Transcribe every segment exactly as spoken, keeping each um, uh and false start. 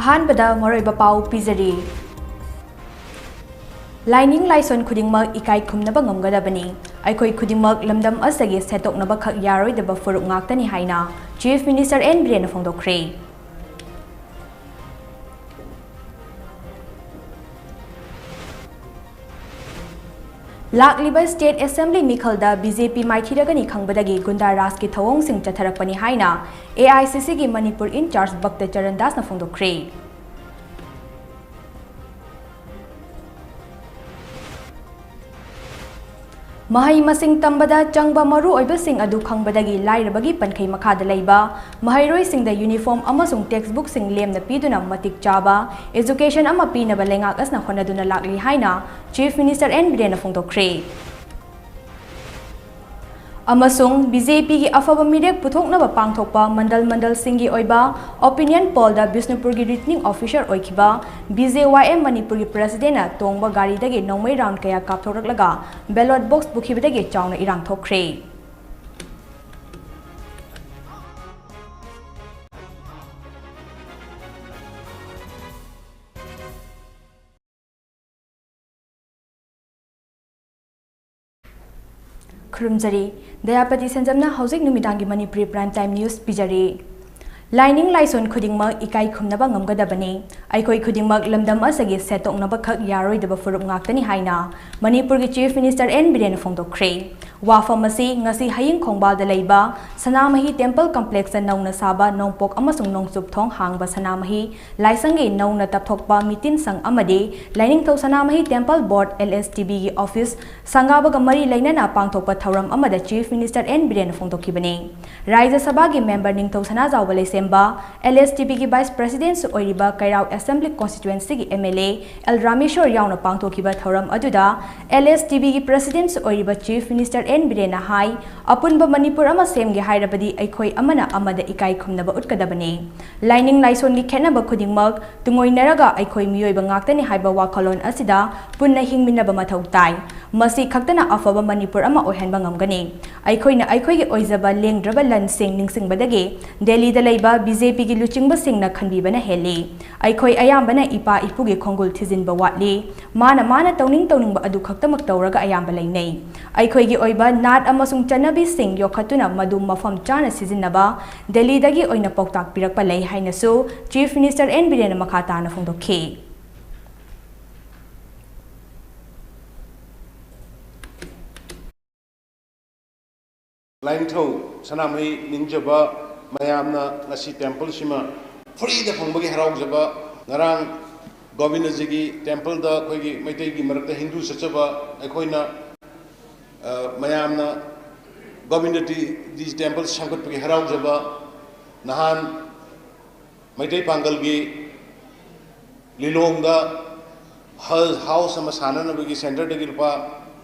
ꯑꯍꯥꯟꯕꯗ ꯃꯔꯨꯑꯣꯏꯕ ꯄꯥꯎ ꯄꯤꯖꯔꯤ꯫ ꯂꯥꯏꯅꯤꯡ ꯂꯥꯏꯁꯣꯟ ꯈꯨꯗꯤꯡꯃꯛ ꯏꯀꯥꯏ ꯈꯨꯝꯅꯕ ꯉꯝꯒꯗꯕꯅꯤ꯫ ꯑꯩꯈꯣꯏ ꯈꯨꯗꯤꯡꯃꯛ ꯂꯝꯗꯝ ꯑꯁꯤꯒꯤ ꯁꯦꯠꯇꯣꯛꯅꯕꯈꯛ ꯌꯥꯔꯣꯏꯗꯕ ꯐꯨꯔꯨꯞ ꯉꯥꯛꯇꯅꯤ ꯍꯥꯏꯅ Chief Minister ꯑꯦꯟ ꯕꯤꯔꯦꯟꯅ ꯐꯣꯡꯗꯣꯛꯈ꯭ꯔꯦ꯫ ꯂꯥꯛꯂꯤꯕ State Assembly ꯃꯤꯈꯜꯗ ꯕꯤ ꯖꯦ ꯄꯤ ꯃꯥꯏꯊꯤꯔꯒꯅꯤ ꯈꯪꯕꯗꯒꯤ ꯒꯨꯟꯗꯥ ꯔꯥꯖꯀꯤ ꯊꯧꯑꯣꯡꯁꯤꯡ ꯆꯠꯊꯔꯛꯄꯅꯤ ꯍꯥꯏꯅ ꯑꯦ ꯑꯥꯏ ꯁꯤ ꯁꯤꯒꯤ ꯃꯅꯤꯄꯨꯔ in charge ꯚꯛꯇ ꯆꯔꯟ ꯗꯥꯁꯅ ꯐꯣꯡꯗꯣꯛꯈ꯭ꯔꯦ꯫ ꯃꯍꯩ ꯃꯁꯤꯡ ꯇꯝꯕꯗ ꯆꯪꯕ ꯃꯔꯨ ꯑꯣꯏꯕꯁꯤꯡ ꯑꯗꯨ ꯈꯪꯕꯗꯒꯤ ꯂꯥꯏꯔꯕꯒꯤ ꯄꯟꯈꯩ ꯃꯈꯥꯗ ꯂꯩꯕ ꯃꯍꯩꯔꯣꯏꯁꯤꯡꯗ uniform ꯑꯃꯁꯨꯡ textbookꯁꯤꯡ ꯂꯦꯝꯅ ꯄꯤꯗꯨꯅ ꯃꯇꯤꯛ ꯆꯥꯕ education ꯑꯃ ꯄꯤꯅꯕ ꯂꯩꯉꯥꯛ ꯑꯁꯤꯅ ꯍꯣꯠꯅꯗꯨꯅ ꯂꯥꯛꯂꯤ ꯍꯥꯏꯅ Chief Minister ꯑꯦꯟ ꯕꯤꯔꯦꯟꯅ ꯐꯣꯡꯗꯣꯛꯈ꯭ꯔꯦ꯫ ꯑꯃꯁꯨꯡ ꯕꯤ ꯖꯦ ꯄꯤꯒꯤ ꯑꯐꯕ ꯃꯤꯔꯦꯞ ꯄꯨꯊꯣꯛꯅꯕ ꯄꯥꯡꯊꯣꯛꯄ ꯃꯟꯗꯜ ꯃꯟꯗꯜꯁꯤꯡꯒꯤ ꯑꯣꯏꯕ opinion pollꯗ ꯕꯤꯁꯅꯨꯄꯨꯔꯒꯤ returning officer ꯑꯣꯏꯈꯤꯕ ꯕꯤ ꯖꯦ ꯋꯥꯏ ꯑꯦꯝ ꯃꯅꯤꯄꯨꯔꯒꯤ presidentꯅ ꯇꯣꯡꯕ ꯒꯥꯔꯤꯗꯒꯤ ꯅꯣꯡꯃꯩ round ꯀꯌꯥ ꯀꯥꯞꯊꯣꯔꯛꯂꯒ ballot box ꯄꯨꯈꯤꯕꯗꯒꯤ ꯆꯥꯎꯅ ꯏꯔꯥꯡ ꯊꯣꯛꯈ꯭ꯔꯦ꯫ ꯈꯨꯔꯨꯝꯖꯔꯤ꯫ ꯗꯌꯥꯄꯇꯤ ꯁꯦꯟꯖꯝꯅ ꯍꯧꯖꯤꯛ ꯅꯨꯃꯤꯗꯥꯡꯒꯤ ꯃꯅꯤꯄꯨꯔꯤ prime time news ꯄꯤꯖꯔꯤ꯫ ꯂꯥꯏꯅꯤꯡ ꯂꯥꯏꯁꯣꯟ ꯈꯨꯗꯤꯡꯃꯛ ꯏꯀꯥꯏ ꯈꯨꯝꯅꯕ ꯉꯝꯒꯗꯕꯅꯤ꯫ ꯑꯩꯈꯣꯏ ꯈꯨꯗꯤꯡꯃꯛ ꯂꯝꯗꯝ ꯑꯁꯤꯒꯤ ꯁꯦꯠꯇꯣꯛꯅꯕꯈꯛ ꯌꯥꯔꯣꯏꯗꯕ ꯐꯨꯔꯨꯞ ꯉꯥꯛꯇꯅꯤ ꯍꯥꯏꯅ ꯃꯅꯤꯄꯨꯔꯒꯤ Chief Minister ꯑꯦꯟ ꯕꯤꯔꯦꯟꯅ ꯐꯣꯡꯗꯣꯛꯈ꯭ꯔꯦ꯫ ꯋꯥꯐꯝ ꯑꯁꯤ ꯉꯁꯤ ꯍꯌꯤꯡ ꯈꯣꯡꯕꯥꯜꯗ ꯂꯩꯕ ꯁꯅꯥꯃꯍꯤ temple complexꯇ ꯅꯧꯅ ꯁꯥꯕ ꯅꯣꯡꯄꯣꯛ ꯑꯃꯁꯨꯡ ꯅꯣꯡꯆꯨꯞ ꯊꯣꯡ ꯍꯥꯡꯕ ꯁꯅꯥꯃꯍꯤ ꯂꯥꯏꯁꯪꯒꯤ ꯅꯧꯅ ꯇꯞꯊꯣꯛꯄ ꯃꯤꯇꯤꯟ ꯁꯪ ꯑꯃꯗꯤ ꯂꯥꯏꯅꯤꯡꯊꯧ ꯁꯅꯥꯃꯍꯤ temple board, L S T Bꯒꯤ office ꯁꯪꯒꯥꯕꯒ ꯃꯔꯤ ꯂꯩꯅꯅ ꯄꯥꯡꯊꯣꯛꯄ ꯊꯧꯔꯝ ꯑꯃꯗ Chief Minister ꯑꯦꯟ ꯕꯤꯔꯦꯟꯅ ꯐꯣꯡꯗꯣꯛꯈꯤꯕꯅꯤ꯫ ꯔꯥꯖ꯭ꯌ ꯁꯚꯥꯒꯤ member ꯅꯤꯡꯊꯧ ꯁꯅꯥꯖꯥꯎꯕ ꯂꯩꯁꯦꯝꯕ, L S T Bꯒꯤ vice presidentꯁꯨ ꯑꯣꯏꯔꯤꯕ ꯀꯩꯔꯥꯎ assembly constituencyꯒꯤ M L A L Rameshwor ꯌꯥꯎꯅ ꯄꯥꯡꯊꯣꯛꯈꯤꯕ ꯊꯧꯔꯝ ꯑꯗꯨꯗ L S T Bꯒꯤ presidentꯁꯨ ꯑꯣꯏꯔꯤꯕ Chief Minister ꯑꯦꯟ ꯕꯤꯔꯦꯟꯅ ꯍꯥꯏ, ꯑꯄꯨꯟꯕ ꯃꯅꯤꯄꯨꯔ ꯑꯃ ꯁꯦꯝꯒꯦ ꯍꯥꯏꯔꯕꯗꯤ ꯑꯩꯈꯣꯏ ꯑꯃꯅ ꯑꯃꯗ ꯏꯀꯥꯏ ꯈꯨꯝꯅꯕ ꯎꯠꯀꯗꯕꯅꯤ꯫ ꯂꯥꯏꯅꯤꯡ ꯂꯥꯏꯁꯣꯟꯒꯤ ꯈꯦꯠꯅꯕ ꯈꯨꯗꯤꯡꯃꯛ ꯇꯨꯡꯑꯣꯏꯅꯔꯒ ꯑꯩꯈꯣꯏ ꯃꯤꯑꯣꯏꯕ ꯉꯥꯛꯇꯅꯤ ꯍꯥꯏꯕ ꯋꯥꯈꯜꯂꯣꯟ ꯑꯁꯤꯗ ꯄꯨꯟꯅ ꯍꯤꯡꯃꯤꯟꯅꯕ ꯃꯊꯧ ꯇꯥꯏ꯫ ꯃꯁꯤ ꯈꯛꯇꯅ ꯑꯐꯕ ꯃꯅꯤꯄꯨꯔ ꯑꯃ ꯑꯣꯏꯍꯟꯕ ꯉꯝꯒꯅꯤ꯫ ꯑꯩꯈꯣꯏꯅ ꯑꯩꯈꯣꯏꯒꯤ ꯑꯣꯏꯖꯕ ꯂꯦꯡꯗ꯭ꯔꯕ ꯂꯟꯁꯤꯡ ꯅꯤꯡꯁꯤꯡꯕꯗꯒꯤ ꯗꯦꯜꯂꯤꯗ ꯂꯩꯕ ꯕꯤ ꯖꯦ ꯄꯤꯒꯤ ꯂꯨꯆꯤꯡꯕꯁꯤꯡꯅ ꯈꯟꯕꯤꯕꯅ ꯍꯦꯜꯂꯤ꯫ ꯑꯩꯈꯣꯏ ꯑꯌꯥꯝꯕꯅ ꯏꯄꯥ ꯏꯄꯨꯒꯤ ꯈꯣꯡꯒꯨꯜ ꯊꯤꯖꯤꯟꯕ ꯋꯥꯠꯂꯤ꯫ ꯃꯥꯅ ꯃꯥꯅ ꯇꯧꯅꯤꯡ ꯇꯧꯅꯤꯡꯕ ꯑꯗꯨ ꯈꯛꯇꯃꯛ ꯇꯧꯔꯒ ꯑꯌꯥꯝꯕ ꯂꯩꯅꯩ꯫ ꯑꯩꯈꯣꯏꯒꯤ ꯑꯣꯏꯕ ꯅꯥꯠ ꯑꯃꯁꯨꯡ ꯆꯠꯅꯕꯤꯁꯤꯡ ꯌꯣꯛꯈꯠꯇꯨꯅ ꯃꯗꯨ ꯃꯐꯝ ꯆꯥꯅ ꯁꯤꯖꯤꯟꯅꯕ ꯗꯦꯜꯂꯤꯗꯒꯤ ꯑꯣꯏꯅ ꯄꯥꯎꯇꯥꯛ ꯄꯤꯔꯛꯄ ꯂꯩ ꯍꯥꯏꯅꯁꯨ ꯆꯤꯐ ꯃꯤꯅꯤꯁꯇꯔ ꯑꯦꯟ ꯕꯤꯔꯦꯟꯅ ꯃꯈꯥ ꯇꯥꯅ ꯐꯣꯡꯗꯣꯛꯈꯤ꯫ ꯂꯥꯏꯅꯤꯡꯊꯧ ꯁꯅꯥꯃꯍꯤ ꯅꯤꯡꯖꯕ ꯃꯌꯥꯝꯅ ꯉꯁꯤ ꯇꯦꯝꯄꯜꯁꯤꯃ ꯐ꯭ꯔꯤꯗ ꯐꯪꯕꯒꯤ ꯍꯔꯥꯎꯖꯕ, ꯉꯔꯥꯡ ꯒꯣꯕꯤꯟꯗꯖꯤꯒꯤ ꯇꯦꯝꯄꯜꯗ ꯑꯩꯈꯣꯏꯒꯤ ꯃꯩꯇꯩꯒꯤ ꯃꯔꯛꯇ ꯍꯤꯟꯗꯨ ꯆꯠꯆꯕ ꯑꯩꯈꯣꯏꯅ, ꯑ, ꯃꯌꯥꯝꯅ ꯒꯣꯕꯤꯟꯗꯖꯤ ꯇꯦꯝꯄꯜ ꯁꯦꯝꯒꯠꯄꯒꯤ ꯍꯔꯥꯎꯖꯕ, ꯅꯍꯥꯟ ꯃꯩꯇꯩ ꯄꯥꯡꯒꯜꯒꯤ ꯂꯤꯂꯣꯡꯗ ꯍꯖ ꯍꯥꯎꯁ ꯑꯃ ꯁꯥꯅꯅꯕꯒꯤ ꯁꯦꯟꯇꯔꯗꯒꯤ ꯂꯨꯄꯥ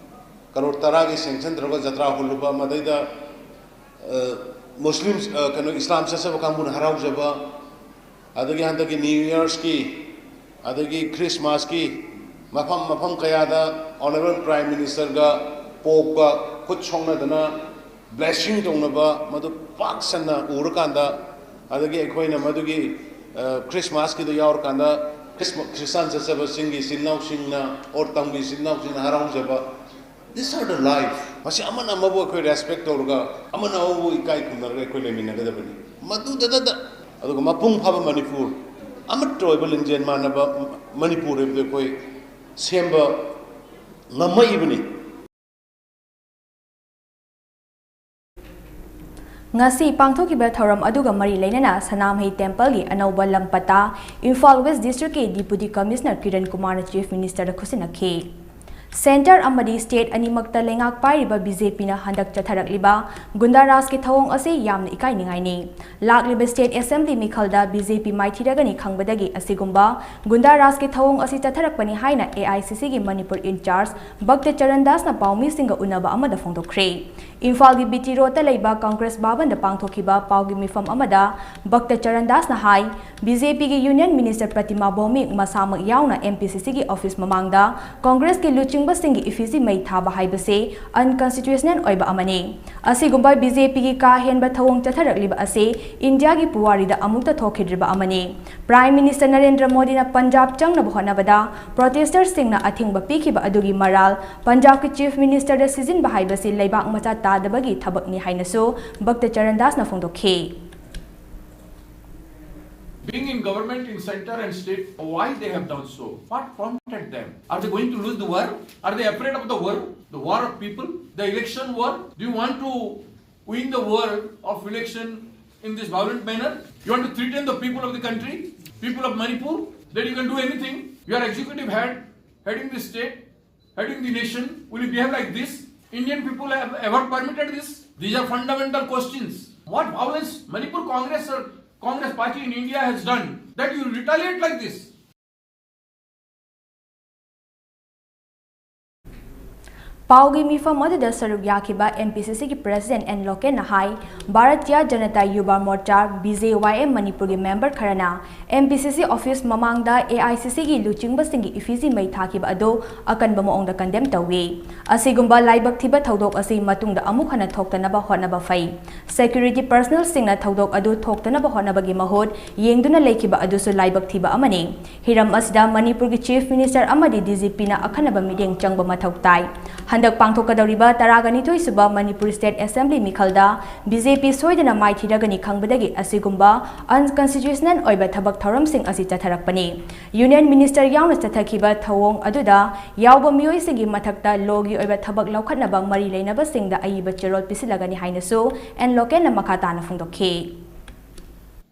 ꯀꯔꯣꯔ ꯇꯔꯥꯒꯤ ꯁꯦꯡꯁꯟ ꯇꯧꯔꯒ ꯖꯇ꯭ꯔꯥ ꯍꯨꯜꯂꯨꯕ, ꯃꯗꯩꯗ, ꯑ, ꯃꯨꯁꯂꯤꯝ, ꯑ, ꯀꯩꯅꯣ, ꯏꯁꯂꯥꯝ ꯆꯠꯆꯕ ꯀꯥꯡꯕꯨꯅ ꯍꯔꯥꯎꯖꯕ, ꯑꯗꯒꯤ ꯍꯟꯗꯛꯀꯤ ꯅ꯭ꯌꯨ ꯌꯔꯁꯀꯤ, ꯑꯗꯒꯤ ꯈ꯭ꯔꯤꯁꯃꯥꯁꯀꯤ ꯃꯐꯝ ꯃꯐꯝ ꯀꯌꯥꯗ ꯑꯣꯅꯔꯦꯕꯜ ꯄ꯭ꯔꯥꯏꯝ ꯃꯤꯅꯤꯁꯇꯔꯒ ꯄꯣꯞꯀ ꯈꯨꯠ ꯁꯣꯛꯅꯗꯅ ꯕ꯭ꯂꯦꯁꯤꯡ ꯇꯧꯅꯕ ꯃꯗꯨ ꯄꯥꯛ ꯁꯟꯅ ꯎꯔꯀꯥꯟꯗ, ꯑꯗꯒꯤ ꯑꯩꯈꯣꯏꯅ ꯃꯗꯨꯒꯤ, ꯑ, ꯈ꯭ꯔꯤꯁꯃꯥꯁꯀꯤꯗ ꯌꯥꯎꯔꯀꯥꯟꯗ ꯈ꯭ꯔꯤꯁꯃ-, ꯈ꯭ꯔꯤꯁꯇꯥꯟ ꯆꯠꯆꯕꯁꯤꯡꯒꯤ ꯏꯆꯤꯜ ꯏꯅꯥꯎꯁꯤꯡꯅ, ꯑꯣꯔ ꯇꯝꯒꯤ ꯏꯆꯤꯜ ꯏꯅꯥꯎꯁꯤꯡꯅ ꯍꯔꯥꯎꯖꯕ, These are the life. ꯃꯁꯤ ꯑꯃꯅ ꯑꯃꯕꯨ ꯑꯩꯈꯣꯏ ꯔꯦꯁꯄꯦꯛ ꯇꯧꯔꯒ, ꯑꯃꯅ ꯑꯃꯕꯨ ꯏꯀꯥꯏ ꯈꯨꯝꯅꯔꯒ ꯑꯩꯈꯣꯏ ꯂꯩꯃꯤꯟꯅꯒꯗꯕꯅꯤ꯫ ꯃꯗꯨꯗ ꯅꯠꯇ, ꯑꯗꯨꯒ ꯃꯄꯨꯡ ꯐꯥꯕ ꯃꯅꯤꯄꯨꯔ, ꯑꯃꯠꯇ ꯑꯣꯏꯕ ꯂꯤꯡꯖꯦꯜ ꯃꯥꯟꯅꯕ ꯃꯅꯤꯄꯨꯔ ꯍꯥꯏꯕꯗꯨ ꯑꯩꯈꯣꯏ ꯁꯦꯝꯕ ꯉꯝꯃꯛꯏꯕꯅꯤ꯫ ꯉꯁꯤ ꯄꯥꯡꯊꯣꯛꯈꯤꯕ ꯊꯧꯔꯝ ꯑꯗꯨꯒ ꯃꯔꯤ ꯂꯩꯅꯅ ꯁꯅꯥꯃꯍꯤ ꯇꯦꯝꯄꯜꯒꯤ ꯑꯅꯧꯕ ꯂꯝ ꯄꯠꯇꯥ ꯏꯝꯐꯥꯜ ꯋꯦꯁ ꯗꯤꯁꯇ꯭ꯔꯤꯛꯀꯤ ꯗꯤꯄꯨꯇꯤ ꯀꯃꯤꯁꯅꯔ ꯀꯤꯔꯟ ꯀꯨꯃꯥꯔꯅ ꯆꯤꯐ ꯃꯤꯅꯤꯁꯇꯔꯗ ꯈꯨꯠꯁꯤꯟꯅꯈꯤ꯫ ꯁꯦꯟꯇꯔ ꯑꯃꯗꯤ ꯁ꯭ꯇꯦꯠ ꯑꯅꯤꯃꯛꯇ ꯂꯩꯉꯥꯛ ꯄꯥꯏꯔꯤꯕ ꯕꯤ ꯖꯦ ꯄꯤꯅ ꯍꯟꯗꯛ ꯆꯠꯊꯔꯛꯂꯤꯕ ꯒꯨꯟꯗꯥ ꯔꯥꯖꯀꯤ ꯊꯧꯑꯣꯡ ꯑꯁꯤ ꯌꯥꯝꯅ ꯏꯀꯥꯏꯅꯤꯡꯉꯥꯏꯅꯤ꯫ ꯂꯥꯛꯂꯤꯕ ꯁ꯭ꯇꯦꯠ ꯑꯦꯁꯦꯝꯕ꯭ꯂꯤ ꯃꯤꯈꯜꯗ ꯕꯤ ꯖꯦ ꯄꯤ ꯃꯥꯏꯊꯤꯔꯒꯅꯤ ꯈꯪꯕꯗꯒꯤ ꯑꯁꯤꯒꯨꯝꯕ ꯒꯨꯟꯗꯥ ꯔꯥꯖꯀꯤ ꯊꯧꯑꯣꯡ ꯑꯁꯤ ꯆꯠꯊꯔꯛꯄꯅꯤ ꯍꯥꯏꯅ ꯑꯦ ꯑꯥꯏ ꯁꯤ ꯁꯤꯒꯤ ꯃꯅꯤꯄꯨꯔ ꯏꯟꯆꯥꯔꯖ ꯚꯛꯇ ꯆꯔꯟ ꯗꯥꯁꯅ ꯄꯥꯎꯃꯤꯁꯤꯡꯒ ꯎꯅꯕ ꯑꯃꯗ ꯐꯣꯡꯗꯣꯛꯈ꯭ꯔꯦ꯫ ꯏꯝꯐꯥꯜꯒꯤ ꯕꯤ ꯇꯤ ꯔꯣꯗꯇ ꯂꯩꯕ ꯀꯪꯒ꯭ꯔꯦꯁ ꯚꯕꯟꯗ ꯄꯥꯡꯊꯣꯛꯈꯤꯕ ꯄꯥꯎꯒꯤ ꯃꯤꯐꯝ ꯑꯃꯗ ꯚꯛꯇ ꯆꯔꯟ ꯗꯥꯁꯅ ꯍꯥꯏ, ꯕꯤ ꯖꯦ ꯄꯤꯒꯤ ꯌꯨꯅꯤꯌꯟ ꯃꯤꯅꯤꯁꯇꯔ ꯄ꯭ꯔꯇꯤꯃꯥ ꯚꯧꯃꯤꯛ ꯃꯁꯥꯃꯛ ꯌꯥꯎꯅ ꯑꯦꯝ ꯄꯤ ꯁꯤ ꯁꯤꯒꯤ ꯑꯣꯐꯤꯁ ꯃꯃꯥꯡꯗ ꯀꯪꯒ꯭ꯔꯦꯁꯀꯤ ꯂꯨꯆꯤꯡꯕꯁꯤꯡꯒꯤ ꯏꯐꯤꯖꯤ ꯃꯩ ꯊꯥꯕ ꯍꯥꯏꯕꯁꯤ ꯑꯟꯀꯟꯁꯇꯤꯇ꯭ꯌꯨꯁꯅꯦꯜ ꯑꯣꯏꯕ ꯑꯃꯅꯤ꯫ ꯑꯁꯤꯒꯨꯝꯕ ꯕꯤ ꯖꯦ ꯄꯤꯒꯤ ꯀꯥ ꯍꯦꯟꯕ ꯊꯧꯑꯣꯡ ꯆꯠꯊꯔꯛꯂꯤꯕ ꯑꯁꯤ ꯏꯟꯗꯤꯌꯥꯒꯤ ꯄꯨꯋꯥꯔꯤꯗ ꯑꯃꯨꯛꯇ ꯊꯣꯛꯈꯤꯗ꯭ꯔꯤꯕ ꯑꯃꯅꯤ꯫ ꯄ꯭ꯔꯥꯏꯝ ꯃꯤꯅꯤꯁꯇꯔ ꯅꯔꯦꯟꯗ꯭ꯔ ꯃꯣꯗꯤꯅ ꯄꯟꯖꯥꯕ ꯆꯪꯅꯕ ꯍꯣꯠꯅꯕꯗ ꯄ꯭ꯔꯣꯇꯦꯁꯇꯔꯁꯤꯡꯅ ꯑꯊꯤꯡꯕ ꯄꯤꯈꯤꯕ ꯑꯗꯨꯒꯤ ꯃꯔꯥꯜ ꯄꯟꯖꯥꯕꯀꯤ ꯆꯤꯐ ꯃꯤꯅꯤꯁꯇꯔꯗ ꯁꯤꯖꯤꯟꯕ ꯍꯥꯏꯕꯁꯤ ꯂꯩꯕꯥꯛ ꯃꯆꯥ ꯇꯥꯗꯕꯒꯤ ꯊꯕꯛꯅꯤ ꯍꯥꯏꯅꯁꯨ ꯚꯛꯇ ꯆꯔꯟ ꯗꯥꯁꯅ ꯐꯣꯡꯗꯣꯛꯈꯤ꯫ Being in government in center and state, why they have done so? What prompted them? Are they going to lose the war? Are they afraid of the war? The war of people? The election war? Do you want to win the war of election in this violent manner? You want to threaten the people of the country, people of Manipur, that you can do anything? You are executive head, heading the state, heading the nation. Will you behave like this? Indian people have ever permitted this? These are fundamental questions. What violence Manipur Congress or Congress party in India has done that you retaliate like this? ꯄꯥꯎꯒꯤ ꯃꯤꯐꯝ ꯑꯗꯨꯗ ꯁꯔꯨꯛ ꯌꯥꯈꯤꯕ M P C ꯁꯤꯒꯤ president N ꯂꯣꯀꯦꯟꯅ ꯍꯥꯏ, Bharatiya Janata Yuva Morcha, B J Y M ꯃꯅꯤꯄꯨꯔꯒꯤ member ꯈꯔꯅ M P C C office ꯃꯃꯥꯡꯗ ꯑꯦ ꯑꯥꯏ ꯁꯤ ꯁꯤꯒꯤ ꯂꯨꯆꯤꯡꯕꯁꯤꯡꯒꯤ ꯏꯐꯤꯖꯤ ꯃꯩ ꯊꯥꯈꯤꯕ ꯑꯗꯨ ꯑꯀꯟꯕ ꯃꯑꯣꯡꯗ ꯀꯟꯗꯦꯝ ꯇꯧꯏ꯫ ꯑꯁꯤꯒꯨꯝꯕ ꯂꯥꯏꯕꯛ ꯊꯤꯕ ꯊꯧꯗꯣꯛ ꯑꯁꯤ ꯃꯇꯨꯡꯗ ꯑꯃꯨꯛ ꯍꯟꯅ ꯊꯣꯛꯇꯅꯕ ꯍꯣꯠꯅꯕ ꯐꯩ꯫ ꯁꯦꯀ꯭ꯌꯨꯔꯤꯇꯤ ꯄꯔꯁꯅꯦꯜꯁꯤꯡꯅ ꯊꯧꯗꯣꯛ ꯑꯗꯨ ꯊꯣꯛꯇꯅꯕ ꯍꯣꯠꯅꯕꯒꯤ ꯃꯍꯨꯠ ꯌꯦꯡꯗꯨꯅ ꯂꯩꯈꯤꯕ ꯑꯗꯨꯁꯨ ꯂꯥꯏꯕꯛ ꯊꯤꯕ ꯑꯃꯅꯤ꯫ ꯍꯤꯔꯝ ꯑꯁꯤꯗ ꯃꯅꯤꯄꯨꯔꯒꯤ ꯆꯤꯐ ꯃꯤꯅꯤꯁꯇꯔ ꯑꯃꯗꯤ ꯗꯤ ꯖꯤ ꯄꯤꯅ ꯑꯈꯟꯅꯕ ꯃꯤꯠꯌꯦꯡ ꯆꯪꯕ ꯃꯊꯧ ꯇꯥꯏ꯫ ꯍꯟꯗꯛ ꯄꯥꯡꯊꯣꯛꯀꯗꯧꯔꯤꯕ ꯇꯔꯥꯒ ꯅꯤꯊꯣꯏ ꯁꯨꯕ ꯃꯅꯤꯄꯨꯔ ꯁ꯭ꯇꯦꯠ ꯑꯦꯁꯦꯝꯕ꯭ꯂꯤ ꯃꯤꯈꯜꯗ ꯕꯤ ꯖꯦ ꯄꯤ ꯁꯣꯏꯗꯅ ꯃꯥꯏꯊꯤꯔꯒꯅꯤ ꯈꯪꯕꯗꯒꯤ ꯑꯁꯤꯒꯨꯝꯕ ꯑꯟꯀꯟꯁꯇꯤꯇ꯭ꯌꯨꯁꯅꯦꯜ ꯑꯣꯏꯕ ꯊꯕꯛ ꯊꯧꯔꯝꯁꯤꯡ ꯑꯁꯤ ꯆꯠꯊꯔꯛꯄꯅꯤ꯫ ꯌꯨꯅꯤꯌꯟ ꯃꯤꯅꯤꯁꯇꯔ ꯌꯥꯎꯅ ꯆꯠꯊꯈꯤꯕ ꯊꯧꯑꯣꯡ ꯑꯗꯨꯗ ꯌꯥꯎꯕ ꯃꯤꯑꯣꯏꯁꯤꯡꯒꯤ ꯃꯊꯛꯇ ꯂꯣꯒꯤ ꯑꯣꯏꯕ ꯊꯕꯛ ꯂꯧꯈꯠꯅꯕ ꯃꯔꯤ ꯂꯩꯅꯕꯁꯤꯡꯗ ꯑꯏꯕ ꯆꯦꯔꯣꯜ ꯄꯤꯁꯤꯜꯂꯒꯅꯤ ꯍꯥꯏꯅꯁꯨ ꯑꯦꯟ ꯂꯣꯀꯦꯟꯅ ꯃꯈꯥ ꯇꯥꯅ ꯐꯣꯡꯗꯣꯛꯈꯤ꯫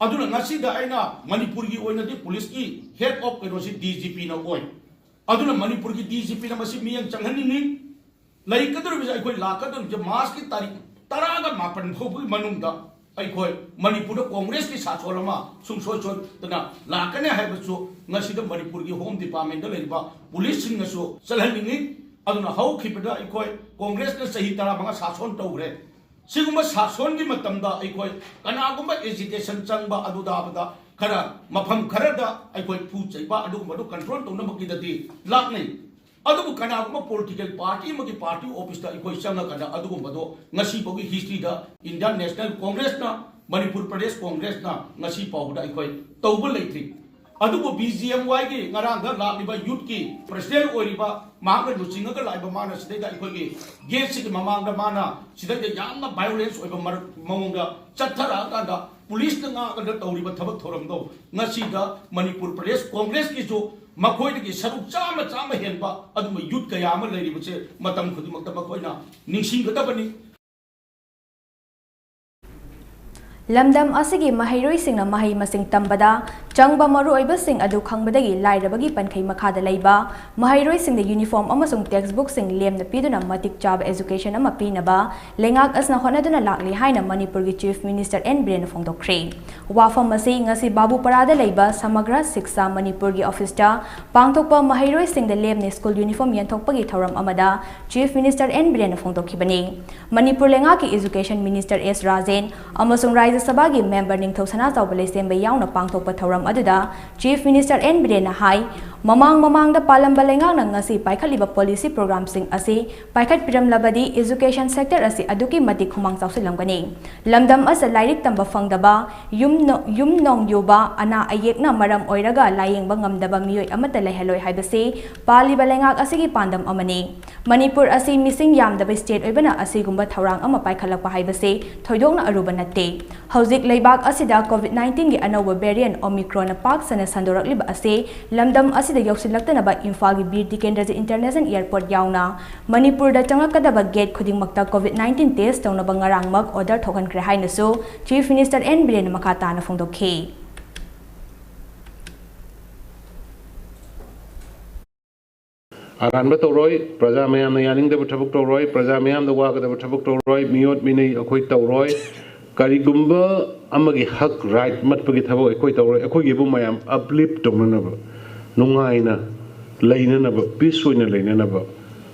ꯑꯗꯨꯅ ꯉꯁꯤꯗ ꯑꯩꯅ ꯃꯅꯤꯄꯨꯔꯒꯤ ꯑꯣꯏꯅꯗꯤ ꯄꯨꯂꯤꯁꯀꯤ head of ꯀꯩꯅꯣꯁꯤ ꯗꯤ ꯖꯤ ꯄꯤꯅ ꯑꯣꯏ꯫ ꯑꯗꯨꯅ ꯃꯅꯤꯄꯨꯔꯒꯤ ꯗꯤ ꯖꯤ ꯄꯤꯅ ꯃꯁꯤ ꯃꯤꯠꯌꯦꯡ ꯆꯪꯍꯟꯅꯤꯡꯉꯤ꯫ ꯂꯩꯒꯗꯧꯔꯤꯕꯁꯦ, ꯑꯩꯈꯣꯏ ꯂꯥꯛꯀꯗꯧꯔꯤꯕꯁꯦ ꯃꯥꯔꯆꯀꯤ ꯇꯥꯔꯤꯛ ꯇꯔꯥꯒ ꯃꯥꯄꯟ ꯐꯥꯎꯕꯒꯤ ꯃꯅꯨꯡꯗ ꯑꯩꯈꯣꯏ ꯃꯅꯤꯄꯨꯔꯗ ꯀꯣꯡꯒ꯭ꯔꯦꯁꯀꯤ ꯁꯥꯁꯣꯟ ꯑꯃ ꯁꯨꯡꯁꯣꯏ ꯁꯣꯏꯗꯅ ꯂꯥꯛꯀꯅꯤ ꯍꯥꯏꯕꯁꯨ ꯉꯁꯤꯗ ꯃꯅꯤꯄꯨꯔꯒꯤ ꯍꯣꯝ ꯗꯤꯄꯥꯔꯠꯃꯦꯟꯗ ꯂꯩꯔꯤꯕ ꯄꯨꯂꯤꯁꯁꯤꯡꯅꯁꯨ ꯆꯠꯍꯟꯅꯤꯡꯉꯤ꯫ ꯑꯗꯨꯅ ꯍꯧꯈꯤꯕꯗ ꯑꯩꯈꯣꯏ ꯀꯣꯡꯒ꯭ꯔꯦꯁꯅ ꯆꯍꯤ ꯇꯔꯥꯃꯉꯥ ꯁꯥꯁꯣꯟ ꯇꯧꯈ꯭ꯔꯦ꯫ ꯁꯤꯒꯨꯝꯕ ꯁꯥꯁꯣꯟꯒꯤ ꯃꯇꯝꯗ ꯑꯩꯈꯣꯏ ꯀꯅꯥꯒꯨꯝꯕ ꯑꯦꯖꯤꯇꯦꯁꯟ ꯆꯪꯕ ꯑꯗꯨꯗꯥꯕꯗ ꯈꯔ ꯃꯐꯝ ꯈꯔꯗ ꯑꯩꯈꯣꯏ ꯐꯨ ꯆꯩꯕ ꯑꯗꯨꯒꯨꯝꯕꯗꯨ ꯀꯟꯇ꯭ꯔꯣꯜ ꯇꯧꯅꯕꯒꯤꯗꯗꯤ ꯂꯥꯛꯅꯩ꯫ ꯑꯗꯨꯕꯨ ꯀꯅꯥꯒꯨꯝꯕ ꯄꯣꯂꯤꯇꯤꯀꯦꯜ ꯄꯥꯔꯇꯤ ꯑꯃꯒꯤ ꯄꯥꯔꯇꯤ ꯑꯣꯐꯤꯁꯇ ꯑꯩꯈꯣꯏ ꯆꯪꯉꯀꯥꯟꯗ ꯑꯗꯨꯒꯨꯝꯕꯗꯣ ꯉꯁꯤꯐꯥꯎꯒꯤ ꯍꯤꯁꯇ꯭ꯔꯤꯗ ꯏꯟꯗꯤꯌꯥꯟ ꯅꯦꯁꯅꯦꯜ ꯀꯣꯡꯒ꯭ꯔꯦꯁꯅ, ꯃꯅꯤꯄꯨꯔ ꯄ꯭ꯔꯗꯦꯁ ꯀꯣꯡꯒ꯭ꯔꯦꯁꯅ ꯉꯁꯤ ꯐꯥꯎꯕꯗ ꯑꯩꯈꯣꯏ ꯇꯧꯕ ꯂꯩꯇ꯭ꯔꯤ꯫ ꯑꯗꯨꯕꯨ ꯕꯤ ꯖꯤ ꯑꯦꯝ ꯋꯥꯏꯒꯤ ꯉꯔꯥꯡꯗ ꯂꯥꯛꯂꯤꯕ ꯌꯨꯠꯀꯤ ꯄ꯭ꯔꯁꯤꯗꯦꯟ ꯑꯣꯏꯔꯤꯕ ꯃꯍꯥꯛꯅ ꯂꯨꯆꯤꯡꯉꯒ ꯂꯥꯛꯏꯕ ꯃꯥꯅ ꯁꯤꯗꯩꯗ ꯑꯩꯈꯣꯏꯒꯤ ꯒꯦꯠꯁꯤꯒꯤ ꯃꯃꯥꯡꯗ ꯃꯥꯅ ꯁꯤꯗꯩꯗ ꯌꯥꯝꯅ ꯚꯥꯏꯑꯣꯂꯦꯟꯁ ꯑꯣꯏꯕ ꯃꯔ-, ꯃꯑꯣꯡꯗ ꯆꯠꯊꯔꯛꯑꯀꯥꯟꯗ ꯄꯨꯂꯤꯁꯅ ꯉꯥꯛꯑꯒ ꯇꯧꯔꯤꯕ ꯊꯕꯛ ꯊꯧꯔꯝꯗꯣ ꯉꯁꯤꯗ ꯃꯅꯤꯄꯨꯔ ꯄ꯭ꯔꯗꯦꯁ ꯀꯣꯡꯒ꯭ꯔꯦꯁꯀꯤꯁꯨ ꯃꯈꯣꯏꯗꯒꯤ ꯁꯔꯨꯛ ꯆꯥꯝꯃ, ꯆꯥꯝꯃ ꯍꯦꯟꯕ ꯑꯗꯨꯝꯕ ꯌꯨꯠ ꯀꯌꯥ ꯑꯃ ꯂꯩꯔꯤꯕꯁꯦ ꯃꯇꯝ ꯈꯨꯗꯤꯡꯃꯛꯇ ꯃꯈꯣꯏꯅ ꯅꯤꯡꯁꯤꯡꯒꯗꯕꯅꯤ꯫ ꯂꯝꯗꯝ ꯑꯁꯤꯒꯤ ꯃꯍꯩꯔꯣꯏꯁꯤꯡꯅ ꯃꯍꯩ ꯃꯁꯤꯡ ꯇꯝꯕꯗ ꯆꯪꯕ ꯃꯔꯨꯑꯣꯏꯕꯁꯤꯡ ꯑꯗꯨ ꯈꯪꯕꯗꯒꯤ ꯂꯥꯏꯔꯕꯒꯤ ꯄꯟꯈꯩ ꯃꯈꯥꯗ ꯂꯩꯕ ꯃꯍꯩꯔꯣꯏꯁꯤꯡꯗ ꯌꯨꯅꯤꯐꯣꯔꯝ ꯑꯃꯁꯨꯡ ꯇꯦꯛꯁꯕꯨꯛꯁꯤꯡ ꯂꯦꯝꯅ ꯄꯤꯗꯨꯅ ꯃꯇꯤꯛ ꯆꯥꯕ ꯑꯦꯖꯨꯀꯦꯁꯟ ꯑꯃ ꯄꯤꯅꯕ ꯂꯩꯉꯥꯛ ꯑꯁꯤꯅ ꯍꯣꯠꯅꯗꯨꯅ ꯂꯥꯛꯂꯤ ꯍꯥꯏꯅ ꯃꯅꯤꯄꯨꯔꯒꯤ ꯆꯤꯐ ꯃꯤꯅꯤꯁꯇꯔ ꯑꯦꯟ ꯕꯤꯔꯦꯟꯅ ꯐꯣꯡꯗꯣꯛꯈ꯭ꯔꯦ꯫ ꯋꯥꯐꯝ ꯑꯁꯤ ꯉꯁꯤ ꯕꯥꯕꯨꯄꯥꯔꯥꯗ ꯂꯩꯕ ꯁꯃꯒ꯭ꯔ ꯁꯤꯛꯁꯥ ꯃꯅꯤꯄꯨꯔꯒꯤ ꯑꯣꯐꯤꯁꯇ ꯄꯥꯡꯊꯣꯛꯄ ꯃꯍꯩꯔꯣꯏꯁꯤꯡꯗ ꯂꯦꯝꯅ ꯁ꯭ꯀꯨꯜ ꯌꯨꯅꯤꯐꯣꯔꯝ ꯌꯦꯟꯊꯣꯛꯄꯒꯤ ꯊꯧꯔꯝ ꯑꯃꯗ ꯆꯤꯐ ꯃꯤꯅꯤꯁꯇꯔ ꯑꯦꯟ ꯕꯤꯔꯦꯟꯅ ꯐꯣꯡꯗꯣꯛꯈꯤꯕꯅꯤ꯫ ꯃꯅꯤꯄꯨꯔ ꯂꯩꯉꯥꯛꯀꯤ ꯑꯦꯖꯨꯀꯦꯁꯟ ꯃꯤꯅꯤꯁꯇꯔ ꯑꯦꯁ ꯔꯥꯖꯦꯟ ꯑꯃꯁꯨꯡ ꯔꯥꯖ꯭ꯌ ꯁꯚꯥꯒꯤ ꯃꯦꯝꯕꯔ ꯅꯤꯡꯊꯧ ꯁꯅꯥꯆꯥꯎꯕ ꯂꯩꯁꯦꯝꯕ ꯌꯥꯎꯅ ꯄꯥꯡꯊꯣꯛꯄ ꯊꯧꯔꯝ ꯑꯗꯨꯗ ꯆꯤꯐ ꯃꯤꯅꯤꯁꯇꯔ ꯑꯦꯟ ꯕꯤꯔꯦꯟꯅ ꯍꯥꯏ, ꯃꯃꯥꯡ ꯃꯃꯥꯡꯗ ꯄꯥꯜꯂꯝꯕ ꯂꯩꯉꯥꯛꯅ ꯉꯁꯤ ꯄꯥꯏꯈꯠꯂꯤꯕ ꯄꯣꯂꯤꯁꯤ ꯄ꯭ꯔꯣꯒ꯭ꯔꯥꯝꯁꯤꯡ ꯑꯁꯤ ꯄꯥꯏꯈꯠꯄꯤꯔꯝꯂꯕꯗꯤ ꯑꯦꯖꯨꯀꯦꯁꯟ ꯁꯦꯛꯇꯔ ꯑꯁꯤ ꯑꯗꯨꯛꯀꯤ ꯃꯇꯤꯛ ꯈꯨꯃꯥꯡ ꯆꯥꯎꯁꯤꯜꯂꯝꯒꯅꯤ꯫ ꯂꯝꯗꯝ ꯑꯁꯤꯗ ꯂꯥꯏꯔꯤꯛ ꯇꯝꯕ ꯐꯪꯗꯕ, ꯌꯨꯝ ꯅꯣ-, ꯌꯨꯝ ꯅꯣꯡ ꯌꯨꯕ, ꯑꯅꯥ ꯑꯌꯦꯛꯅ ꯃꯔꯝ ꯑꯣꯏꯔꯒ ꯂꯥꯌꯦꯡꯕ ꯉꯝꯗꯕ ꯃꯤꯑꯣꯏ ꯑꯃꯠꯇ ꯂꯩꯍꯜꯂꯣꯏ ꯍꯥꯏꯕꯁꯤ ꯄꯥꯜꯂꯤꯕ ꯂꯩꯉꯥꯛ ꯑꯁꯤꯒꯤ ꯄꯥꯟꯗꯝ ꯑꯃꯅꯤ꯫ ꯃꯅꯤꯄꯨꯔ ꯑꯁꯤ ꯃꯤꯁꯤꯡ ꯌꯥꯝꯗꯕ ꯁ꯭ꯇꯦꯠ ꯑꯣꯏꯕꯅ ꯑꯁꯤꯒꯨꯝꯕ ꯊꯧꯔꯥꯡ ꯑꯃ ꯄꯥꯏꯈꯠꯂꯛꯄ ꯍꯥꯏꯕꯁꯤ ꯊꯣꯏꯗꯣꯛꯅ ꯑꯔꯨꯕ ꯅꯠꯇꯦ꯫ ꯍꯧꯖꯤꯛ ꯂꯩꯕꯥꯛ ꯑꯁꯤꯗ ꯀꯣꯚꯤꯗ ꯅꯥꯏꯟꯇꯤꯟꯒꯤ ꯑꯅꯧꯕ ꯚꯦꯔꯤꯌꯦꯟꯠ ꯑꯣꯃꯤꯀ꯭ꯔꯣꯟꯅ ꯄꯥꯛ ꯁꯟꯅ ꯁꯟꯗꯣꯔꯛꯂꯤꯕ ꯑꯁꯤ ꯂꯝꯗꯝ ꯑꯁꯤꯗ ꯌꯧꯁꯤꯜꯂꯛꯇꯅꯕ ꯏꯝꯐꯥꯜꯒꯤ ꯕꯤꯔ ꯇꯤꯀꯦꯟꯗ꯭ꯔꯖꯤꯠ ꯏꯟꯇꯔꯅꯦꯁꯅꯦꯜ ꯑꯦꯌꯔꯄꯣꯔꯠ ꯌꯥꯎꯅ ꯃꯅꯤꯄꯨꯔꯗ ꯆꯪꯂꯛꯀꯗꯕ ꯒꯦꯠ ꯈꯨꯗꯤꯡꯃꯛꯇ ꯀꯣꯚꯤꯗ ꯅꯥꯏꯟꯇꯤꯟ ꯇꯦꯁ ꯇꯧꯅꯕ ꯉꯔꯥꯡꯃꯛ ꯑꯣꯔꯗꯔ ꯊꯣꯛꯍꯟꯈ꯭ꯔꯦ ꯍꯥꯏꯅꯁꯨ ꯆꯤꯐ ꯃꯤꯅꯤꯁꯇꯔ ꯑꯦꯟ ꯕꯤꯔꯦꯟꯅ ꯃꯈꯥ ꯇꯥꯅ ꯐꯣꯡꯗꯣꯛꯈꯤ꯫ ꯑꯔꯥꯟꯕ ꯇꯧꯔꯣꯏ, ꯄ꯭ꯔꯖꯥ ꯃꯌꯥꯝꯅ ꯌꯥꯅꯤꯡꯗꯕ ꯊꯕꯛ ꯇꯧꯔꯣꯏ, ꯄ꯭ꯔꯖꯥ ꯃꯌꯥꯝꯗ ꯋꯥꯒꯗꯕ ꯊꯕꯛ ꯇꯧꯔꯣꯏ, ꯃꯤꯑꯣꯠ ꯃꯤꯅꯩ ꯑꯩꯈꯣꯏ ꯇꯧꯔꯣꯏ꯫ ꯀꯔꯤꯒꯨꯝꯕ ꯑꯃꯒꯤ ꯍꯛ, ꯔꯥꯏꯠ ꯃꯠꯄꯒꯤ ꯊꯕꯛ ꯑꯩꯈꯣꯏ ꯇꯧꯔꯣꯏ꯫ ꯑꯩꯈꯣꯏꯒꯤꯕꯨ ꯃꯌꯥꯝ ꯑꯞꯂꯤꯐ ꯇꯧꯅꯅꯕ, ꯅꯨꯡꯉꯥꯏꯅ ꯂꯩꯅꯅꯕ, ꯄꯤꯁ ꯑꯣꯏꯅ ꯂꯩꯅꯅꯕ,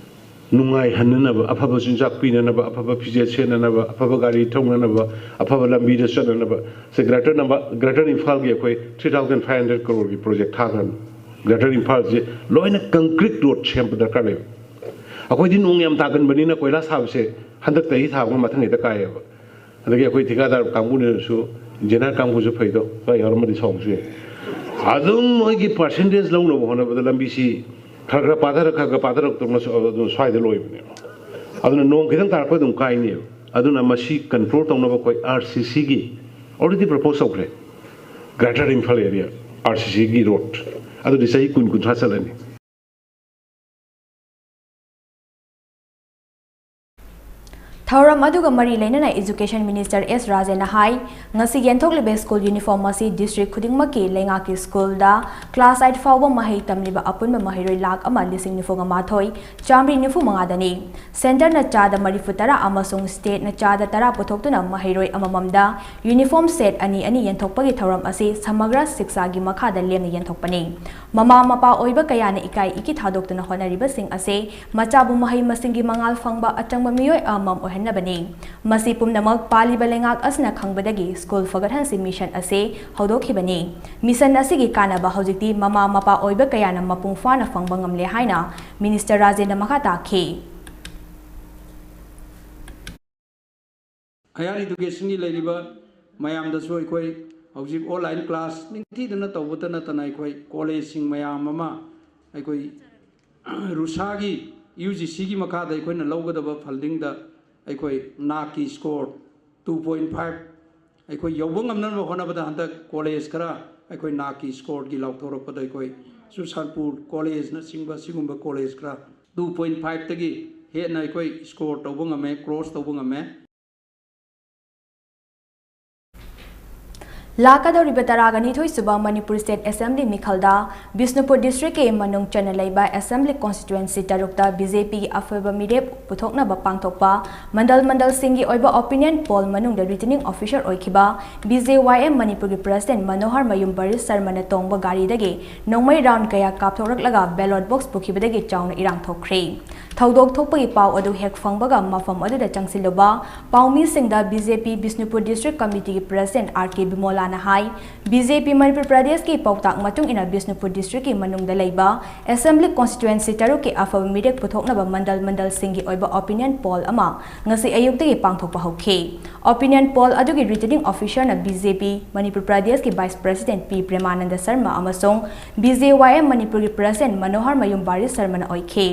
ꯅꯨꯡꯉꯥꯏꯍꯟꯅꯅꯕ, ꯑꯐꯕ ꯆꯤꯟꯖꯥꯛ ꯄꯤꯅꯅꯕ, ꯑꯐꯕ ꯐꯤꯖꯦꯠ ꯁꯦꯠꯅꯅꯕ, ꯑꯐꯕ ꯒꯥꯔꯤ ꯊꯧꯅꯅꯕ, ꯑꯐꯕ ꯂꯝꯕꯤꯗ ꯆꯠꯅꯅꯕ꯫ ꯁꯦ, ꯒ꯭ꯔꯦꯇꯔ ꯅꯝꯕ-, ꯒ꯭ꯔꯦꯇꯔ ꯏꯝꯐꯥꯜꯒꯤ ꯑꯩꯈꯣꯏ ꯊ꯭ꯔꯤ ꯊꯥꯎꯖꯟ ꯐꯥꯏꯚ ꯍꯟꯗ꯭ꯔꯦꯠ ꯀꯔꯣꯔꯒꯤ ꯄ꯭ꯔꯣꯖꯦꯛ ꯊꯥꯈ꯭ꯔꯕꯅꯤ꯫ ꯒ꯭ꯔꯦꯇꯔ ꯏꯝꯐꯥꯜꯁꯦ ꯂꯣꯏꯅ ꯀꯪꯀ꯭ꯔꯤꯠ ꯔꯣꯗ ꯁꯦꯝꯕ ꯗꯔꯀꯥꯔ ꯂꯩꯕ꯫ ꯑꯩꯈꯣꯏꯗꯤ ꯅꯣꯡ ꯌꯥꯝ ꯇꯥꯒꯟꯕꯅꯤꯅ ꯀꯣꯏꯂꯥꯁ ꯊꯥꯕꯁꯦ ꯍꯟꯗꯛ ꯆꯍꯤ ꯊꯥꯕ ꯃꯊꯪ ꯍꯦꯛꯇ ꯀꯥꯏꯌꯦꯕ꯫ ꯑꯗꯒꯤ ꯑꯩꯈꯣꯏ ꯊꯤꯀꯥꯗꯥꯔ ꯀꯥꯡꯕꯨꯅꯁꯨ, ꯏꯟꯖꯤꯅꯤꯌꯥꯔ ꯀꯥꯡꯕꯨꯁꯨ ꯐꯩꯗꯣ, ꯈꯔ ꯌꯥꯎꯔꯝꯃꯗꯤ ꯁꯥꯎꯕꯁꯨ ꯌꯥꯏ꯫ ꯑꯗꯨꯝ ꯃꯣꯏꯒꯤ ꯄꯥꯔꯁꯦꯟꯇꯦꯖ ꯂꯧꯅꯕ ꯍꯣꯠꯅꯕꯗ ꯂꯝꯕꯤꯁꯤ ꯈꯔ ꯈꯔ ꯄꯥꯊꯔꯛ, ꯈꯔ ꯈꯔ ꯄꯥꯊꯔꯛꯇꯧꯅꯁꯨ ꯑꯗꯨꯝ ꯁ꯭ꯋꯥꯏꯗ ꯂꯣꯏꯕꯅꯦꯕ꯫ ꯑꯗꯨꯅ ꯅꯣꯡ ꯈꯤꯇꯪ ꯇꯥꯔꯛꯄ ꯑꯗꯨꯝ ꯀꯥꯏꯅꯦꯕ꯫ ꯑꯗꯨꯅ ꯃꯁꯤ ꯀꯟꯇ꯭ꯔꯣꯜ ꯇꯧꯅꯕ ꯑꯩꯈꯣꯏ ꯑꯥꯔ ꯁꯤ ꯁꯤꯒꯤ ꯑꯣꯜꯔꯦꯗꯤ ꯄ꯭ꯔꯄꯣꯁ ꯇꯧꯈ꯭ꯔꯦ, greater Imphal area R C ꯁꯤꯒꯤ ꯔꯣꯗ꯫ ꯑꯗꯨꯗꯤ ꯆꯍꯤ ꯀꯨꯟ, ꯀꯨꯟꯊ꯭ꯔꯥ ꯆꯠꯂꯅꯤ꯫ ꯊꯧꯔꯝ ꯑꯗꯨꯒ ꯃꯔꯤ ꯂꯩꯅꯅ ꯏꯖꯨꯀꯦꯁꯟ ꯃꯤꯅꯤꯁꯇꯔ ꯑꯦꯁ ꯔꯥꯖꯦꯅ ꯍꯥꯏ, ꯉꯁꯤ ꯌꯦꯟꯊꯣꯛꯂꯤꯕ ꯁ꯭ꯀꯨꯜ ꯌꯨꯅꯤꯐꯣꯔꯝ ꯑꯁꯤ ꯗꯤꯁꯇ꯭ꯔꯤꯛ ꯈꯨꯗꯤꯡꯃꯛꯀꯤ ꯂꯩꯉꯥꯛꯀꯤ ꯁ꯭ꯀꯨꯜꯗ ꯀ꯭ꯂꯥꯁ ꯑꯩꯠ ꯐꯥꯎꯕ ꯃꯍꯩ ꯇꯝꯂꯤꯕ ꯑꯄꯨꯟꯕ ꯃꯍꯩꯔꯣꯏ ꯂꯥꯈ ꯑꯃ ꯂꯤꯁꯤꯡ ꯅꯤꯐꯨ ꯃꯉꯥ ꯆꯥꯝꯃꯔꯤ ꯅꯤꯐꯨ ꯃꯉꯥꯗꯅꯤ꯫ ꯁꯦꯟꯇꯔꯅ ꯆꯥꯗ ꯃꯔꯤꯐꯨ ꯇꯔꯥ ꯑꯃꯁꯨꯡ ꯁ꯭ꯇꯦꯠꯅ ꯆꯥꯗ ꯇꯔꯥ ꯄꯨꯊꯣꯛꯇꯨꯅ ꯃꯍꯩꯔꯣꯏ ꯑꯃꯃꯝꯗ ꯌꯨꯅꯤꯐꯣꯔꯝ ꯁꯦꯠ ꯑꯅꯤ ꯑꯅꯤ ꯌꯦꯟꯊꯣꯛꯄꯒꯤ ꯊꯧꯔꯝ ꯑꯁꯤ ꯁꯃꯒ꯭ꯔ ꯁꯤꯛꯁꯥꯒꯤ ꯃꯈꯥꯗ ꯂꯦꯝꯅ ꯌꯦꯟꯊꯣꯛꯄꯅꯤ꯫ ꯃꯃꯥ ꯃꯄꯥ ꯑꯣꯏꯕ ꯀꯌꯥꯅ ꯏꯀꯥꯏ ꯏꯀꯤ ꯊꯥꯗꯣꯛꯇꯨꯅ ꯍꯣꯠꯅꯔꯤꯕꯁꯤꯡ ꯑꯁꯤ ꯃꯆꯥꯕꯨ ꯃꯍꯩ ꯃꯁꯤꯡꯒꯤ ꯃꯉꯥꯜ ꯐꯪꯕ ꯑꯆꯪꯕ ꯃꯤꯑꯣꯏ ꯑꯃꯃꯝ ꯑꯣꯏꯍꯟꯅꯕꯅꯤ꯫ ꯃꯁꯤ ꯄꯨꯝꯅꯃꯛ ꯄꯥꯜꯂꯤꯕ ꯂꯩꯉꯥꯛ ꯑꯁꯤꯅ ꯈꯪꯕꯗꯒꯤ ꯁ꯭ꯀꯨꯜ ꯐꯒꯠꯍꯟꯁꯤ ꯃꯤꯁꯟ ꯑꯁꯤ ꯍꯧꯗꯣꯛꯈꯤꯕꯅꯤ꯫ ꯃꯤꯁꯟ ꯑꯁꯤꯒꯤ ꯀꯥꯟꯅꯕ ꯍꯧꯖꯤꯛꯇꯤ ꯃꯃꯥ ꯃꯄꯥ ꯑꯣꯏꯕ ꯀꯌꯥꯅ ꯃꯄꯨꯡ ꯐꯥꯅ ꯐꯪꯕ ꯉꯝꯂꯦ ꯍꯥꯏꯅ ꯃꯤꯅꯤꯁꯇꯔ ꯔꯥꯖꯦꯟꯅ ꯃꯈꯥ ꯇꯥꯈꯤ꯫ ꯍꯥꯌꯔ ꯏꯗꯨꯀꯦꯁꯟꯒꯤ ꯂꯩꯔꯤꯕ ꯃꯌꯥꯝꯗꯁꯨ ꯑꯩꯈꯣꯏ ꯍꯧꯖꯤꯛ ꯑꯣꯟꯂꯥꯏꯟ ꯀ꯭ꯂꯥꯁ ꯅꯤꯡꯊꯤꯗꯅ ꯇꯧꯕꯇ ꯅꯠꯇꯅ ꯑꯩꯈꯣꯏ ꯀꯣꯂꯦꯖꯁꯤꯡ ꯃꯌꯥꯝ ꯑꯃ ꯑꯩꯈꯣꯏ ꯔꯨꯁꯥꯒꯤ ꯌꯨ ꯖꯤ ꯁꯤꯒꯤ ꯃꯈꯥꯗ ꯑꯩꯈꯣꯏꯅ ꯂꯧꯒꯗꯕ ꯐꯟꯗꯤꯡꯗ ꯑꯩꯈꯣꯏ ꯅꯥꯛꯀꯤ ꯁ꯭ꯀꯣꯔ ꯇꯨ ꯄꯣꯏꯟ ꯐꯥꯏꯚ ꯑꯩꯈꯣꯏ ꯌꯧꯕ ꯉꯝꯅꯅꯕ ꯍꯣꯠꯅꯕꯗ ꯍꯟꯗꯛ ꯀꯣꯂꯦꯖ ꯈꯔ ꯑꯩꯈꯣꯏ ꯅꯥꯛꯀꯤ ꯁ꯭ꯀꯣꯔꯒꯤ ꯂꯥꯎꯊꯣꯔꯛꯄꯗ ꯑꯩꯈꯣꯏ ꯆꯨꯔꯆꯥꯟꯄꯨꯔ ꯀꯣꯂꯦꯖꯅꯆꯤꯡꯕ ꯁꯤꯒꯨꯝꯕ ꯀꯣꯂꯦꯖ ꯈꯔ ꯇꯨ ꯄꯣꯏꯟ ꯐꯥꯏꯚꯇꯒꯤ ꯍꯦꯟꯅ ꯑꯩꯈꯣꯏ ꯁ꯭ꯀꯣꯔ ꯇꯧꯕ ꯉꯝꯃꯦ, ꯀ꯭ꯔꯣꯁ ꯇꯧꯕ ꯉꯝꯃꯦ꯫ ꯂꯥꯛꯀꯗꯧꯔꯤꯕ ꯇꯔꯥꯒ ꯅꯤꯊꯣꯏ ꯁꯨꯕ ꯃꯅꯤꯄꯨꯔ ꯁ꯭ꯇꯦꯠ ꯑꯦꯁꯦꯝꯕ꯭ꯂꯤ ꯃꯤꯈꯜꯗ ꯕꯤꯁꯅꯨꯄꯨꯔ ꯗꯤꯁꯇ꯭ꯔꯤꯛꯀꯤ ꯃꯅꯨꯡ ꯆꯟꯅ ꯂꯩꯕ ꯑꯦꯁꯦꯝꯕ꯭ꯂꯤ ꯀꯣꯟꯁꯇꯤꯇ꯭ꯋꯦꯟꯁꯤ ꯇꯔꯨꯛꯇ ꯕꯤ ꯖꯦ ꯄꯤꯒꯤ ꯑꯐꯕ ꯃꯤꯔꯦꯞ ꯄꯨꯊꯣꯛꯅꯕ ꯄꯥꯡꯊꯣꯛꯄ ꯃꯟꯗꯜ ꯃꯟꯗꯜꯁꯤꯡꯒꯤ ꯑꯣꯏꯕ ꯑꯣꯄꯤꯅꯤꯌꯟ ꯄꯣꯜ ꯃꯅꯨꯡꯗ ꯔꯤꯇꯔꯅꯤꯡ ꯑꯣꯐꯤꯁꯔ ꯑꯣꯏꯈꯤꯕ ꯕꯤ ꯖꯦ ꯋꯥꯏ ꯑꯦꯝ ꯃꯅꯤꯄꯨꯔꯒꯤ ꯄ꯭ꯔꯁꯤꯗꯦꯟ ꯃꯅꯣꯍꯔ ꯃꯌꯨꯝ ꯕꯔꯤꯁ ꯁꯔꯃꯅ ꯇꯣꯡꯕ ꯒꯥꯔꯤꯗꯒꯤ ꯅꯣꯡꯃꯩ ꯔꯥꯎꯟ ꯀꯌꯥ ꯀꯥꯞꯊꯣꯛꯂꯛꯂꯒ ꯕꯦꯂꯣꯠ ꯕꯣꯛꯁ ꯄꯨꯈꯤꯕꯗꯒꯤ ꯆꯥꯎꯅ ꯏꯔꯥꯡ ꯊꯣꯛꯈ꯭ꯔꯦ꯫ ꯊꯧꯗꯣꯛ ꯊꯣꯛꯄꯒꯤ ꯄꯥꯎ ꯑꯗꯨ ꯍꯦꯛ ꯐꯪꯕꯒ ꯃꯐꯝ ꯑꯗꯨꯗ ꯆꯪꯁꯤꯜꯂꯨꯕ ꯄꯥꯎꯃꯤꯁꯤꯡꯗ ꯕꯤ ꯖꯦ ꯄꯤ ꯕꯤꯁꯅꯨꯄꯨꯔ ꯗꯤꯁꯇ꯭ꯔꯤꯛ ꯀꯃꯤꯇꯤꯒꯤ ꯄ꯭ꯔꯁꯤꯗꯦꯟ ꯑꯥꯔ ꯀꯦ ꯕꯤꯃꯣꯂꯥꯅ ꯍꯥꯏ, ꯕꯤ ꯖꯦ ꯄꯤ ꯃꯅꯤꯄꯨꯔ ꯄ꯭ꯔꯗꯦꯁꯀꯤ ꯄꯥꯎꯇꯥꯛ ꯃꯇꯨꯡ ꯏꯟꯅ ꯕꯤꯁꯅꯨꯄꯨꯔ ꯗꯤꯁꯇ꯭ꯔꯤꯛꯀꯤ ꯃꯅꯨꯡꯗ ꯂꯩꯕ ꯑꯦꯁꯦꯝꯕ꯭ꯂꯤ ꯀꯣꯟꯁꯇꯤꯇ꯭ꯋꯦꯟꯁꯤ ꯇꯔꯨꯛꯀꯤ ꯑꯐꯕ ꯃꯤꯔꯦꯞ ꯄꯨꯊꯣꯛꯅꯕ ꯃꯟꯗꯜ ꯃꯟꯗꯜꯁꯤꯡꯒꯤ ꯑꯣꯏꯕ ꯑꯣꯄꯤꯅꯤꯌꯟ ꯄꯣꯜ ꯑꯃ ꯉꯁꯤ ꯑꯌꯨꯛꯇꯒꯤ ꯄꯥꯡꯊꯣꯛꯄ ꯍꯧꯈꯤ꯫ ꯑꯣꯄꯤꯅꯤꯌꯟ ꯄꯣꯜ ꯑꯗꯨꯒꯤ ꯔꯤꯇꯔꯅꯤꯡ ꯑꯣꯐꯤꯁꯔꯅ ꯕꯤ ꯖꯦ ꯄꯤ ꯃꯅꯤꯄꯨꯔ ꯄ꯭ꯔꯗꯦꯁꯀꯤ ꯚꯥꯏꯁ ꯄ꯭ꯔꯁꯤꯗꯦꯟ ꯄꯤ ꯄ꯭ꯔꯦꯃꯥꯅꯟꯗ ꯁꯔꯃ ꯑꯃꯁꯨꯡ ꯕꯤ ꯖꯦ ꯋꯥꯏ ꯑꯦꯝ ꯃꯅꯤꯄꯨꯔꯒꯤ ꯄ꯭ꯔꯁꯤꯗꯦꯟ ꯃꯅꯣꯍꯔ ꯃꯌꯨꯝ ꯕꯥꯔꯤꯁ ꯁꯔꯃꯅ ꯑꯣꯏꯈꯤ꯫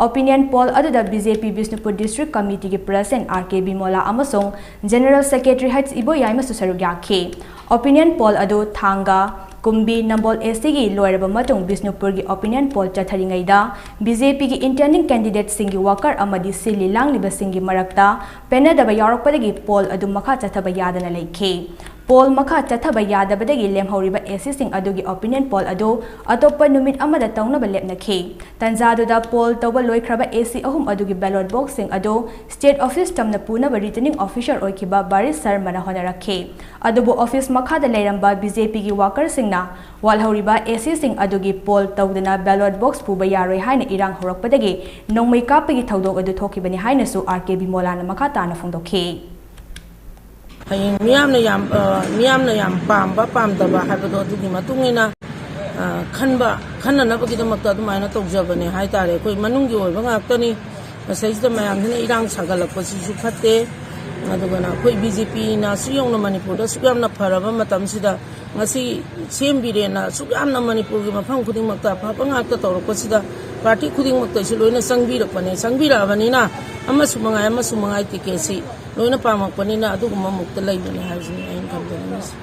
ꯑꯣꯄꯤꯅꯤꯌꯟ ꯄꯣꯜ ꯑꯗꯨꯗ ꯕꯤ ꯖꯦ ꯄꯤ ꯕꯤꯁꯅꯨꯄꯨꯔ ꯗꯤꯁꯇ꯭ꯔꯤꯛ ꯀꯃꯤꯇꯤꯒꯤ ꯄ꯭ꯔꯁꯤꯗꯦꯟ ꯑꯥꯔ ꯀꯦ ꯕꯤꯃꯣꯂꯥ ꯑꯃꯁꯨꯡ ꯖꯦꯅꯔꯦꯜ ꯁꯦꯀ꯭ꯔꯦꯇꯔꯤ ꯍꯩꯆ ꯏꯕꯣꯌꯥꯏꯃꯁꯨ ꯁꯔꯨꯛ ꯌꯥꯈꯤ꯫ ꯑꯣꯄꯤꯅꯤꯌꯟ ꯄꯣꯜ ꯑꯗꯨ ꯊꯥꯡꯒ, ꯀꯨꯝꯕꯤ, ꯅꯝꯕꯣꯜ ꯑꯦ ꯁꯤꯒꯤ ꯂꯣꯏꯔꯕ ꯃꯇꯨꯡ ꯕꯤꯁꯅꯨꯄꯨꯔꯒꯤ ꯑꯣꯄꯤꯅꯤꯌꯟ ꯄꯣꯜ ꯆꯠꯊꯔꯤꯉꯩꯗ ꯕꯤ ꯖꯦ ꯄꯤꯒꯤ ꯏꯟꯇꯔꯅꯤꯡ ꯀꯦꯟꯗꯤꯗꯦꯠꯁꯤꯡꯒꯤ ꯋꯥꯀꯔ ꯑꯃꯗꯤ ꯁꯤꯜꯂꯤ ꯂꯥꯡꯂꯤꯕꯁꯤꯡꯒꯤ ꯃꯔꯛꯇ ꯄꯦꯟꯅꯗꯕ ꯌꯥꯎꯔꯛꯄꯗꯒꯤ ꯄꯣꯜ ꯑꯗꯨ ꯃꯈꯥ ꯆꯠꯊꯕ ꯌꯥꯗꯅ ꯂꯩꯈꯤ꯫ ꯄꯣꯜ ꯃꯈꯥ ꯆꯠꯊꯕ ꯌꯥꯗꯕꯗꯒꯤ ꯂꯦꯝꯍꯧꯔꯤꯕ ꯑꯦ ꯁꯤꯁꯤꯡ ꯑꯗꯨꯒꯤ ꯑꯣꯄꯤꯅꯤꯌꯟ ꯄꯣꯜ ꯑꯗꯨ ꯑꯇꯣꯞꯄ ꯅꯨꯃꯤꯠ ꯑꯃꯗ ꯇꯧꯅꯕ ꯂꯦꯞꯅꯈꯤ꯫ ꯇꯟꯖꯥꯗꯨꯗ ꯄꯣꯜ ꯇꯧꯕ ꯂꯣꯏꯈ꯭ꯔꯕ ꯑꯦ ꯁꯤ ꯑꯍꯨꯝ ꯑꯗꯨꯒꯤ ꯕꯦꯂꯣꯠ ꯕꯣꯛꯁꯁꯤꯡ ꯑꯗꯨ ꯁ꯭ꯇꯦꯠ ꯑꯣꯐꯤꯁ ꯇꯝꯅ ꯄꯨꯅꯕ ꯔꯤꯇꯔꯅꯤꯡ ꯑꯣꯐꯤꯁꯔ ꯑꯣꯏꯈꯤꯕ ꯕꯥꯔꯤꯁ ꯁꯔꯃꯅ ꯍꯣꯠꯅꯔꯛꯈꯤ꯫ ꯑꯗꯨꯕꯨ ꯑꯣꯐꯤꯁ ꯃꯈꯥꯗ ꯂꯩꯔꯝꯕ ꯕꯤ ꯖꯦ ꯄꯤꯒꯤ ꯋꯥꯀꯔꯁꯤꯡꯅ ꯋꯥꯠꯍꯧꯔꯤꯕ ꯑꯦ ꯁꯤꯁꯤꯡ ꯑꯗꯨꯒꯤ ꯄꯣꯜ ꯇꯧꯗꯅ ꯕꯦꯂꯣꯠ ꯕꯣꯛꯁ ꯄꯨꯕ ꯌꯥꯔꯣꯏ ꯍꯥꯏꯅ ꯏꯔꯥꯡ ꯍꯧꯔꯛꯄꯗꯒꯤ ꯅꯣꯡꯃꯩ ꯀꯥꯞꯄꯒꯤ ꯊꯧꯗꯣꯛ ꯑꯗꯨ ꯊꯣꯛꯈꯤꯕꯅꯤ ꯍꯥꯏꯅꯁꯨ ꯑꯥꯔ ꯀꯦ ꯕꯤꯃꯣꯂꯥꯅ ꯃꯈꯥ ꯇꯥꯅ ꯐꯣꯡꯗꯣꯛꯈꯤ꯫ ꯍꯌꯦꯡ ꯃꯤꯌꯥꯝꯅ ꯌꯥꯝ, ꯑ, ꯃꯤꯌꯥꯝꯅ ꯌꯥꯝ ꯄꯥꯝꯕ ꯄꯥꯝꯗꯕ ꯍꯥꯏꯕꯗꯣ ꯑꯗꯨꯒꯤ ꯃꯇꯨꯡ ꯏꯟꯅ, ꯑ, ꯈꯟꯕ, ꯈꯟꯅꯅꯕꯒꯤꯗꯃꯛꯇ ꯑꯗꯨꯃꯥꯏꯅ ꯇꯧꯖꯕꯅꯦ ꯍꯥꯏꯇꯥꯔꯦ꯫ ꯑꯩꯈꯣꯏ ꯃꯅꯨꯡꯒꯤ ꯑꯣꯏꯕ ꯉꯥꯛꯇꯅꯤ꯫ ꯃꯁꯩꯁꯤꯗ ꯃꯌꯥꯝꯁꯤꯅ ꯏꯔꯥꯡ ꯁꯥꯒꯠꯂꯛꯄꯁꯤꯁꯨ ꯐꯠꯇꯦ꯫ ꯑꯗꯨꯒꯅ ꯑꯩꯈꯣꯏ ꯕꯤ ꯖꯦ ꯄꯤꯅ ꯑꯁꯨꯛ ꯌꯧꯅ ꯃꯅꯤꯄꯨꯔꯗ ꯑꯁꯨꯛ ꯌꯥꯝꯅ ꯐꯔꯕ ꯃꯇꯝꯁꯤꯗ ꯉꯁꯤ ꯁꯦꯝꯕꯤꯔꯦꯅ ꯑꯁꯨꯛ ꯌꯥꯝꯅ ꯃꯅꯤꯄꯨꯔꯒꯤ ꯃꯐꯝ ꯈꯨꯗꯤꯡꯃꯛꯇ ꯑꯐꯕ ꯉꯥꯛꯇ ꯇꯧꯔꯛꯄꯁꯤꯗ ꯄꯥꯔꯇꯤ ꯈꯨꯗꯤꯡꯃꯛꯇꯁꯨ ꯂꯣꯏꯅ ꯆꯪꯕꯤꯔꯛꯄꯅꯦ꯫ ꯆꯪꯕꯤꯔꯛꯑꯕꯅꯤꯅ ꯑꯃꯁꯨ ꯃꯉꯥꯏ, ꯑꯃꯁꯨ ꯃꯉꯥꯏ ꯇꯤꯀꯦꯠꯁꯤ ꯂꯣꯏꯅ ꯄꯥꯝꯃꯛꯄꯅꯤꯅ ꯑꯗꯨꯒꯨꯝꯕ ꯃꯨꯛꯇ ꯂꯩꯕꯅꯦ ꯍꯥꯏꯕꯁꯤꯅꯤ ꯑꯩꯅ ꯊꯝꯖꯅꯤꯡꯉꯤꯁꯦ꯫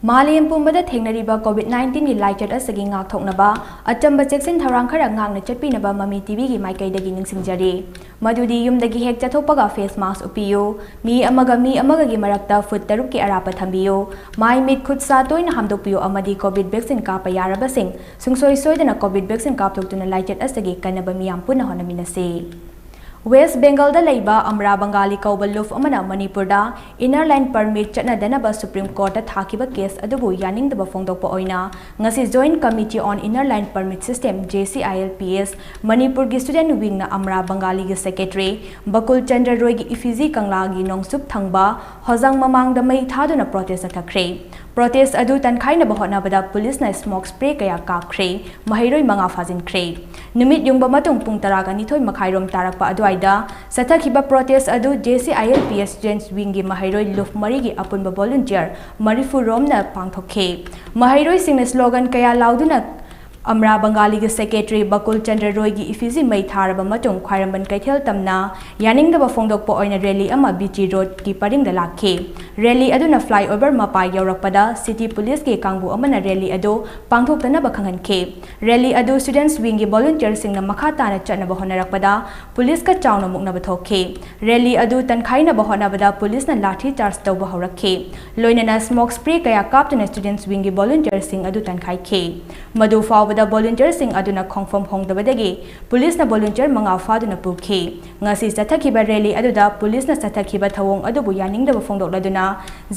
ꯃꯥꯂꯦꯝ ꯄꯨꯝꯕꯗ ꯊꯦꯡꯅꯔꯤꯕ COVID nineteen ꯒꯤ ꯂꯥꯏꯆꯠ ꯑꯁꯤꯒꯤ ꯉꯥꯛꯊꯣꯛꯅꯕ ꯑꯆꯝꯕ ꯆꯦꯛꯁꯤꯟ ꯊꯧꯔꯥꯡ ꯈꯔ ꯉꯥꯛꯅ ꯆꯠꯄꯤꯅꯕ ꯃꯃꯤ ꯇꯤꯚꯤꯒꯤ ꯃꯥꯏꯀꯩꯗꯒꯤ ꯅꯤꯡꯁꯤꯡꯖꯔꯤ꯫ ꯃꯗꯨꯗꯤ ꯌꯨꯝꯗꯒꯤ ꯍꯦꯛ ꯆꯠꯊꯣꯛꯄꯒ face mask ꯎꯞꯄꯤꯌꯨ, ꯃꯤ ꯑꯃꯒ ꯃꯤ ꯑꯃꯒꯒꯤ ꯃꯔꯛꯇ ꯐꯨꯠ ꯇꯔꯨꯛꯀꯤ ꯑꯔꯥꯞꯄ ꯊꯝꯕꯤꯌꯨ, ꯃꯥꯏ ꯃꯤꯠ ꯈꯨꯠ ꯁꯥ ꯇꯣꯏꯅ ꯍꯥꯝꯗꯣꯛꯄꯤꯌꯨ ꯑꯃꯗꯤ COVID vaccine ꯀꯥꯞꯄ ꯌꯥꯔꯕꯁꯤꯡ ꯁꯨꯡꯁꯣꯏ ꯁꯣꯏꯗꯅ COVID vaccine ꯀꯥꯞꯊꯣꯛꯇꯨꯅ ꯂꯥꯏꯆꯠ ꯑꯁꯤꯒꯤ ꯀꯟꯅꯕ ꯃꯤꯌꯥꯝ ꯄꯨꯟꯅ ꯍꯣꯠꯅꯃꯤꯟꯅꯁꯤ꯫ ꯋꯦꯁ꯭ꯠ ꯕꯦꯡꯒꯜꯗ ꯂꯩꯕ ꯑꯝꯔꯥ ꯕꯪꯒꯥꯂꯤ ꯀꯧꯕ ꯂꯨꯞ ꯑꯃꯅ ꯃꯅꯤꯄꯨꯔꯗ Inner Line Permit ꯆꯠꯅꯗꯅꯕ ꯁꯨꯄ꯭ꯔꯤꯝ ꯀꯣꯔꯠꯇ ꯊꯥꯈꯤꯕ ꯀꯦꯁ ꯑꯗꯨꯕꯨ ꯌꯥꯅꯤꯡꯗꯕ ꯐꯣꯡꯗꯣꯛꯄ ꯑꯣꯏꯅ ꯉꯁꯤ Joint Committee on Inner Line Permit System, JCILPS, ꯃꯅꯤꯄꯨꯔꯒꯤ ꯁ꯭ꯇꯨꯗꯦꯟꯠ ꯋꯤꯡꯅ ꯑꯝꯔꯥ ꯕꯪꯒꯥꯂꯤꯒꯤ ꯁꯦꯀ꯭ꯔꯦꯇꯔꯤ ꯕꯀꯨꯜ ꯆꯟꯗ꯭ꯔ ꯔꯣꯏꯒꯤ ꯏꯐꯤꯖꯤ ꯀꯪꯂꯥꯒꯤ ꯅꯣꯡꯆꯨꯞ ꯊꯪꯕ ꯍꯣꯖꯪ ꯃꯃꯥꯡꯗ ꯃꯩ ꯊꯥꯗꯨꯅ ꯄ꯭ꯔꯣꯇꯦꯁ ꯆꯠꯊꯈ꯭ꯔꯦ꯫ ꯄ꯭ꯔꯣꯇꯦꯁ ꯑꯗꯨ ꯇꯟꯈꯥꯏꯅꯕ ꯍꯣꯠꯅꯕꯗ ꯄꯨꯂꯤꯁꯅ smoke spray ꯀꯌꯥ ꯀꯥꯞꯈ꯭ꯔꯦ꯫ ꯃꯍꯩꯔꯣꯏ ꯃꯉꯥ ꯐꯥꯖꯤꯟꯈ꯭ꯔꯦ꯫ ꯅꯨꯃꯤꯠ ꯌꯨꯡꯕ ꯃꯇꯨꯡ ꯄꯨꯡ ꯇꯔꯥꯒ ꯅꯤꯊꯣꯏ ꯃꯈꯥꯏꯔꯣꯝ ꯇꯥꯔꯛꯄ ꯑꯗꯨꯋꯥꯏꯗ ꯆꯠꯊꯈꯤꯕ ꯄ꯭ꯔꯣꯇꯦꯁ ꯑꯗꯨ JCILPS ꯁ꯭ꯇꯨꯗꯦꯟꯠ ꯋꯤꯡꯒꯤ ꯃꯍꯩꯔꯣꯏ ꯂꯨꯞ ꯃꯔꯤꯒꯤ ꯑꯄꯨꯟꯕ ꯚꯣꯂꯨꯟꯇꯤꯌꯔ ꯃꯔꯤꯐꯨ ꯔꯣꯝꯅ ꯄꯥꯡꯊꯣꯛꯈꯤ꯫ ꯃꯍꯩꯔꯣꯏꯁꯤꯡꯅ ꯁ꯭ꯂꯣꯒꯟ ꯀꯌꯥ ꯂꯥꯎꯗꯨꯅ ꯑꯝꯔꯥ ꯕꯪꯒꯥꯂꯤꯒꯤ ꯁꯦꯀ꯭ꯔꯦꯇꯔꯤ ꯕꯀꯨꯜ ꯆꯟꯗ꯭ꯔ ꯔꯣꯏꯒꯤ ꯏꯐꯤꯖꯤ ꯃꯩ ꯊꯥꯔꯕ ꯃꯇꯨꯡ ꯈ꯭ꯋꯥꯏꯔꯝꯕꯟ ꯀꯩꯊꯦꯜ ꯇꯝꯅ ꯌꯥꯅꯤꯡꯗꯕ ꯐꯣꯡꯗꯣꯛꯄ ꯑꯣꯏꯅ ꯔꯦꯂꯤ ꯑꯃ ꯕꯤꯇꯤ ꯔꯣꯗꯀꯤ ꯄꯔꯤꯡꯗ ꯂꯥꯛꯈꯤ꯫ ꯔꯦꯂꯤ ꯑꯗꯨꯅ flyover ꯃꯄꯥ ꯌꯧꯔꯛꯄꯗ ꯁꯤꯇꯤ ꯄꯨꯂꯤꯁꯀꯤ ꯀꯥꯡꯕꯨ ꯑꯃꯅ ꯔꯦꯂꯤ ꯑꯗꯨ ꯄꯥꯡꯊꯣꯛꯇꯅꯕ ꯈꯪꯍꯟꯈꯤ꯫ ꯔꯦꯂꯤ ꯑꯗꯨ ꯁ꯭ꯇꯨꯗꯦꯟꯠ ꯋꯤꯡꯒꯤ ꯚꯣꯂꯨꯟꯇꯤꯌꯔꯁꯤꯡꯅ ꯃꯈꯥ ꯇꯥꯅ ꯆꯠꯅꯕ ꯍꯣꯠꯅꯔꯛꯄꯗ ꯄꯨꯂꯤꯁꯀ ꯆꯥꯎꯅ ꯃꯨꯛꯅꯕ ꯊꯣꯛꯈꯤ꯫ ꯔꯦꯂꯤ ꯑꯗꯨ ꯇꯟꯈꯥꯏꯅꯕ ꯍꯣꯠꯅꯕꯗ ꯄꯨꯂꯤꯁꯅ ꯂꯥꯊꯤ ꯆꯥꯔꯖ ꯇꯧꯕ ꯍꯧꯔꯛꯈꯤ꯫ ꯂꯣꯏꯅꯅ smoke spray ꯀꯌꯥ ꯀꯥꯞꯇꯨꯅ ꯁ꯭ꯇꯨꯗꯦꯟꯠ ꯋꯤꯡꯒꯤ ꯚꯣꯂꯨꯟꯇꯤꯌꯔꯁꯤꯡ ꯑꯗꯨ ꯇꯟꯈꯥꯏꯈꯤ꯫ ꯃꯗꯨ ꯐꯥꯎꯕꯗ ꯚꯣꯂꯨꯟꯇꯤꯌꯔꯁꯤꯡ ꯑꯗꯨꯅ ꯈꯣꯡꯐꯝ ꯍꯣꯡꯗꯕꯗꯒꯤ ꯄꯨꯂꯤꯁꯅ ꯚꯣꯂꯨꯟꯇꯤꯌꯔ ꯃꯉꯥ ꯐꯥꯗꯨꯅ ꯄꯨꯈꯤ꯫ ꯉꯁꯤ ꯆꯠꯊꯈꯤꯕ ꯔꯦꯂꯤ ꯑꯗꯨꯗ ꯄꯨꯂꯤꯁꯅ ꯆꯠꯊꯈꯤꯕ ꯊꯧꯑꯣꯡ ꯑꯗꯨꯕꯨ ꯌꯥꯅꯤꯡꯗꯕ ꯐꯣꯡꯗꯣꯛꯂꯗꯨꯅ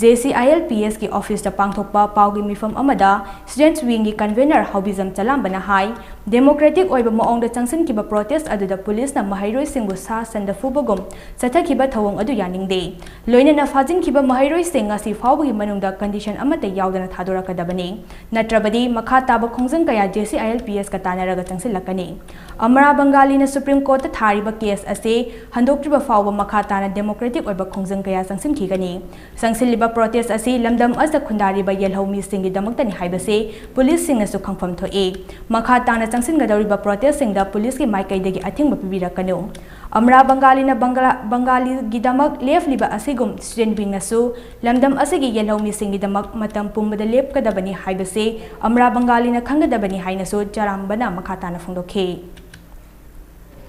JCILPS ꯀꯤ ꯑꯣꯐꯤꯁꯇ ꯄꯥꯡꯊꯣꯛꯄ ꯄꯥꯎꯒꯤ ꯃꯤꯐꯝ ꯑꯃꯗ ꯁ꯭ꯇꯨꯗꯦꯟꯠ ꯋꯤꯡꯒꯤ ꯀꯟꯚꯦꯅꯔ ꯍꯥꯎꯕꯤꯖꯝ ꯆꯂꯥꯝꯕꯅ ꯍꯥꯏ, ꯗꯦꯃꯣꯀ꯭ꯔꯦꯇꯤꯛ ꯑꯣꯏꯕ ꯃꯑꯣꯡꯗ ꯆꯪꯁꯤꯟꯈꯤꯕ ꯄ꯭ꯔꯣꯇꯦꯁ ꯑꯗꯨꯗ ꯄꯨꯂꯤꯁꯅ ꯃꯍꯩꯔꯣꯏꯁꯤꯡꯕꯨ ꯁꯥ ꯁꯟꯗ ꯐꯨꯕꯒꯨꯝ ꯆꯠꯊꯈꯤꯕ ꯊꯧꯑꯣꯡ ꯑꯗꯨ ꯌꯥꯅꯤꯡꯗꯦ꯫ ꯂꯣꯏꯅꯅ ꯐꯥꯖꯤꯟꯈꯤꯕ ꯃꯍꯩꯔꯣꯏꯁꯤꯡ ꯉꯁꯤ ꯐꯥꯎꯕꯒꯤ ꯃꯅꯨꯡꯗ ꯀꯟꯗꯤꯁꯟ ꯑꯃꯠꯇ ꯌꯥꯎꯗꯅ ꯊꯥꯗꯣꯔꯛꯀꯗꯕꯅꯤ꯫ ꯅꯠꯇ꯭ꯔꯕꯗꯤ ꯃꯈꯥ ꯇꯥꯕ ꯈꯣꯡꯖꯪ ꯀꯌꯥ JCILPS ꯀ ꯇꯥꯟꯅꯔꯒ ꯆꯪꯁꯤꯜꯂꯛꯀꯅꯤ꯫ ꯑꯃꯔꯥ ꯕꯪꯒꯥꯂꯤꯅ ꯁꯨꯄ꯭ꯔꯤꯝ ꯀꯣꯔꯠꯇ ꯊꯥꯔꯤꯕ ꯀꯦꯁ ꯑꯁꯤ ꯍꯟꯗꯣꯛꯇ꯭ꯔꯤꯕ ꯐꯥꯎꯕ ꯃꯈꯥ ꯇꯥꯅ ꯗꯦꯃꯣꯀ꯭ꯔꯦꯇꯤꯛ ꯑꯣꯏꯕ ꯈꯣꯡꯖꯪ ꯀꯌꯥ ꯆꯪꯁꯤꯟꯈꯤꯒꯅꯤ꯫ ꯆꯪꯁꯤꯜꯂꯤꯕ ꯄ꯭ꯔꯣꯇꯦꯁ ꯑꯁꯤ ꯂꯝꯗꯝ ꯑꯁꯤꯗ ꯈꯨꯟꯗꯥꯔꯤꯕ ꯌꯦꯜꯍꯧ ꯃꯤꯁꯤꯡꯒꯤꯗꯃꯛꯇꯅꯤ ꯍꯥꯏꯕꯁꯤ ꯄꯨꯂꯤꯁꯁꯤꯡꯅꯁꯨ ꯈꯪꯐꯝ ꯊꯣꯛꯏ꯫ ꯃꯈꯥ ꯇꯥꯅ ꯆꯪꯁꯤꯟꯒꯗꯧꯔꯤꯕ ꯄ꯭ꯔꯣꯇꯦꯁꯁꯤꯡꯗ ꯄꯨꯂꯤꯁꯀꯤ ꯃꯥꯏꯀꯩꯗꯒꯤ ꯑꯊꯤꯡꯕ ꯄꯤꯕꯤꯔꯛꯀꯅꯨ꯫ ꯑꯃꯔꯥ ꯕꯪꯒꯥꯂꯤꯅ ꯕꯪꯒꯥ-, ꯕꯪꯒꯥꯂꯤꯒꯤꯗꯃꯛ ꯂꯦꯞꯂꯤꯕ ꯑꯁꯤꯒꯨꯝ ꯁ꯭ꯇꯨꯗꯦꯟꯠ ꯋꯤꯡꯅꯁꯨ ꯂꯝꯗꯝ ꯑꯁꯤꯒꯤ ꯌꯦꯜꯍꯧꯃꯤꯁꯤꯡꯒꯤꯗꯃꯛ ꯃꯇꯝ ꯄꯨꯝꯕꯗ ꯂꯦꯞꯀꯗꯕꯅꯤ ꯍꯥꯏꯕꯁꯤ ꯑꯃꯔꯥ ꯕꯪꯒꯥꯂꯤꯅ ꯈꯪꯒꯗꯕꯅꯤ ꯍꯥꯏꯅꯁꯨ ꯆꯔꯥꯝꯕꯅ ꯃꯈꯥ ꯇꯥꯅ ꯐꯣꯡꯗꯣꯛꯈꯤ꯫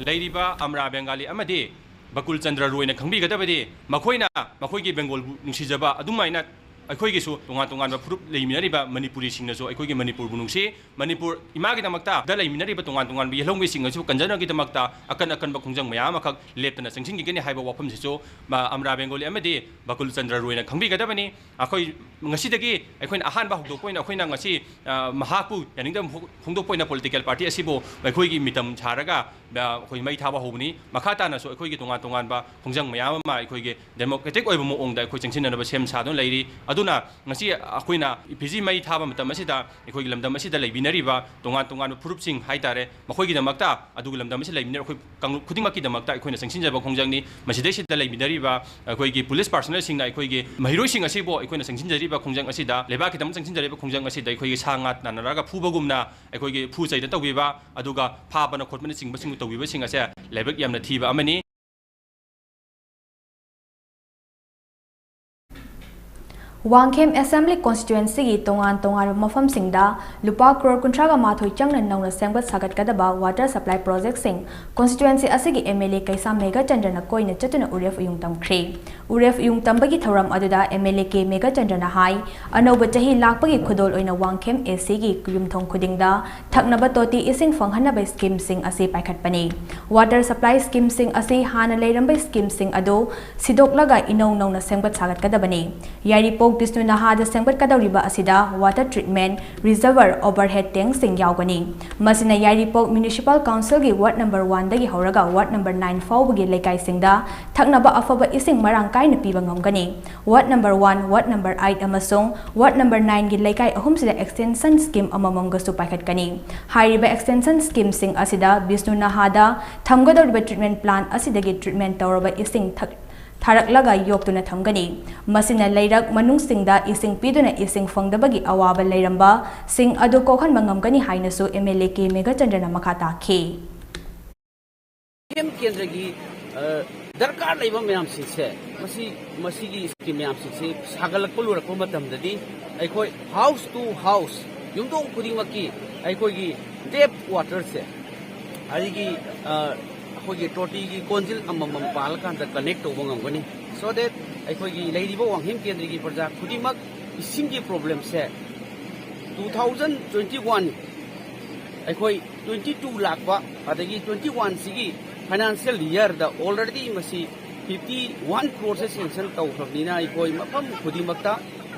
ꯂꯩꯔꯤꯕ ꯑꯃꯔꯥ ꯕꯦꯡꯒꯥꯂꯤ ꯑꯃꯗꯤ ꯕꯀꯨꯜ ꯆꯟꯗ꯭ꯔ ꯔꯣꯏꯅ ꯈꯪꯕꯤꯒꯗꯕꯗꯤ, ꯃꯈꯣꯏꯅ ꯃꯈꯣꯏꯒꯤ ꯕꯦꯡꯒꯣꯜꯕꯨ ꯅꯨꯡꯁꯤꯖꯕ ꯑꯗꯨꯃꯥꯏꯅ ꯑꯩꯈꯣꯏꯒꯤꯁꯨ ꯇꯣꯉꯥꯟ ꯇꯣꯉꯥꯟꯕ ꯐꯨꯔꯨꯞ ꯂꯩꯃꯤꯟꯅꯔꯤꯕ ꯃꯅꯤꯄꯨꯔꯤꯁꯤꯡꯅꯁꯨ ꯑꯩꯈꯣꯏꯒꯤ ꯃꯅꯤꯄꯨꯔꯕꯨ ꯅꯨꯡꯁꯤ, ꯃꯅꯤꯄꯨꯔ ꯏꯃꯥꯒꯤꯗꯃꯛꯇ ꯗ ꯂꯩꯃꯤꯟꯅꯔꯤꯕ ꯇꯣꯉꯥꯟ ꯇꯣꯉꯥꯟꯕ ꯌꯦꯜꯍꯧꯃꯤꯁꯤꯡ ꯑꯁꯤꯕꯨ ꯀꯟꯖꯅꯕꯒꯤꯗꯃꯛꯇ ꯑꯀꯟ ꯑꯀꯟꯕ ꯈꯣꯡꯖꯪ ꯃꯌꯥꯝ ꯑꯃꯈꯛ ꯂꯦꯞꯇꯅ ꯆꯪꯁꯤꯟꯈꯤꯒꯅꯤ ꯍꯥꯏꯕ ꯋꯥꯐꯝꯁꯤꯁꯨ, ꯃ-, ꯑꯃꯔꯥ ꯕꯦꯡꯒꯣꯂꯤ ꯑꯃꯗꯤ ꯕꯀꯨꯜ ꯆꯟꯗ꯭ꯔ ꯔꯣꯏꯅ ꯈꯪꯕꯤꯒꯗꯕꯅꯤ꯫ ꯑꯩꯈꯣꯏ ꯉꯁꯤꯗꯒꯤ ꯑꯩꯈꯣꯏꯅ ꯑꯍꯥꯟꯕ ꯍꯧꯗꯣꯛꯄ ꯑꯣꯏꯅ ꯑꯩꯈꯣꯏꯅ ꯉꯁꯤ, ꯑ, ꯃꯍꯥꯛꯄꯨ ꯌꯥꯅꯤꯡꯗꯕ ꯐꯣꯡ-, ꯐꯣꯡꯗꯣꯛꯄ ꯑꯣꯏꯅ ꯄꯣꯂꯤꯇꯤꯀꯦꯜ ꯄꯥꯔꯇꯤ ꯑꯁꯤꯕꯨ ꯑꯩꯈꯣꯏꯒꯤ ꯃꯤꯇꯝ ꯁꯥꯔꯒ, ꯑ, ꯑꯩꯈꯣꯏ ꯃꯩ ꯊꯥꯕ ꯍꯧꯕꯅꯤ꯫ ꯃꯈꯥ ꯇꯥꯅꯁꯨ ꯑꯩꯈꯣꯏꯒꯤ ꯇꯣꯉꯥꯟ ꯇꯣꯉꯥꯟꯕ ꯈꯣꯡꯖꯪ ꯃꯌꯥꯝ ꯑꯃ ꯑꯩꯈꯣꯏꯒꯤ ꯗꯦꯃꯣꯀ꯭ꯔꯦꯇꯤꯛ ꯑꯣꯏꯕ ꯃꯑꯣꯡꯗ ꯑꯩꯈꯣꯏ ꯆꯪꯁꯤꯟꯅꯅꯕ ꯁꯦꯝ ꯁꯥꯗꯨꯅ ꯂꯩꯔꯤ꯫ ꯑꯗꯨꯅ ꯉꯁꯤ ꯑꯩꯈꯣꯏꯅ ꯐꯤꯖꯤ ꯃꯩ ꯊꯥꯕ ꯃꯇꯝ ꯑꯁꯤꯗ ꯑꯩꯈꯣꯏꯒꯤ ꯂꯝꯗꯝ ꯑꯁꯤꯗ ꯂꯩꯕꯤꯅꯔꯤꯕ ꯇꯣꯉꯥꯟ ꯇꯣꯉꯥꯟꯕ ꯐꯨꯔꯨꯞꯁꯤꯡ ꯍꯥꯏꯇꯥꯔꯦ, ꯃꯈꯣꯏꯒꯤꯗꯃꯛꯇ, ꯑꯗꯨꯒ ꯂꯝꯗꯝ ꯑꯁꯤꯗ ꯂꯩꯃꯤꯟꯅꯔꯤꯕ ꯑꯩꯈꯣꯏ ꯀꯥꯡꯂꯨꯞ ꯈꯨꯗꯤꯡꯃꯛꯀꯤꯗꯃꯛꯇ ꯑꯩꯈꯣꯏꯅ ꯆꯪꯁꯤꯟꯖꯕ ꯈꯣꯡꯖꯪꯅꯤ꯫ ꯃꯁꯤꯗꯩꯁꯤꯗ ꯂꯩꯃꯤꯟꯅꯔꯤꯕ ꯑꯩꯈꯣꯏꯒꯤ ꯄꯨꯂꯤꯁ ꯄꯥꯔꯁꯅꯦꯜꯁꯤꯡꯅ ꯑꯩꯈꯣꯏꯒꯤ ꯃꯍꯩꯔꯣꯏꯁꯤꯡ ꯑꯁꯤꯕꯨ ꯑꯩꯈꯣꯏꯅ ꯆꯪꯁꯤꯟꯖꯔꯤꯕ ꯈꯣꯡꯖꯪ ꯑꯁꯤꯗ, ꯂꯩꯕꯥꯛꯀꯤꯗꯃꯛ ꯆꯪꯁꯤꯟꯖꯔꯤꯕ ꯈꯣꯡꯖꯪ ꯑꯁꯤꯗ ꯑꯩꯈꯣꯏꯒꯤ ꯁꯥ ꯉꯥ ꯇꯥꯟꯅꯔꯒ ꯐꯨꯕꯒꯨꯝꯅ ꯑꯩꯈꯣꯏꯒꯤ ꯐꯨ ꯆꯩꯗ ꯇꯧꯕꯤꯕ, ꯑꯗꯨꯒ ꯐꯥꯕꯅ ꯈꯣꯠꯄꯅꯆꯤꯡꯕꯁꯤꯡ ꯇꯧꯕꯤꯕꯁꯤꯡ ꯑꯁꯦ ꯂꯥꯏꯕꯛ ꯌꯥꯝꯅ ꯊꯤꯕ ꯑꯃꯅꯤ꯫ ꯋꯥꯡꯈꯦꯝ ꯑꯦꯁꯦꯝꯕ꯭ꯂꯤ ꯀꯣꯟꯁꯇꯤꯇ꯭ꯋꯦꯟꯁꯤꯒꯤ ꯇꯣꯉꯥꯟ ꯇꯣꯉꯥꯟꯕ ꯃꯐꯝꯁꯤꯡꯗ ꯂꯨꯄꯥ ꯀ꯭ꯔꯣꯔ ꯀꯨꯟꯊ꯭ꯔꯥꯒ ꯃꯥꯊꯣꯏ ꯆꯪꯅ ꯅꯧꯅ ꯁꯦꯝꯒꯠ ꯁꯥꯒꯠꯀꯗꯕ ꯋꯥꯇꯔ ꯁꯄ꯭ꯂꯥꯏ ꯄ꯭ꯔꯣꯖꯦꯛꯁꯤꯡ ꯀꯣꯟꯁꯇꯤꯇ꯭ꯋꯦꯟꯁꯤ ꯑꯁꯤꯒꯤ ꯑꯦꯝ ꯑꯦꯜ ꯑꯦ ꯀꯩꯁꯥꯝ ꯃꯦꯘꯆꯟꯗ꯭ꯔꯅ ꯀꯣꯏꯅ ꯆꯠꯇꯨꯅ ꯎꯔꯦꯞ ꯎꯌꯨꯡ ꯇꯝꯈ꯭ꯔꯦ꯫ ꯎꯔꯦꯞ ꯎꯌꯨꯡ ꯇꯝꯕꯒꯤ ꯊꯧꯔꯝ ꯑꯗꯨꯗ ꯑꯦꯝ ꯑꯦꯜ ꯑꯦ ꯀꯦ ꯃꯦꯘꯆꯟꯗ꯭ꯔꯅ ꯍꯥꯏ, ꯑꯅꯧꯕ ꯆꯍꯤ ꯂꯥꯛꯄꯒꯤ ꯈꯨꯗꯣꯜ ꯑꯣꯏꯅ ꯋꯥꯡꯈꯦꯝ ꯑꯦꯁꯤꯒꯤ ꯌꯨꯝꯊꯣꯡ ꯈꯨꯗꯤꯡꯗ ꯊꯛꯅꯕ ꯇꯣꯇꯤ ꯏꯁꯤꯡ ꯐꯪꯍꯟꯅꯕ ꯁ꯭ꯀꯤꯝꯁꯤꯡ ꯑꯁꯤ ꯄꯥꯏꯈꯠꯄꯅꯤ꯫ ꯋꯥꯇꯔ ꯁꯄ꯭ꯂꯥꯏ ꯁ꯭ꯀꯤꯝꯁꯤꯡ ꯑꯁꯤ ꯍꯥꯟꯅ ꯂꯩꯔꯝꯕ ꯁ꯭ꯀꯤꯝꯁꯤꯡ ꯑꯗꯨ ꯁꯤꯗꯣꯛꯂꯒ ꯏꯅꯧ ꯅꯧꯅ ꯁꯦꯝꯒꯠ ꯁꯥꯒꯠꯀꯗꯕꯅꯤ꯫ ꯌꯥꯏꯔꯤꯄꯣꯛ ꯕꯤꯁꯅꯨ ꯅꯍꯥꯗ ꯁꯦꯝꯒꯠꯀꯗꯧꯔꯤꯕ ꯑꯁꯤꯗ ꯋꯥꯇꯔ ꯇ꯭ꯔꯤꯠꯃꯦꯟꯠ, ꯔꯤꯖꯔꯚꯔ, ꯑꯣꯚꯔꯍꯦꯗ ꯇꯦꯡꯛꯁꯤꯡ ꯌꯥꯎꯒꯅꯤ꯫ ꯃꯁꯤꯅ ꯌꯥꯏꯔꯤꯄꯣꯛ ꯃ꯭ꯌꯨꯅꯤꯁꯤꯄꯥꯜ ꯀꯥꯎꯟꯁꯤꯜꯒꯤ ꯋꯥꯔꯗ ꯅꯝꯕꯔ ꯋꯥꯟꯗꯒꯤ ꯍꯧꯔꯒ ꯋꯥꯔꯗ ꯅꯝꯕꯔ ꯅꯥꯏꯟ ꯐꯥꯎꯕꯒꯤ ꯂꯩꯀꯥꯏꯁꯤꯡꯗ ꯊꯛꯅꯕ ꯑꯐꯕ ꯏꯁꯤꯡ ꯃꯔꯥꯡ ꯀꯥꯏꯅ ꯄꯤꯕ ꯉꯝꯒꯅꯤ꯫ Ward number one, ward number eight ꯑꯃꯁꯨꯡ ꯋꯥꯔꯗ ꯅꯝꯕꯔ ꯅꯥꯏꯟꯒꯤ ꯂꯩꯀꯥꯏ ꯑꯍꯨꯝꯁꯤꯗ ꯑꯦꯛꯁꯇꯦꯟꯁꯟ ꯁ꯭ꯀꯤꯝ ꯑꯃꯃꯝꯒꯁꯨ ꯄꯥꯏꯈꯠꯀꯅꯤ꯫ ꯍꯥꯏꯔꯤꯕ ꯑꯦꯛꯁꯇꯦꯟꯁꯟ ꯁ꯭ꯀꯤꯝꯁꯤꯡ ꯑꯁꯤꯗ ꯕꯤꯁꯅꯨ ꯅꯍꯥꯗ ꯊꯝꯒꯗꯧꯔꯤꯕ ꯇ꯭ꯔꯤꯠꯃꯦꯟꯠ ꯄ꯭ꯂꯥꯟꯠ ꯑꯁꯤꯗꯒꯤ ꯇ꯭ꯔꯤꯠꯃꯦꯟꯠ ꯇꯧꯔꯕ ꯏꯁꯤꯡ ꯊꯛ-, ꯊꯥꯔꯛꯂꯒ ꯌꯣꯛꯇꯨꯅ ꯊꯝꯒꯅꯤ꯫ ꯃꯁꯤꯅ ꯂꯩꯔꯛ ꯃꯅꯨꯡꯁꯤꯡꯗ ꯏꯁꯤꯡ ꯄꯤꯗꯨꯅ ꯏꯁꯤꯡ ꯐꯪꯗꯕꯒꯤ ꯑꯋꯥꯕ ꯂꯩꯔꯝꯕꯁꯤꯡ ꯑꯗꯨ ꯀꯣꯛꯍꯟꯕ ꯉꯝꯒꯅꯤ ꯍꯥꯏꯅꯁꯨ ꯑꯦꯝ ꯑꯦꯜ ꯑꯦ ꯀꯦ ꯃꯦꯘꯆꯟꯗ꯭ꯔꯅ ꯃꯈꯥ ꯇꯥꯈꯤ꯫ ꯀꯦꯟꯗ꯭ꯔꯒꯤ, ꯑ, ꯗꯔꯀꯥꯔ ꯂꯩꯕ ꯃꯌꯥꯝꯁꯤꯡꯁꯦ, ꯃꯁꯤ, ꯃꯁꯤꯒꯤ ꯁ꯭ꯀꯤꯝ ꯃꯌꯥꯝꯁꯤꯡꯁꯦ ꯁꯥꯒꯠꯂꯛꯄ ꯂꯣꯏꯔꯛꯄ ꯃꯇꯝꯗꯗꯤ ꯑꯩꯈꯣꯏ house to house, ꯌꯨꯝꯊꯣꯡ ꯈꯨꯗꯤꯡꯃꯛꯀꯤ ꯑꯩꯈꯣꯏꯒꯤ tap waterꯁꯦ, ꯑꯗꯒꯤ, ꯑ, ꯑꯩꯈꯣꯏꯒꯤ ꯇꯣꯇꯤꯒꯤ ꯀꯣꯟꯖꯤꯜ ꯑꯃꯃꯝ ꯄꯥꯜꯂꯀꯥꯟꯗ connect ꯇꯧꯕ ꯉꯝꯒꯅꯤ꯫ So that ꯑꯩꯈꯣꯏꯒꯤ ꯂꯩꯔꯤꯕ ꯋꯥꯡꯍꯦꯝ ꯀꯦꯟꯗ꯭ꯔꯒꯤ ꯄ꯭ꯔꯖꯥ ꯈꯨꯗꯤꯡꯃꯛ ꯏꯁꯤꯡꯒꯤ problemꯁꯦ two thousand twenty one, ꯑꯩꯈꯣꯏ twenty two ꯂꯥꯛꯄ, ꯑꯗꯒꯤ twenty one ꯁꯤꯒꯤ financial yearꯗ already ꯃꯁꯤ fifty one crore ꯁꯦ sanction ꯇꯧꯈ꯭ꯔꯕꯅꯤꯅ, ꯑꯩꯈꯣꯏ ꯃꯐꯝ ꯈꯨꯗꯤꯡꯃꯛꯇ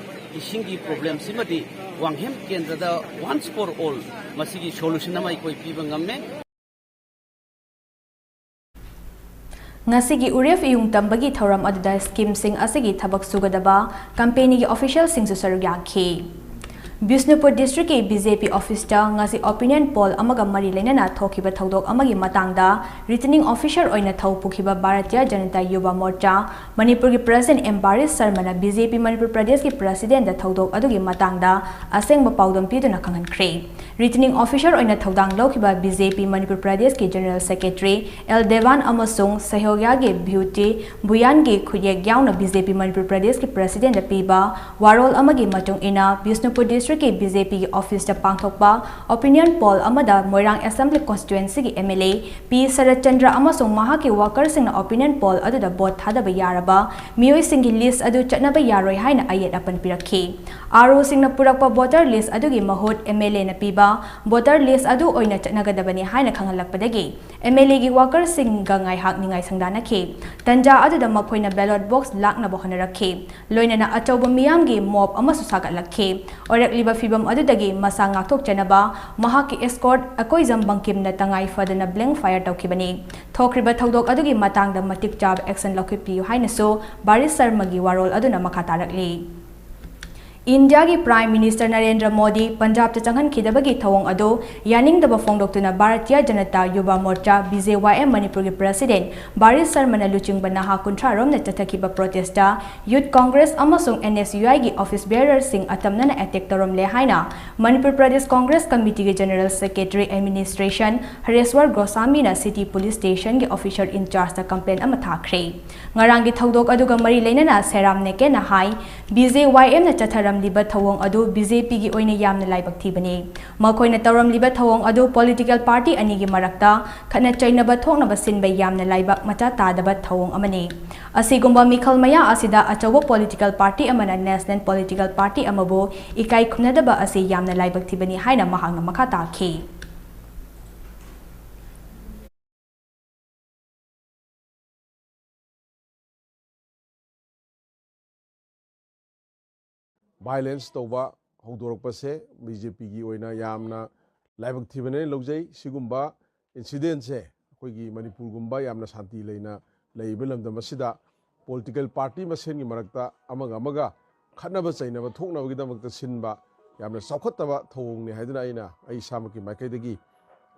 ꯏꯁꯤꯡꯒꯤ problemꯁꯤꯃꯗꯤ ꯋꯥꯡꯍꯦꯝ ꯀꯦꯟꯗ꯭ꯔꯗ once for all ꯃꯁꯤꯒꯤ solution ꯑꯃ ꯑꯩꯈꯣꯏ ꯄꯤꯕ ꯉꯝꯃꯦ꯫ ꯉꯁꯤꯒꯤ ꯎꯔꯦꯞ ꯏꯌꯨꯡ ꯇꯝꯕꯒꯤ ꯊꯧꯔꯝ ꯑꯗꯨꯗ ꯁ꯭ꯀꯤꯝꯁꯤꯡ ꯑꯁꯤꯒꯤ ꯊꯕꯛ ꯁꯨꯒꯗꯕ ꯀꯝꯄꯦꯅꯤꯒꯤ ꯑꯣꯐꯤꯁꯤꯌꯦꯜꯁꯤꯡꯁꯨ ꯁꯔꯨꯛ ꯌꯥꯈꯤ꯫ ꯕꯤꯁꯅꯨꯄꯨꯔ ꯗꯤꯁꯇ꯭ꯔꯤꯛꯀꯤ BJP ꯑꯣꯐꯤꯁꯇ ꯉꯁꯤ opinion poll ꯑꯃꯒ ꯃꯔꯤ ꯂꯩꯅꯅ ꯊꯣꯛꯈꯤꯕ ꯊꯧꯗꯣꯛ ꯑꯃꯒꯤ ꯃꯇꯥꯡꯗ returning officer ꯑꯣꯏꯅ ꯊꯧ ꯄꯨꯈꯤꯕ ꯚꯥꯔꯇꯤꯌ ꯖꯅꯇꯥ ꯌꯨꯕ ꯃꯣꯔꯆꯥ ꯃꯅꯤꯄꯨꯔꯒꯤ president ꯑꯦꯝ ꯕꯥꯔꯤꯁ ꯁꯔꯃꯅ BJP ꯃꯅꯤꯄꯨꯔ ꯄ꯭ꯔꯗꯦꯁꯀꯤ presidentꯗ ꯊꯧꯗꯣꯛ ꯑꯗꯨꯒꯤ ꯃꯇꯥꯡꯗ ꯑꯁꯦꯡꯕ ꯄꯥꯎꯗꯝ ꯄꯤꯗꯨꯅ ꯈꯪꯍꯟꯈ꯭ꯔꯦ꯫ Returning officer ꯑꯣꯏꯅ ꯊꯧꯗꯥꯡ ꯂꯧꯈꯤꯕ BJP ꯃꯅꯤꯄꯨꯔ ꯄ꯭ꯔꯗꯦꯁꯀꯤ general secretary ꯑꯦꯜ ꯗꯦꯋꯥꯟ ꯑꯃꯁꯨꯡ ꯁꯍꯌꯣꯒ꯭ꯌꯥꯒꯤ ꯕ꯭ꯌꯨꯇꯤ ꯕꯨꯌꯥꯟꯒꯤ ꯈꯨꯠꯌꯦꯛ ꯌꯥꯎꯅ BJP ꯃꯅꯤꯄꯨꯔ ꯄ꯭ꯔꯗꯦꯁꯀꯤ presidentꯗ ꯄꯤꯕ ꯋꯥꯔꯣꯜ ꯑꯃꯒꯤ ꯃꯇꯨꯡ ꯏꯟꯅ, ꯕꯤꯁꯅꯨꯄꯨꯔ ꯗꯤꯁꯇ꯭ꯔꯤꯛꯀꯤ BJPꯒꯤ ꯑꯣꯐꯤꯁꯇ ꯄꯥꯡꯊꯣꯛꯄ opinion poll ꯑꯃꯗ ꯃꯣꯏꯔꯥꯡ assembly constituencyꯒꯤ MLA ꯄꯤ ꯁꯔꯠꯆꯟꯗ꯭ꯔ ꯑꯃꯁꯨꯡ ꯃꯍꯥꯛꯀꯤ workerꯁꯤꯡꯅ opinion poll ꯑꯗꯨꯗ vote ꯊꯥꯗꯕ ꯌꯥꯔꯕ ꯃꯤꯑꯣꯏꯁꯤꯡꯒꯤ list ꯑꯗꯨ ꯆꯠꯅꯕ ꯌꯥꯔꯣꯏ ꯍꯥꯏꯅ ꯑꯌꯦꯠ ꯑꯄꯟ ꯄꯤꯔꯛꯈꯤ꯫ ROꯁꯤꯡꯅ ꯄꯨꯔꯛꯄ voter list ꯑꯗꯨꯒꯤ ꯃꯍꯨꯠ MLAꯅ ꯄꯤꯕ voter list ꯑꯗꯨ ꯑꯣꯏꯅ ꯆꯠꯅꯒꯗꯕꯅꯤ ꯍꯥꯏꯅ ꯈꯪꯍꯜꯂꯛꯄꯗꯒꯤ MLAꯒꯤ workerꯁꯤꯡꯒ ꯉꯥꯏꯍꯥꯛ ꯅꯤꯡꯉꯥꯏ ꯁꯪꯗꯥꯅꯈꯤ꯫ ꯇꯟꯖꯥ ꯑꯗꯨꯗ ꯃꯈꯣꯏꯅ ballot box ꯂꯥꯛꯅꯕ ꯍꯣꯠꯅꯔꯛꯈꯤ꯫ ꯂꯣꯏꯅꯅ ꯑꯆꯧꯕ ꯃꯤꯌꯥꯝꯒꯤ mob ꯑꯃꯁꯨ ꯁꯥꯒꯠꯂꯛꯈꯤ꯫ ꯑꯣꯏꯔꯛꯂꯤꯕ ꯐꯤꯚꯝ ꯑꯗꯨꯗꯒꯤ ꯃꯁꯥ ꯉꯥꯛꯊꯣꯛꯆꯅꯕ ꯃꯍꯥꯛꯀꯤ escort ꯑꯀꯣꯏꯖꯝ ꯕꯪꯀꯤꯝꯅ ꯇꯉꯥꯏ ꯐꯗꯅ blank fire ꯇꯧꯈꯤꯕꯅꯤ꯫ ꯊꯣꯛꯈ꯭ꯔꯤꯕ ꯊꯧꯗꯣꯛ ꯑꯗꯨꯒꯤ ꯃꯇꯥꯡꯗ ꯃꯇꯤꯛ ꯆꯥꯕ action ꯂꯧꯈꯠꯄꯤꯌꯨ ꯍꯥꯏꯅꯁꯨ ꯕꯥꯔꯤꯁ ꯁꯔꯃꯒꯤ ꯋꯥꯔꯣꯜ ꯑꯗꯨꯅ ꯃꯈꯥ ꯇꯥꯔꯛꯂꯤ꯫ ꯏꯟꯗꯤꯌꯥꯒꯤ Prime Minister ꯅꯔꯦꯟꯗ꯭ꯔ ꯃꯣꯗꯤ ꯄꯟꯖꯥꯕꯇ ꯆꯪꯍꯟꯈꯤꯗꯕꯒꯤ ꯊꯧꯑꯣꯡ ꯑꯗꯨ ꯌꯥꯅꯤꯡꯗꯕ ꯐꯣꯡꯗꯣꯛꯇꯨꯅ Bharatiya Janata Yuva Morcha, B J Y M, ꯃꯅꯤꯄꯨꯔꯒꯤ President ꯕꯥꯔꯤꯁ ꯁꯔꯃꯅ ꯂꯨꯆꯤꯡꯕ ꯅꯍꯥ ꯀꯨꯟꯊ꯭ꯔꯥ ꯔꯣꯝꯅ ꯆꯠꯊꯈꯤꯕ protest ꯇ Youth Congress ꯑꯃꯁꯨꯡ N S U I ꯒꯤ office bearers ꯁꯤꯡ ꯑꯇꯝꯅꯅ attack ꯇꯧꯔꯝꯂꯦ ꯍꯥꯏꯅ Manipur Pradesh Congress ꯀꯃꯤꯇꯤꯒꯤ General Secretary Administration ꯍꯔꯦꯁ꯭ꯋꯔ ꯒꯣꯁꯥꯃꯤꯅ City Police Station ꯒꯤ officer in charge ꯇ complaint ꯑꯃ ꯊꯥꯈ꯭ꯔꯦ꯫ ꯉꯔꯥꯡꯒꯤ ꯊꯧꯗꯣꯛ ꯑꯗꯨꯒ ꯃꯔꯤ ꯂꯩꯅꯅ ꯁꯦꯔꯥꯝ ꯅꯦꯀꯦꯅ ꯍꯥꯏ, B J Y M ꯅ ꯆꯠꯊꯔꯝꯂꯤꯕ ꯊꯧꯑꯣꯡ ꯑꯗꯨ B J P ꯒꯤ ꯑꯣꯏꯅ ꯌꯥꯝꯅ ꯂꯥꯏꯕꯛ ꯊꯤꯕꯅꯤ꯫ ꯃꯈꯣꯏꯅ ꯇꯧꯔꯝꯂꯤꯕ ꯊꯧꯑꯣꯡ ꯑꯗꯨ political party ꯑꯅꯤꯒꯤ ꯃꯔꯛꯇ ꯈꯠꯅ ꯆꯩꯅꯕ ꯊꯣꯛꯅꯕ ꯁꯤꯟꯕ ꯌꯥꯝꯅ ꯂꯥꯏꯕꯛ ꯃꯆꯥ ꯇꯥꯗꯕ ꯊꯧꯑꯣꯡ ꯑꯃꯅꯤ꯫ ꯑꯁꯤꯒꯨꯝꯕ ꯃꯤꯈꯜ ꯃꯌꯥ ꯑꯁꯤꯗ ꯑꯆꯧꯕ political party ꯑꯃꯅ national political party ꯑꯃꯕꯨ ꯏꯀꯥꯏ ꯈꯨꯝꯅꯗꯕ ꯑꯁꯤ ꯌꯥꯝꯅ ꯂꯥꯏꯕꯛ ꯊꯤꯕꯅꯤ ꯍꯥꯏꯅ ꯃꯍꯥꯛꯅ ꯃꯈꯥ ꯇꯥꯈꯤ꯫ Violence ꯇꯧꯕ ꯍꯧꯗꯣꯔꯛꯄꯁꯦ B J P ꯒꯤ ꯑꯣꯏꯅ ꯌꯥꯝꯅ ꯂꯥꯏꯕꯛ ꯊꯤꯕꯅꯦꯅ ꯂꯧꯖꯩ꯫ ꯁꯤꯒꯨꯝꯕ incident ꯁꯦ ꯑꯩꯈꯣꯏꯒꯤ ꯃꯅꯤꯄꯨꯔꯒꯨꯝꯕ ꯌꯥꯝꯅ ꯁꯥꯟꯇꯤ ꯂꯩꯅ ꯂꯩꯔꯤꯕ ꯂꯝꯗꯝ ꯑꯁꯤꯗ political party ꯃꯁꯦꯟꯒꯤ ꯃꯔꯛꯇ ꯑꯃꯒ ꯑꯃꯒ ꯈꯠꯅꯕ ꯆꯩꯅꯕ ꯊꯣꯛꯅꯕꯒꯤꯗꯃꯛꯇ ꯁꯤꯟꯕ ꯌꯥꯝꯅ ꯆꯥꯎꯈꯠꯇꯕ ꯊꯧꯑꯣꯡꯅꯤ ꯍꯥꯏꯗꯨꯅ ꯑꯩꯅ ꯑꯩ ꯏꯁꯥꯃꯛꯀꯤ ꯃꯥꯏꯀꯩꯗꯒꯤ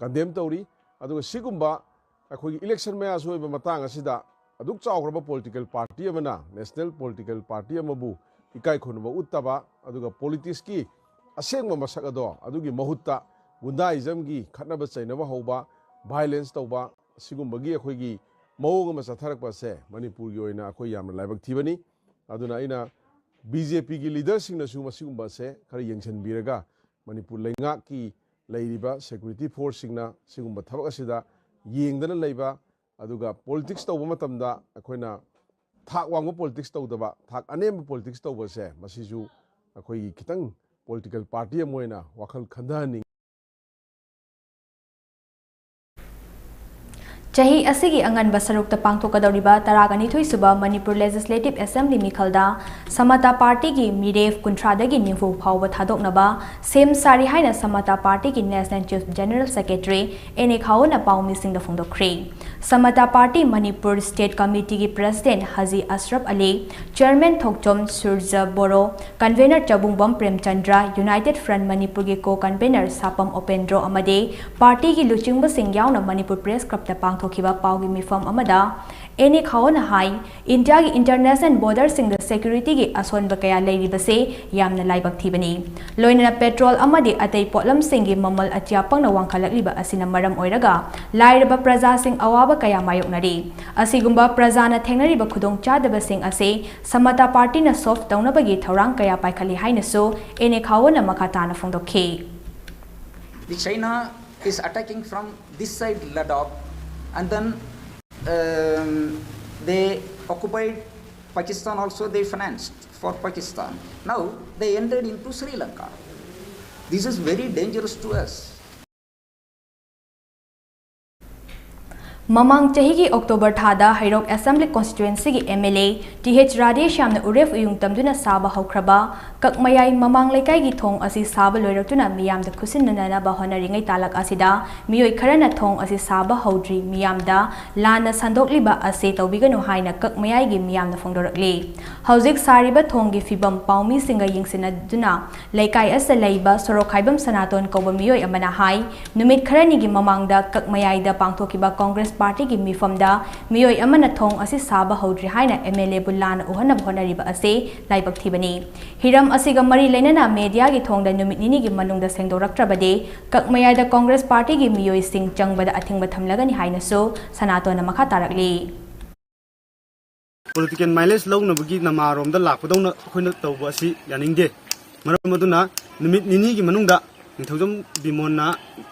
condemn ꯇꯧꯔꯤ꯫ ꯑꯗꯨꯒ ꯁꯤꯒꯨꯝꯕ ꯑꯩꯈꯣꯏꯒꯤ election ꯃꯌꯥꯁꯨ ꯑꯣꯏꯕ ꯃꯇꯥꯡ ꯑꯁꯤꯗ ꯑꯗꯨꯛ ꯆꯥꯎꯈ꯭ꯔꯕ political party ꯑꯃꯅ national political party ꯑꯃꯕꯨ ꯏꯀꯥꯏ ꯈꯨꯝꯅꯕ ꯎꯠꯇꯕ, ꯑꯗꯨꯒ politics ꯀꯤ ꯑꯁꯦꯡꯕ ꯃꯁꯛ ꯑꯗꯣ ꯑꯗꯨꯒꯤ ꯃꯍꯨꯠꯇ ꯒꯨꯟꯗꯥꯏꯖꯝꯒꯤ ꯈꯠꯅꯕ ꯆꯩꯅꯕ ꯍꯧꯕ, violence ꯇꯧꯕ, ꯁꯤꯒꯨꯝꯕꯒꯤ ꯑꯩꯈꯣꯏꯒꯤ ꯃꯑꯣꯡ ꯑꯃ ꯆꯠꯊꯔꯛꯄꯁꯦ ꯃꯅꯤꯄꯨꯔꯒꯤ ꯑꯣꯏꯅ ꯑꯩꯈꯣꯏ ꯌꯥꯝꯅ ꯂꯥꯏꯕꯛ ꯊꯤꯕꯅꯤ꯫ ꯑꯗꯨꯅ ꯑꯩꯅ B J P ꯒꯤ leader ꯁꯤꯡꯅꯁꯨ ꯃꯁꯤꯒꯨꯝꯕꯁꯦ ꯈꯔ ꯌꯦꯡꯁꯤꯟꯕꯤꯔꯒ ꯃꯅꯤꯄꯨꯔ ꯂꯩꯉꯥꯛꯀꯤ ꯂꯩꯔꯤꯕ security force ꯁꯤꯡꯅ ꯁꯤꯒꯨꯝꯕ ꯊꯕꯛ ꯑꯁꯤꯗ ꯌꯦꯡꯗꯅ ꯂꯩꯕ, ꯑꯗꯨꯒ politics ꯇꯧꯕ ꯃꯇꯝꯗ ꯑꯩꯈꯣꯏꯅ ꯊꯥꯛ ꯋꯥꯡꯕ politics ꯇꯧꯗꯕ, ꯊꯥꯛ ꯑꯅꯦꯝꯕ politics ꯇꯧꯕꯁꯦ ꯃꯁꯤꯁꯨ ꯑꯩꯈꯣꯏꯒꯤ ꯈꯤꯇꯪ political party ꯑꯃ ꯑꯣꯏꯅ ꯋꯥꯈꯜ ꯈꯟꯊꯍꯟꯅꯤꯡꯉꯤ꯫ ꯆꯍꯤ ꯑꯁꯤꯒꯤ ꯑꯉꯟꯕ ꯁꯔꯨꯛꯇ ꯄꯥꯡꯊꯣꯛꯀꯗꯧꯔꯤꯕ ꯇꯔꯥꯒ ꯅꯤꯊꯣꯏ ꯁꯨꯕ ꯃꯅꯤꯄꯨꯔ ꯂꯦꯖꯤꯁꯂꯦꯇꯤꯚ ꯑꯦꯁꯦꯝꯕ꯭ꯂꯤ ꯃꯤꯈꯜꯗ ꯁꯃꯇꯥ ꯄꯥꯔꯇꯤꯒꯤ ꯃꯤꯔꯦꯞ ꯀꯨꯟꯊ꯭ꯔꯥꯗꯒꯤ ꯅꯤꯐꯨ ꯐꯥꯎꯕ ꯊꯥꯗꯣꯛꯅꯕ ꯁꯦꯝ ꯁꯥꯔꯤ ꯍꯥꯏꯅ ꯁꯃꯇꯥ ꯄꯥꯔꯇꯤꯒꯤ national chief general secretary N A ꯈꯥꯑꯣꯅ ꯄꯥꯎꯃꯤꯁꯤꯡꯗ ꯐꯣꯡꯗꯣꯛꯈ꯭ꯔꯦ꯫ ꯁꯃꯇꯥ ꯄꯥꯔꯇꯤ ꯃꯅꯤꯄꯨꯔ ꯁ꯭ꯇꯦꯠ ꯀꯃꯤꯇꯤꯒꯤ president Haji Ashraf Ali, chairman Thokchom Suraj Boro, convener Chabungbam Premchandra, united front ꯃꯅꯤꯄꯨꯔꯒꯤ ꯀꯣ ꯀꯟꯚꯦꯅꯔ ꯁꯥꯄꯝ ꯎꯄꯦꯟꯗ꯭ꯔꯣ ꯑꯃꯗꯤ ꯄꯥꯔꯇꯤꯒꯤ ꯂꯨꯆꯤꯡꯕꯁꯤꯡ ꯌꯥꯎꯅ ꯃꯅꯤꯄꯨꯔ ꯄ꯭ꯔꯦꯁ ꯀ꯭ꯂꯕꯇ ꯄꯥꯡꯊꯣꯛꯈꯤꯕ ꯄꯥꯎꯒꯤ ꯃꯤꯐꯝ ꯑꯃꯗ ꯑꯦꯟ ꯑꯦ ꯈꯥꯑꯣꯅ ꯍꯥꯏ, ꯏꯟꯗꯤꯌꯥꯒꯤ ꯏꯟꯇꯔꯅꯦꯁꯅꯦꯜ ꯕꯣꯔꯗꯔꯁꯤꯡꯗ ꯁꯦꯀ꯭ꯌꯨꯔꯤꯇꯤꯒꯤ ꯑꯁꯣꯟꯕ ꯀꯌꯥ ꯂꯩꯔꯤꯕꯁꯦ ꯌꯥꯝꯅ ꯂꯥꯏꯕꯛ ꯊꯤꯕꯅꯤ꯫ ꯂꯣꯏꯅꯅ ꯄꯦꯇ꯭ꯔꯣꯜ ꯑꯃꯗꯤ ꯑꯇꯩ ꯄꯣꯠꯂꯝꯁꯤꯡꯒꯤ ꯃꯃꯜ ꯑꯇꯤꯌꯥ ꯄꯪꯅ ꯋꯥꯡꯈꯠꯂꯛꯂꯤꯕ ꯑꯁꯤꯅ ꯃꯔꯝ ꯑꯣꯏꯔꯒ ꯂꯥꯏꯔꯕ ꯄ꯭ꯔꯖꯥꯁꯤꯡ ꯑꯋꯥꯕ ꯀꯌꯥ ꯃꯥꯌꯣꯛꯅꯔꯤ꯫ ꯑꯁꯤꯒꯨꯝꯕ ꯄ꯭ꯔꯖꯥꯅ ꯊꯦꯡꯅꯔꯤꯕ ꯈꯨꯗꯣꯡꯆꯥꯗꯕꯁꯤꯡ ꯑꯁꯤ ꯁꯃꯇꯥ ꯄꯥꯔꯇꯤꯅ ꯁꯣꯜꯚ ꯇꯧꯅꯕꯒꯤ ꯊꯧꯔꯥꯡ ꯀꯌꯥ ꯄꯥꯏꯈꯠꯂꯤ ꯍꯥꯏꯅꯁꯨ ꯑꯦꯟ ꯑꯦ ꯈꯥꯑꯣꯅ ꯃꯈꯥ ꯇꯥꯅ ꯐꯣꯡꯗꯣꯛꯈꯤ꯫ The China is attacking from this side Ladakh, and then um, they occupied Pakistan also, they financed for Pakistan. Now they entered into Sri Lanka. This is very dangerous to us. ꯃꯃꯥꯡ ꯆꯍꯤꯒꯤ October ꯊꯥꯗ Heirok assembly ꯀꯣꯟꯁꯇꯤꯇ꯭ꯋꯦꯟꯁꯤꯒꯤ M L A T H ꯔꯥꯙꯦꯁ꯭ꯌꯥꯝꯅ ꯎꯔꯦꯞ ꯎꯌꯨꯡ ꯇꯝꯗꯨꯅ ꯁꯥꯕ ꯍꯧꯈ꯭ꯔꯕ ꯀꯛꯃꯌꯥꯏ ꯃꯃꯥꯡ ꯂꯩꯀꯥꯏꯒꯤ ꯊꯣꯡ ꯑꯁꯤ ꯁꯥꯕ ꯂꯣꯏꯔꯛꯇꯨꯅ ꯃꯤꯌꯥꯝꯗ ꯈꯨꯠꯁꯤꯟꯅꯅꯕ ꯍꯣꯠꯅꯔꯤꯉꯩ ꯇꯥꯂꯛ ꯑꯁꯤꯗ ꯃꯤꯑꯣꯏ ꯈꯔꯅ ꯊꯣꯡ ꯑꯁꯤ ꯁꯥꯕ ꯍꯧꯗ꯭ꯔꯤ ꯃꯤꯌꯥꯝꯗ ꯂꯥꯟꯅ ꯁꯟꯗꯣꯛꯂꯤꯕ ꯑꯁꯤ ꯇꯧꯕꯤꯒꯅꯨ ꯍꯥꯏꯅ ꯀꯛꯃꯌꯥꯏꯒꯤ ꯃꯤꯌꯥꯝꯅ ꯐꯣꯡꯗꯣꯔꯛꯂꯤ꯫ ꯍꯧꯖꯤꯛ ꯁꯥꯔꯤꯕ ꯊꯣꯡꯒꯤ ꯐꯤꯕꯝ ꯄꯥꯎꯃꯤꯁꯤꯡꯒ ꯌꯦꯡꯁꯤꯟꯅꯗꯨꯅ ꯂꯩꯀꯥꯏ ꯑꯁꯤꯗ ꯂꯩꯕ ꯁꯣꯔꯣꯛꯈꯥꯏꯕꯝ ꯁꯅꯥꯇꯣꯟ ꯀꯧꯕ ꯃꯤꯑꯣꯏ ꯑꯃꯅ ꯍꯥꯏ, ꯅꯨꯃꯤꯠ ꯈꯔꯅꯤꯒꯤ ꯃꯃꯥꯡꯗ ꯀꯛꯃꯌꯥꯏꯗ ꯄꯥꯡꯊꯣꯛꯈꯤꯕ ꯀꯣꯡꯒ꯭ꯔꯦꯁ ꯄꯥꯔꯇꯤꯒꯤ ꯃꯤꯐꯝꯗ ꯃꯤꯑꯣꯏ ꯑꯃꯅ ꯊꯣꯡ ꯑꯁꯤ ꯁꯥꯕ ꯍꯧꯗ꯭ꯔꯤ ꯍꯥꯏꯅ ꯑꯦꯝ ꯑꯦꯜ ꯑꯦꯕꯨ ꯂꯥꯟꯅ ꯎꯍꯟꯅꯕ ꯍꯣꯠꯅꯔꯤꯕ ꯑꯁꯤ ꯂꯥꯏꯕꯛ ꯊꯤꯕꯅꯤ꯫ ꯍꯤꯔꯝ ꯑꯁꯤꯒ ꯃꯔꯤ ꯂꯩꯅꯅ ꯃꯦꯗꯤꯌꯥꯒꯤ ꯊꯣꯡꯗ ꯅꯨꯃꯤꯠ ꯅꯤꯅꯤꯒꯤ ꯃꯅꯨꯡꯗ ꯁꯦꯡꯗꯣꯔꯛꯇ꯭ꯔꯕꯗꯤ ꯀꯛꯃꯌꯥꯏꯗ ꯀꯣꯡꯒ꯭ꯔꯦꯁ ꯄꯥꯔꯇꯤꯒꯤ ꯃꯤꯑꯣꯏꯁꯤꯡ ꯆꯪꯕꯗ ꯑꯊꯤꯡꯕ ꯊꯝꯂꯒꯅꯤ ꯍꯥꯏꯅꯁꯨ ꯁꯅꯥꯇꯣꯟꯅ ꯃꯈꯥ ꯇꯥꯔꯛꯂꯤ꯫ ꯄꯣꯂꯤꯇꯤꯀꯦꯜ ꯃꯥꯏꯂꯦꯖ ꯂꯧꯅꯕꯒꯤ ꯅꯃꯥꯔꯣꯝꯗ ꯂꯥꯛꯄꯗꯧꯅ ꯑꯩꯈꯣꯏꯅ ꯇꯧꯕ ꯑꯁꯤ ꯌꯥꯅꯤꯡꯗꯦ꯫ ꯃꯔꯝ ꯑꯗꯨꯅ ꯅꯨꯃꯤꯠ ꯅꯤꯅꯤꯒꯤ ꯃꯅꯨꯡꯗ ꯅꯤꯡꯊꯧꯖꯝ ꯕꯤꯃꯣꯟꯅ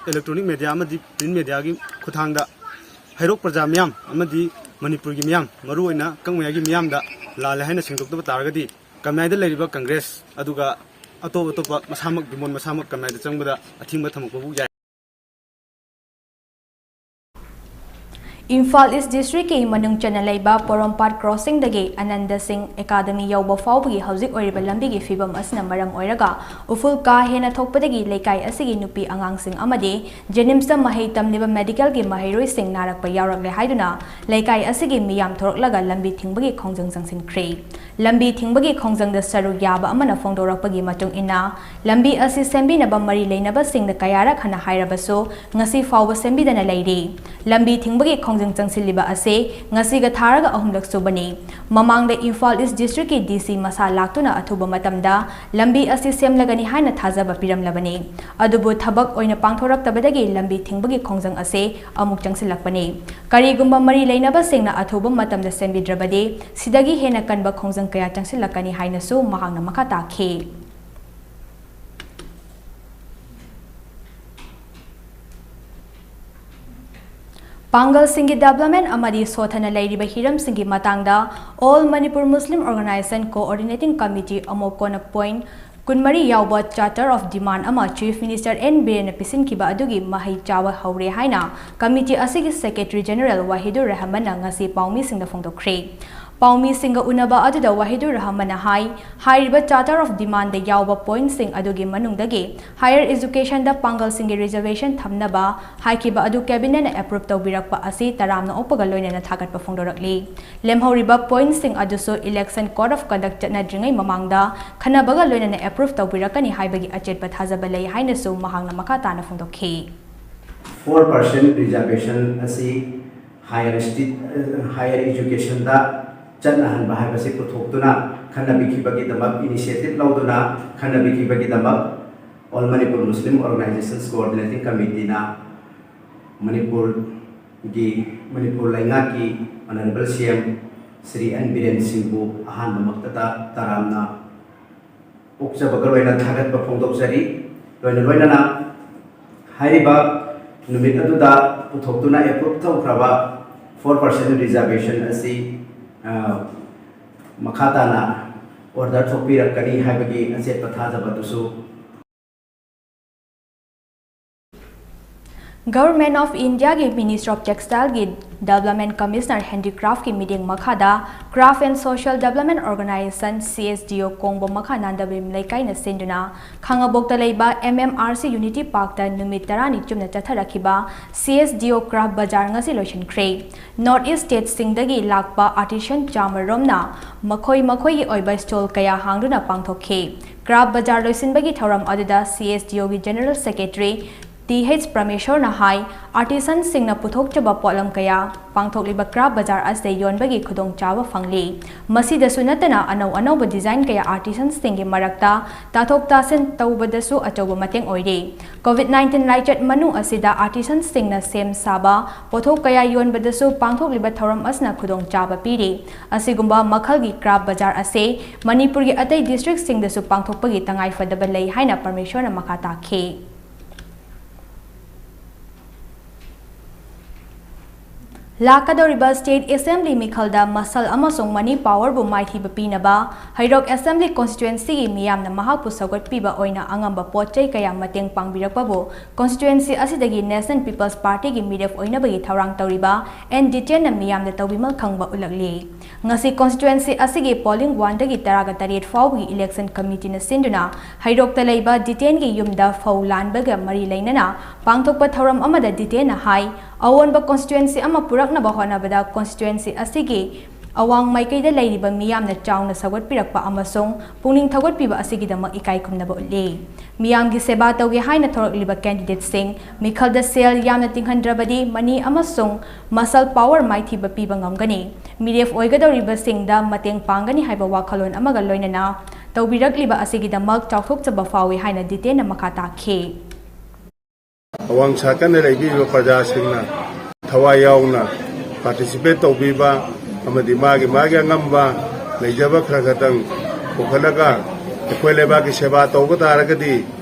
ꯏꯂꯦꯛꯇ꯭ꯔꯣꯅꯤꯛ ꯃꯦꯗꯤꯌꯥ ꯑꯃꯗꯤ ꯄ꯭ꯔꯤꯟꯠ ꯃꯦꯗꯤꯌꯥꯒꯤ ꯈꯨꯠꯊꯥꯡꯗ ꯍꯩꯔꯣꯛ ꯄ꯭ꯔꯖꯥ ꯃꯤꯌꯥꯝ ꯑꯃꯗꯤ ꯃꯅꯤꯄꯨꯔꯒꯤ ꯃꯤꯌꯥꯝ, ꯃꯔꯨꯑꯣꯏꯅ ꯀꯛꯃꯌꯥꯏꯒꯤ ꯃꯤꯌꯥꯝꯗ ꯂꯥꯜꯂꯦ ꯍꯥꯏꯅ ꯁꯦꯡꯗꯣꯛꯇꯕ ꯇꯥꯔꯒꯗꯤ ꯀꯛꯃꯌꯥꯏꯗ ꯂꯩꯔꯤꯕ ꯀꯪꯒ꯭ꯔꯦꯁ ꯑꯗꯨꯒ ꯑꯇꯣꯞ ꯑꯇꯣꯞꯄ ꯃꯁꯥꯃꯛ ꯕꯤꯃꯣꯟ ꯃꯁꯥꯃꯛ ꯀꯛꯃꯌꯥꯏꯗ ꯆꯪꯕꯗ ꯑꯊꯤꯡꯕ ꯊꯝꯃꯛꯄꯕꯨ ꯌꯥꯏ꯫ ꯏꯝꯐꯥꯜ ꯏꯁ ꯗꯤꯁꯇ꯭ꯔꯤꯛꯀꯤ ꯃꯅꯨꯡ ꯆꯟꯅ ꯂꯩꯕ ꯄꯣꯔꯣꯝꯄꯥꯠ ꯀ꯭ꯔꯣꯁꯤꯡꯗꯒꯤ ꯑꯅꯟꯗ ꯁꯤꯡ ꯑꯦꯀꯥꯗꯃꯤ ꯌꯧꯕ ꯐꯥꯎꯕꯒꯤ ꯍꯧꯖꯤꯛ ꯑꯣꯏꯔꯤꯕ ꯂꯝꯕꯤꯒꯤ ꯐꯤꯕꯝ ꯑꯁꯤꯅ ꯃꯔꯝ ꯑꯣꯏꯔꯒ ꯎꯐꯨꯜ ꯀꯥ ꯍꯦꯟꯅ ꯊꯣꯛꯄꯗꯒꯤ ꯂꯩꯀꯥꯏ ꯑꯁꯤꯒꯤ ꯅꯨꯄꯤ ꯑꯉꯥꯡꯁꯤꯡ ꯑꯃꯗꯤ ꯖꯦꯅꯤꯝꯁꯇ ꯃꯍꯩ ꯇꯝꯂꯤꯕ ꯃꯦꯗꯤꯀꯦꯜꯒꯤ ꯃꯍꯩꯔꯣꯏꯁꯤꯡ ꯅꯥꯔꯛꯄ ꯌꯥꯎꯔꯛꯂꯦ ꯍꯥꯏꯗꯨꯅ ꯂꯩꯀꯥꯏ ꯑꯁꯤꯒꯤ ꯃꯤꯌꯥꯝ ꯊꯣꯔꯛꯂꯒ ꯂꯝꯕꯤ ꯊꯤꯡꯕꯒꯤ ꯈꯣꯡꯖꯪ ꯆꯪꯁꯤꯟꯈ꯭ꯔꯦ꯫ ꯂꯝꯕꯤ ꯊꯤꯡꯕꯒꯤ ꯈꯣꯡꯖꯪꯗ ꯁꯔꯨꯛ ꯌꯥꯕ ꯑꯃꯅ ꯐꯣꯡꯗꯣꯔꯛꯄꯒꯤ ꯃꯇꯨꯡ ꯏꯟꯅ, ꯂꯝꯕꯤ ꯑꯁꯤ ꯁꯦꯝꯕꯤꯅꯕ ꯃꯔꯤ ꯂꯩꯅꯕꯁꯤꯡꯗ ꯀꯌꯥꯔꯛ ꯍꯟꯅ ꯍꯥꯏꯔꯕꯁꯨ ꯉꯁꯤ ꯐꯥꯎꯕ ꯁꯦꯝꯕꯤꯗꯅ ꯂꯩꯔꯤ꯫ ꯂꯝꯕꯤ ꯊꯤꯡꯕꯒꯤ ꯈꯣꯡꯖꯪ ꯆꯪꯁꯤꯜꯂꯤꯕ ꯑꯁꯤ ꯉꯁꯤꯒ ꯊꯥꯔꯒ ꯑꯍꯨꯝꯂꯛ ꯁꯨꯕꯅꯤ꯫ ꯃꯃꯥꯡꯗ ꯏꯝꯐꯥꯜ ꯏꯁ ꯗꯤꯁꯇ꯭ꯔꯤꯛꯀꯤ ꯗꯤ ꯁꯤ ꯃꯁꯥ ꯂꯥꯛꯇꯨꯅ ꯑꯊꯨꯕ ꯃꯇꯝꯗ ꯂꯝꯕꯤ ꯑꯁꯤ ꯁꯦꯝꯂꯒꯅꯤ ꯍꯥꯏꯅ ꯊꯥꯖꯕ ꯄꯤꯔꯝꯂꯕꯅꯤ꯫ ꯑꯗꯨꯕꯨ ꯊꯕꯛ ꯑꯣꯏꯅ ꯄꯥꯡꯊꯣꯔꯛꯇꯕꯗꯒꯤ ꯂꯝꯕꯤ ꯊꯤꯡꯕꯒꯤ ꯈꯣꯡꯖꯪ ꯑꯁꯤ ꯑꯃꯨꯛ ꯆꯪꯁꯤꯜꯂꯛꯄꯅꯤ꯫ ꯀꯔꯤꯒꯨꯝꯕ ꯃꯔꯤ ꯂꯩꯅꯕꯁꯤꯡꯅ ꯑꯊꯨꯕ ꯃꯇꯝꯗ ꯁꯦꯝꯕꯤꯗ꯭ꯔꯕꯗꯤ ꯁꯤꯗꯒꯤ ꯍꯦꯟꯅ ꯀꯟꯕ ꯈꯣꯡꯖꯪ ꯀꯌꯥ ꯆꯪꯁꯤꯜꯂꯛꯀꯅꯤ ꯍꯥꯏꯅꯁꯨ ꯃꯍꯥꯛꯅ ꯃꯈꯥ ꯇꯥꯈꯤ꯫ ꯄꯥꯡꯒꯜꯁꯤꯡꯒꯤ ꯗꯦꯕꯂꯞꯃꯦꯟ ꯑꯃꯗꯤ ꯁꯣꯊꯅ ꯂꯩꯔꯤꯕ ꯍꯤꯔꯝꯁꯤꯡꯒꯤ ꯃꯇꯥꯡꯗ All Manipur Muslim Organization Coordinating Committee ꯑꯃꯣꯞꯀꯣꯅ ꯄꯣꯏꯟꯠ ꯀꯨꯟꯃꯔꯤ ꯌꯥꯎꯕ Charter of Demand ꯑꯃ Chief Minister N ꯕꯤꯔꯦꯟꯅ ꯄꯤꯁꯤꯟꯈꯤꯕ ꯑꯗꯨꯒꯤ ꯃꯍꯩ ꯆꯥꯕ ꯍꯧꯔꯦ ꯍꯥꯏꯅ ꯀꯃꯤꯇꯤ ꯑꯁꯤꯒꯤ Secretary General ꯋꯥꯍꯤꯗꯨꯔ ꯔꯍꯃꯟꯅ ꯉꯁꯤ ꯄꯥꯎꯃꯤꯁꯤꯡꯗ ꯐꯣꯡꯗꯣꯛꯈ꯭ꯔꯦ꯫ ꯄꯥꯎꯃꯤꯁꯤꯡꯒ ꯎꯅꯕ ꯑꯗꯨꯗ ꯋꯥꯍꯤꯗꯨꯔ ꯔꯍꯃꯟꯅ ꯍꯥꯏ, ꯍꯥꯏꯔꯤꯕ Charter of Demandꯗ ꯌꯥꯎꯕ ꯄꯣꯏꯟꯠꯁꯤꯡ ꯑꯗꯨꯒꯤ ꯃꯅꯨꯡꯗꯒꯤ higher educationꯗ ꯄꯥꯡꯒꯜꯁꯤꯡꯒꯤ reservation ꯊꯝꯅꯕ ꯍꯥꯏꯈꯤꯕ ꯑꯗꯨ Cabinetꯅ approve ꯇꯧꯕꯤꯔꯛꯄ ꯑꯁꯤ ꯇꯔꯥꯝꯅ ꯑꯣꯛꯄꯒ ꯂꯣꯏꯅꯅ ꯊꯥꯒꯠꯄ ꯐꯣꯡꯗꯣꯔꯛꯂꯤ꯫ ꯂꯦꯝꯍꯧꯔꯤꯕ ꯄꯣꯏꯟꯠꯁꯤꯡ ꯑꯗꯨꯁꯨ election code of conduct ꯆꯠꯅꯗ꯭ꯔꯤꯉꯩ ꯃꯃꯥꯡꯗ ꯈꯟꯅꯕꯒ ꯂꯣꯏꯅꯅ approve ꯇꯧꯕꯤꯔꯛꯀꯅꯤ ꯍꯥꯏꯕꯒꯤ ꯑꯆꯦꯠꯄ ꯊꯥꯖꯕ ꯂꯩ ꯍꯥꯏꯅꯁꯨ ꯃꯍꯥꯛꯅ ꯃꯈꯥ ꯇꯥꯅ ꯐꯣꯡꯗꯣꯛꯈꯤ꯫ Four percent reservation ꯑꯁꯤ higher sti-, higher educationꯗ ꯆꯠꯅꯍꯟꯕ ꯍꯥꯏꯕꯁꯤ ꯄꯨꯊꯣꯛꯇꯨꯅ ꯈꯟꯅꯕꯤꯈꯤꯕꯒꯤꯗꯃꯛ, initiative ꯂꯧꯗꯨꯅ ꯈꯟꯅꯕꯤꯈꯤꯕꯒꯤꯗꯃꯛ All Manipur Muslim Organizations Coordinating Committeeꯅ ꯃꯅꯤꯄꯨꯔꯒꯤ, ꯃꯅꯤꯄꯨꯔ ꯂꯩꯉꯥꯛꯀꯤ Honourable C M Shri N Biren ꯁꯤꯡꯕꯨ ꯑꯍꯥꯟꯕꯃꯛꯇꯗ ꯇꯔꯥꯝꯅ ꯑꯣꯛꯆꯕꯒ ꯂꯣꯏꯅ ꯊꯥꯒꯠꯄ ꯐꯣꯡꯗꯣꯛꯆꯔꯤ꯫ ꯂꯣꯏꯅ ꯂꯣꯏꯅꯅ ꯍꯥꯏꯔꯤꯕ ꯅꯨꯃꯤꯠ ꯑꯗꯨꯗ ꯄꯨꯊꯣꯛꯇꯨꯅ approve ꯇꯧꯈ꯭ꯔꯕ four percent reservation ꯑꯁꯤ, ꯑ, ꯃꯈꯥ ꯇꯥꯅ order ꯊꯣꯛꯄꯤꯔꯛꯀꯅꯤ ꯍꯥꯏꯕꯒꯤ ꯑꯆꯦꯠꯄ ꯊꯥꯖꯕꯗꯨꯁꯨ Government of India ꯒꯤ Ministry of Textile ꯒꯤ Development Commissioner Handicraft ꯀꯤ ꯃꯤꯠꯌꯦꯡ ꯃꯈꯥꯗ Craft and Social Development Organization, C S D O, ꯀꯣꯡꯕ ꯃꯈꯥ ꯅꯥꯟꯗꯕꯤꯝ ꯂꯩꯀꯥꯏꯅ ꯁꯤꯟꯗꯨꯅ ꯈꯥꯉꯕꯣꯛꯇ ꯂꯩꯕ M M R C Unity Park ꯇ ꯅꯨꯃꯤꯠ ꯇꯔꯥꯅꯤ ꯆꯨꯞꯅ ꯆꯠꯊꯔꯛꯈꯤꯕ C S D O Craft Bazaar ꯉꯁꯤ ꯂꯣꯏꯁꯤꯟꯈ꯭ꯔꯦ꯫ North East state ꯁꯤꯡꯗꯒꯤ ꯂꯥꯛꯄ artisan ꯆꯥꯃꯔꯣꯝꯅ ꯃꯈꯣꯏ ꯃꯈꯣꯏꯒꯤ ꯑꯣꯏꯕ stall ꯀꯌꯥ ꯍꯥꯡꯗꯨꯅ ꯄꯥꯡꯊꯣꯛꯈꯤ꯫ Craft Bazaar ꯂꯣꯏꯁꯤꯟꯕꯒꯤ ꯊꯧꯔꯝ ꯑꯗꯨꯗ C S D O ꯒꯤ General Secretary ꯇꯤ ꯑꯩꯆ ꯄ꯭ꯔꯃꯦꯁꯣꯔꯅ ꯍꯥꯏ, artisan ꯁꯤꯡꯅ ꯄꯨꯊꯣꯛꯆꯕ ꯄꯣꯠꯂꯝ ꯀꯌꯥ ꯄꯥꯡꯊꯣꯛꯂꯤꯕ Craft Bazaar ꯑꯁꯤꯗ ꯌꯣꯟꯕꯒꯤ ꯈꯨꯗꯣꯡꯆꯥꯕ ꯐꯪꯂꯤ꯫ ꯃꯁꯤꯗꯁꯨ ꯅꯠꯇꯅ ꯑꯅꯧ ꯑꯅꯧꯕ design ꯀꯌꯥ artisan ꯁꯤꯡꯒꯤ ꯃꯔꯛꯇ ꯇꯥꯊꯣꯛ ꯇꯥꯁꯤꯟ ꯇꯧꯕꯗꯁꯨ ꯑꯆꯧꯕ ꯃꯇꯦꯡ ꯑꯣꯏꯔꯤ꯫ COVID nineteen ꯂꯥꯏꯆꯠ ꯃꯅꯨꯡ ꯑꯁꯤꯗ artisan ꯁꯤꯡꯅ ꯁꯦꯝ ꯁꯥꯕ ꯄꯣꯠꯊꯣꯛ ꯀꯌꯥ ꯌꯣꯟꯕꯗꯁꯨ ꯄꯥꯡꯊꯣꯛꯂꯤꯕ ꯊꯧꯔꯝ ꯑꯁꯤꯅ ꯈꯨꯗꯣꯡꯆꯥꯕ ꯄꯤꯔꯤ꯫ ꯑꯁꯤꯒꯨꯝꯕ ꯃꯈꯜꯒꯤ Craft Bazaar ꯑꯁꯤ ꯃꯅꯤꯄꯨꯔꯒꯤ ꯑꯇꯩ district ꯁꯤꯡꯗꯁꯨ ꯄꯥꯡꯊꯣꯛꯄꯒꯤ ꯇꯉꯥꯏꯐꯗꯕ ꯂꯩ ꯍꯥꯏꯅ ꯄ꯭ꯔꯃꯦꯁꯣꯔꯅ ꯃꯈꯥ ꯇꯥꯈꯤ꯫ ꯂꯥꯛꯀꯗꯧꯔꯤꯕ State Assembly ꯃꯤꯈꯜꯗ ꯃꯁꯜ ꯑꯃꯁꯨꯡ ꯃꯅꯤ power ꯕꯨ ꯃꯥꯏꯊꯤꯕ ꯄꯤꯅꯕ ꯍꯩꯔꯣꯛ Assembly Constituency ꯒꯤ ꯃꯤꯌꯥꯝꯅ ꯃꯍꯥꯛꯄꯨ ꯁꯧꯒꯠꯄꯤꯕ ꯑꯣꯏꯅ ꯑꯉꯝꯕ ꯄꯣꯠ ꯆꯩ ꯀꯌꯥ ꯃꯇꯦꯡ ꯄꯥꯡꯕꯤꯔꯛꯄꯕꯨ constituency ꯑꯁꯤꯗꯒꯤ National People's Party ꯒꯤ ꯃꯤꯔꯦꯞ ꯑꯣꯏꯅꯕꯒꯤ ꯊꯧꯔꯥꯡ ꯇꯧꯔꯤꯕ ꯑꯦꯟ ꯖꯤꯇꯦꯟꯅ ꯃꯤꯌꯥꯝꯗ ꯇꯧꯕꯤꯃꯜ ꯈꯪꯕ ꯎꯠꯂꯛꯂꯤ꯫ ꯉꯁꯤ constituency ꯑꯁꯤꯒꯤ polling one ꯗꯒꯤ ꯇꯔꯥꯒ ꯇꯔꯦꯠ ꯐꯥꯎꯕꯒꯤ election committee ꯅ ꯁꯤꯟꯗꯨꯅ ꯍꯩꯔꯣꯛꯇ ꯂꯩꯕ ꯖꯤꯇꯦꯟꯒꯤ ꯌꯨꯝꯗ ꯐꯧ ꯂꯥꯟꯕꯒ ꯃꯔꯤ ꯂꯩꯅꯅ ꯄꯥꯡꯊꯣꯛꯄ ꯊꯧꯔꯝ ꯑꯃꯗ ꯖꯤꯇꯦꯟꯅ ꯍꯥꯏ, ꯑꯑꯣꯟꯕ constituency ꯑꯃ ꯄꯨꯔꯛꯅꯕ ꯍꯣꯠꯅꯕꯗ constituency ꯑꯁꯤꯒꯤ ꯑꯋꯥꯡ ꯃꯥꯏꯀꯩꯗ ꯂꯩꯔꯤꯕ ꯃꯤꯌꯥꯝꯅ ꯆꯥꯎꯅ ꯁꯧꯒꯠꯄꯤꯔꯛꯄ ꯑꯃꯁꯨꯡ ꯄꯨꯛꯅꯤꯡ ꯊꯧꯒꯠꯄꯤꯕ ꯑꯁꯤꯒꯤꯗꯃꯛ ꯏꯀꯥꯏ ꯈꯨꯝꯅꯕ ꯎꯠꯂꯤ꯫ ꯃꯤꯌꯥꯝꯒꯤ ꯁꯦꯕꯥ ꯇꯧꯒꯦ ꯍꯥꯏꯅ ꯊꯣꯔꯛꯂꯤꯕ candidate ꯁꯤꯡ ꯃꯤꯈꯜꯗ ꯁꯦꯜ ꯌꯥꯝꯅ ꯇꯤꯡꯍꯟꯗ꯭ꯔꯕꯗꯤ ꯃꯅꯤ ꯑꯃꯁꯨꯡ muscle power ꯃꯥꯏꯊꯤꯕ ꯄꯤꯕ ꯉꯝꯒꯅꯤ꯫ ꯃꯤꯔꯦꯞ ꯑꯣꯏꯒꯗꯧꯔꯤꯕꯁꯤꯡꯗ ꯃꯇꯦꯡ ꯄꯥꯡꯒꯅꯤ ꯍꯥꯏꯕ ꯋꯥꯈꯜꯂꯣꯟ ꯑꯃꯒ ꯂꯣꯏꯅꯅ ꯇꯧꯕꯤꯔꯛꯂꯤꯕ ꯑꯁꯤꯒꯤꯗꯃꯛ ꯆꯥꯎꯊꯣꯛꯆꯕ ꯐꯥꯎꯏ ꯍꯥꯏꯅ ꯖꯤꯇꯦꯟꯅ ꯃꯈꯥ ꯇꯥꯈꯤ꯫ ꯑꯋꯥꯡ ꯁꯥꯀꯟꯗ ꯂꯩꯕꯤꯔꯤꯕ ꯄ꯭ꯔꯖꯥꯁꯤꯡꯅ ꯊꯋꯥꯏ ꯌꯥꯎꯅ participate ꯇꯧꯕꯤꯕ ꯑꯃꯗꯤ ꯃꯥꯒꯤ ꯃꯥꯒꯤ ꯑꯉꯝꯕ ꯂꯩꯖꯕ ꯈꯔ ꯈꯛꯇꯪ ꯄꯨꯈꯠꯂꯒ ꯑꯩꯈꯣꯏ ꯂꯩꯕꯥꯛꯀꯤ ꯁꯦꯕꯥ ꯇꯧꯕ ꯇꯥꯔꯒꯗꯤ